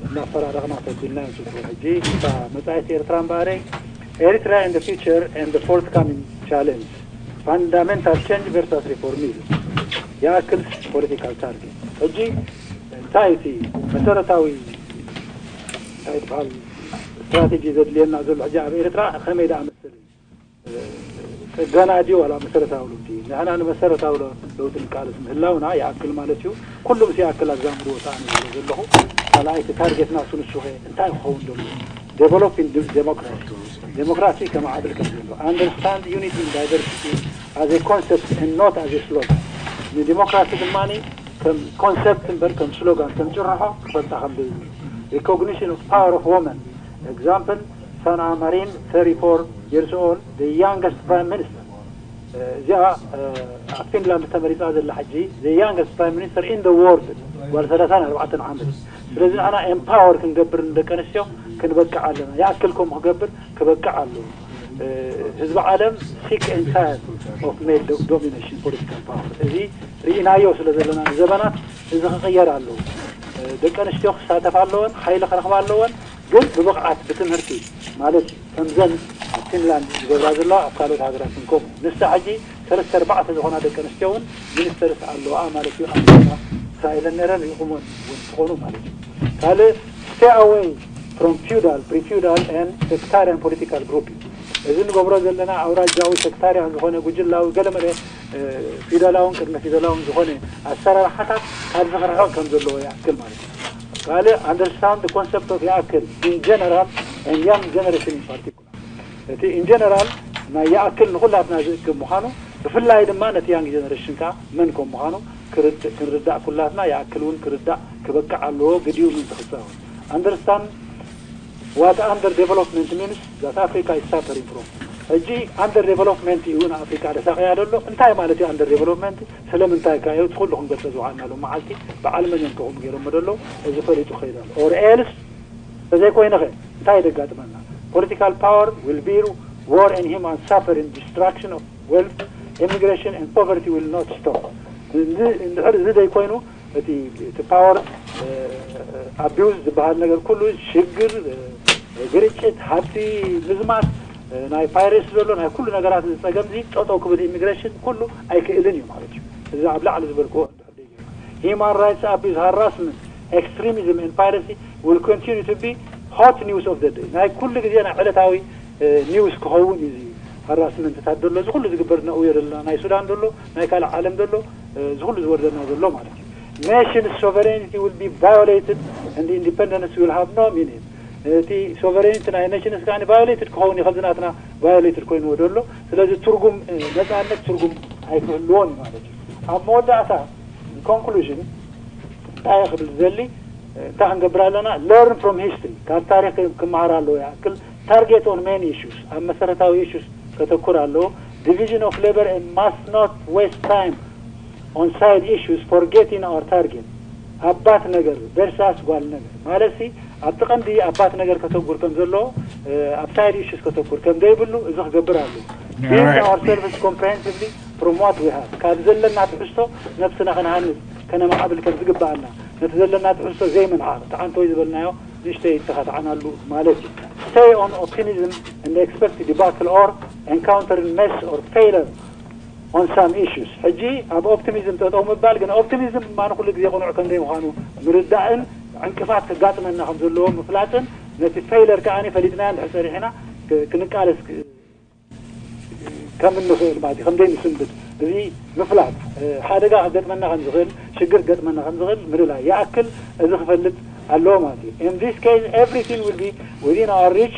እናፈራረቕና ተቢልና ንስፍሮ ሕጂ እታ መፃኢት ኤርትራ እምበኣረይ Eritrea in the future and the forthcoming challenge fundamental change versus reformism ይኣክል political target ሕጂ እንታይ እቲ መሰረታዊ እንታይ ትበሃል ስትራቴጂ ዘድልየና ዘሎ ሕጂ ኣብ ኤርትራ ከመይ ደኣ መሰል እዩ ፅገና ድዩ ዋላ መሰረታዊ ለውጢ ንሕና ንመሰረታዊ ለውጢ ንቃለስ ምህላውና ይኣክል ማለት እዩ ኩሉም ሲኣክል ኣዛምድዎ ሰኣነ ዝብሎ ዘለኹ ካልኣይቲ ታርጌትና እሱ ንሱ እንታይ ክኸውን ዘሎ developing democracy democracy ከማዕብል ከም ዘሎ understand unity in diversity as a concept and not as a slogan ንዲሞክራሲ ድማ ከም ኮንሰፕት እምበር ከም ስሎጋን ከም ጭርሖ ክፈልጣ ከም ዘይብሉ recognition of power of women example ሳና ማሪን thirty-four years old the youngest prime minister እዚኣ ኣብ ፊንላንድ ተመሪፃ ዘላ ሕጂ the youngest prime minister in the world ጓል ሰላሳን ኣርባዕተን ዓመት ስለዚ ንሕና empower ክንገብር ንደቂ ኣንስትዮ ክንበቅዕ ኣለና ይኣክል ከምኡ ክገብር ክበቅዕ ኣለዎ ህዝቢ ዓለም sick and tired of male domination political power እዚ ርኢናዮ ስለ ዘለና ንዘበናት እዚ ክቕየር ኣለዎ ደቂ ኣንስትዮ ክሳተፍ ኣለወን ሓይሊ ክረኽባ ኣለወን ግን ብብቕዓት ብትምህርቲ ማለት እዩ። ከምዘን ኣብ ፊንላንድ ዝገብራ ዘለዋ ኣብ ካልኦት ሃገራት እውን ከምኡ። ንሳ ሕጂ ሰለስተ ኣርባዕተ ዝኾና ደቂ ኣንስትዮ እውን ሚኒስተርስ ኣለዋ ማለት እዩ። ኣብ ኤርትራ ተሳኢለን ነይረን፣ ሪኢኹመን እውን ትኾኑ ማለት እዩ። ካልእ stay away from feudal, pre-feudal and sectarian political group እዩ። እዚ ንገብሮ ዘለና ኣውራጃዊ ሰክታርያን ዝኾነ ጉጅላዊ ገለመለ ፊደላውን ቅድመ ፊደላውን ዝኾነ ኣሰራርሓታት ካብዚ ክርሕቕ ከም ዘለዎ ይኣክል ማለት እዩ። ካልእ understand the concept of ይኣክል in general and young generation in particular። እቲ in general ናይ ይኣክል ንኹላትና ዝእክብ ምዃኑ፣ ብፍላይ ድማ ነቲ young generation ከኣ መን ከም ምዃኑ ክርዳእ ኩላትና ይኣክል እውን ክርዳእ ክበቅዕ ኣለዎ። ግዲኡ ምእንቲ ክጻወት understand what under development means that Africa is suffering from። ሕጂ under development እዩ ንኣፍሪካ ደሳቕያ ዘሎ። እንታይ ማለት እዩ under development? ስለምንታይ ከ እዩ እቲ ኩሉ ክንገልጸ ዝውዓልና ሎም መዓልቲ? በዓል መን እዮም ከምኡ ገይሮሞ ዘለዉ? እዚ ፈሊጡ ከይዱ ኣሎ። Or else ተዘይኮይነ ኸ እንታይ ደጋጥመና? Political power will be war and human suffering, destruction of wealth, immigration and poverty will not stop። እንድሕር እዚ ዘይኮይኑ እቲ እቲ power abuse ዝበሃል ነገር ኩሉ ሽግር፣ ግርጭት፣ ሃብቲ ምዝማት፣ ናይ ፓይሬስ ዘሎ ናይ ኩሉ ነገራት እዚ ጸገም እዚ ጠጠው ክብል ኢሚግሬሽን ኩሉ ኣይክእልን እዩ ማለት እዩ። እዚ ኣብ ላዕሊ ዝበልክዎ human rights abuse, harassment, extremism and piracy will continue to be hot news of the day። ናይ ኩሉ ግዜ ናይ ዕለታዊ ኒውስ ክኸውን እዩ። እዚ ሃራስመንትታት ዘሎ፣ እዚ ኩሉ ዝግበር ነእውዮ ዘለና፣ ናይ ሱዳን ዘሎ፣ ናይ ካልእ ዓለም ዘሎ፣ እዚ ኩሉ ዝወርደና ዘሎ ማለት እዩ። Nations sovereignty will be violated and independence will have no meaning። እቲ ሶቨሬኒቲ ናይ ኔሽንስ ከዓ ቫዮሌትድ ክኸውን እዩ፣ ከምዚ ናትና ቫዮሌትድ ኮይንዎ ዘሎ። ስለዚ ትርጉም ነፃነት ትርጉም ኣይክህልዎን እዩ ማለት እዩ። ኣብ መወዳእታ፣ ኮንክሉዥን እንታይ ክብል ዝደሊ፣ እንታይ ክንገብር ኣለና? Learn from history፣ ካብ ታሪክ ክመሃር ኣለዎ። ይኣክል target on main issues፣ ኣብ መሰረታዊ ኢሹስ ከተኩር ኣለዎ። Division of labor and must not waste time on side issues forgetting our target። ኣባት ነገር ቨርሳስ ጓል ነገር ማለት ሲ ኣብቲ ቀንዲ ኣባት ነገር ከተጉር ከም ዘለዎ፣ ኣብ ሳይድ ኢሹስ ከተጉር ከም ዘይብሉ እዚ ክገብር ኣለዎ። Build ourselves comprehensively from what we have፣ ካብ ዘለና ትሕዝቶ ነብስና ከነሃንጽ ከነማዕብል ከም ዝግባኣና፣ ነቲ ዘለና ትሕዝቶ ዘይምንዓቕ፣ ተዓንተወይ ዝበልናዮ ንእሽተይ ተኻትዓናሉ ማለት እዩ። Stay on optimism and expect debacle or encountering mess or failure on some issues። ሕጂ ኣብ ኦፕቲሚዝም ጠጠው ምባል ግን፣ ኦፕቲሚዝም ድማ ንኩሉ ግዜ ቅኑዕ ከም ዘይምዃኑ ምርዳእን ዕንቅፋት ከጋጥመና ከም ዘለዎ ምፍላጥን፣ ነቲ ፌይለር ከኣ ፈሊጥናዮ እንድሕር ጸኒሕና ክንቃለስ ከም እንኽእል ማለት እዩ። ከም ዘይንስንብድ እዚ ምፍላጥ፣ ሓደጋ ክገጥመና ከም ዝኽእል፣ ሽግር ክገጥመና ከም ዝኽእል ምልላይ ይኣክል፣ እዚ ክፈልጥ ኣለዎ ማለት እዩ። In this case everything will be within our reach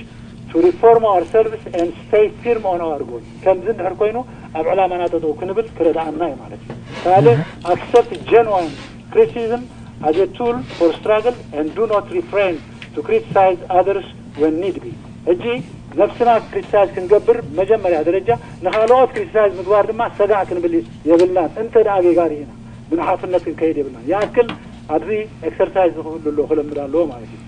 to reform ourselves and stay firm on our goal። ከምዚ እንድሕር ኮይኑ ኣብ ዕላማና ጠጠው ክንብል ክረድኣና እዩ ማለት እዩ። ካልእ accept genuine criticism as a tool for struggle and do not refrain to criticize others when need be። ሕጂ ነብስና ክሪቲሳይዝ ክንገብር መጀመርያ ደረጃ ንኻልኦት ክሪቲሳይዝ ምግባር ድማ ሰጋእ ክንብል የብልናን። እንተ ደኣ ጌጋ ርኢና ብንሓፍነት ክንከይድ የብልናን። ይኣክል ኣብዚ ኤክሰርሳይዝ ዝኽህሉ ኣሎ ክለምድ ኣለዎ ማለት እዩ።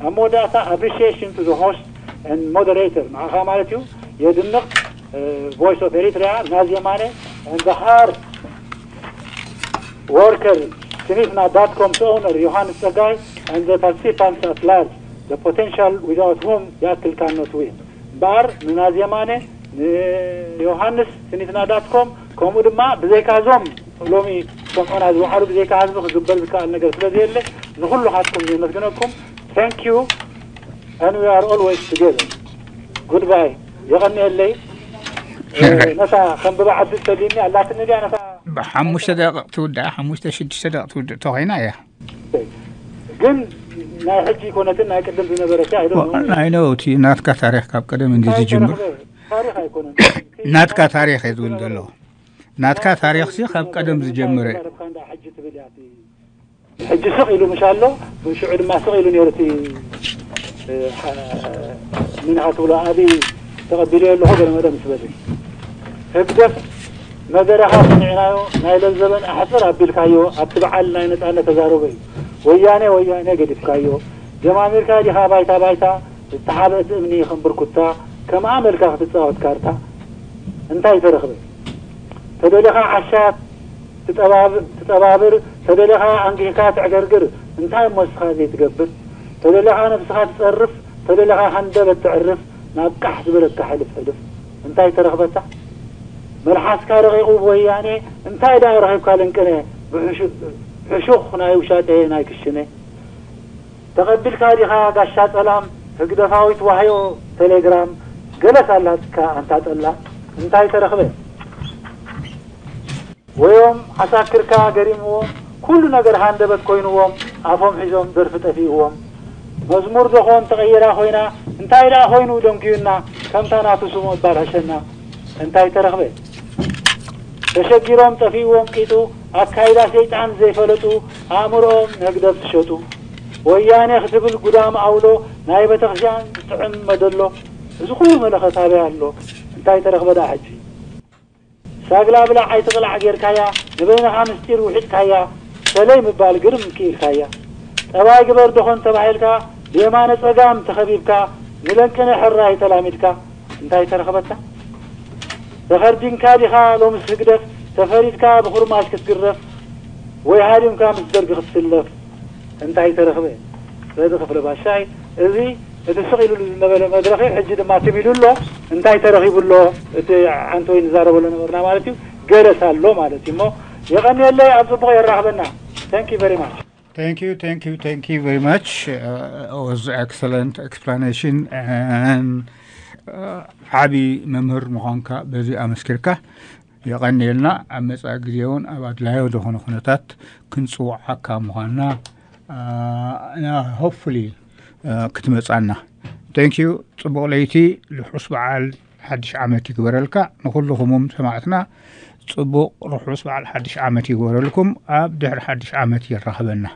ኣብ መወዳእታ appreciation to the host and moderator ንዓኻ ማለት እዩ። የድንቕ ቮይስ ኦፍ ኤሪትሪያ ናዚ የማነ and the hard worker ስኒትና dot com's owner ዮሃንስ ጸጋይ and the participants at large, the potential without whom ይኣክል cannot win። እምበኣር ንናዚ የማነ፣ ንዮሃንስ ስኒትና dot com፣ ከምኡ ድማ ብዘይካ እዞም ሎሚ ሰምዑና ዝወዓሉ ብዘይካ ህዝቢ ክግበር ዝከኣል ነገር ስለ ዘየለ ንኹልኻትኩም የመስግነኩም። Thank you and we are always together. Goodbye። የቐንየለይ። ነታ ከንብባ ዕድል ተልዩኒ ኣላትኒ ድያ? ነታ ብሓሙሽተ ደቂቕ ትውዳእ፣ ሓሙሽተ ሽዱሽተ ደቂቕ ትውድእ ተኾይና እያ። ግን ናይ ሕጂ ይኮነትን ናይ ቅድም ዝነበረት እያ። I don't know። I know፣ እቲ ናትካ ታሪኽ ካብ ቀደም እንዲ እንታይ ዝጅምር። ተረኽበ? ታሪኽ ኣይኮነን። ናትካ ታሪኽ እየ ዝብል ዘሎ። ናትካ ታሪኽሲ ካብ ቀደም ዝጀመረ። ተዛረብካ እንዳ ሕጂ ትብል እያ እቲ። ሕጂ ስቕ ኢሉ ምሽ ኣሎ፣ ሽዑ ድማ ስቕ ኢሉ ነይሩ እቲ፣ እ፣ ሓ-፣ ምን ሃትብሎ ኣብይ ተቐቢለዮ ኣለኹ ገለ መለ ምስ በለ። ህግደፍ መደረኻ ሰሚዕናዮ፣ ናይ ለዘበን ኣሕጽር ኣቢልካዮ፣ ኣብቲ በዓል ናይ ነጻነት ተዛረቦ እዩ። ወያኔ፣ ወያኔ ገዲፍካዮ። ጀማሚርካ ዲኻ ባይታ ባይታ፣ ዝተሓብእቲ እምኒ ከም ብርኩታ፣ ከም ኣመልካ ክትጻወት ካርታ። እንታይ ተረኽበ? ተደሊኻ ዓሻ ትጠባብ-፣ ትጠባብር፣ ተደሊኻ ኣንጊህካ ትዕገርግር። እንታይ እሞ ንስኻ ዘይትገብር? ተደሊኻ ነብስኻ ትጸርፍ፣ ተደለኻ ሃንደበት ተዕርፍ ናብ ቃሕ ዝበለካ ሕልፍ ሕልፍ እንታይ ተረኽበታ? መልሓስካ ረቒቑ ብወያኔ እንታይ ደኣ ረኺብካ ልንቅነ ብሕሹኽ ናይ ውሻጠ ናይ ክሽነ ተቐቢልካ ዲኻ ጋሻ ጸላም ህግደፋዊት ዋህዮ ቴሌግራም ገለስ ኣላትካ ኣንታ ጠላ እንታይ ተረኽበ? ወዮም ዓሳክርካ ገሪምዎም ኩሉ ነገር ሃንደበት ኮይንዎም ኣፎም ሒዞም ደርፊ ጠፊእዎም መዝሙር ዶኾን ተቐይራ ኮይና እንታይ ደኣ ኮይኑ ደንጉዩና ከምታ ናቱ ስሙ እባል ሕሸና እንታይ ተረኽበ ተሸጊሮም ጠፊእዎም ቂጡ ኣካይዳ ሰይጣን ዘይፈለጡ ኣእምሮኦም ንህግደፍ ዝሸጡ ወያኔ ክትብል ጉዳም ኣውሎ ናይ ቤተክርስትያን ዝጥዕም መደሎ እዚ ኩሉ መለኸት ኣበይ ኣሎ እንታይ ተረኽበ ደኣ ሕጂ ሳግላ ብላዕ ኣይትቕላዕ ጌርካያ ንበይንኻ ምስጢር ውሒጥካያ ሰለይ ምባል ግርም ክኢልካያ ጠባይ ግበር ደኾን ተባሂልካ ብየማነ ጸጋም ተኸቢብካ ንለንቅነ ሕራይ ተላሚድካ እንታይ ተረኽበካ ተኸርዲንካ ዲኻ ሎምስ ህግደፍ ተፈሪድካ ብኹርማሽ ክትግረፍ ወይ ሃዲምካ ምስ ደርጊ ክትስለፍ እንታይ ተረኽበ በዚ ክፍለ ባሻይ እዚ እቲ ስቕ ኢሉሉ ዝነበረ መድረኽ እዩ ሕጂ ድማ ትም ኢሉ ኣሎ እንታይ ተረኺቡ ኣሎ እቲ ሓንቲ ወይ ንዛረበሉ ነበርና ማለት እዩ ገለስ ኣሎ ማለት እዩ እሞ የቐንየለይ ኣብ ፅቡቕ የራኽበና thank you very much Thank you, thank you, thank you very much. Uh, it was excellent explanation and uh, ዓቢ መምህር ምዃንካ በዚ ኣመስኪርካ የቐንየልና ኣብ መጻኢ ግዜ እውን ኣብ ኣድላዮ ዝኾነ ኩነታት ክንጽውዓካ ምዃንና hopefully ክትመጻና thank you ጽቡቕ ለይቲ ልሑስ በዓል ሓድሽ ዓመት ይግበረልካ ንኹልኹምም ሰማዕትና ጽቡቕ ርሑስ በዓል ሓድሽ ዓመት ይግበረልኩም ኣብ ድሕሪ ሓድሽ ዓመት የራኽበና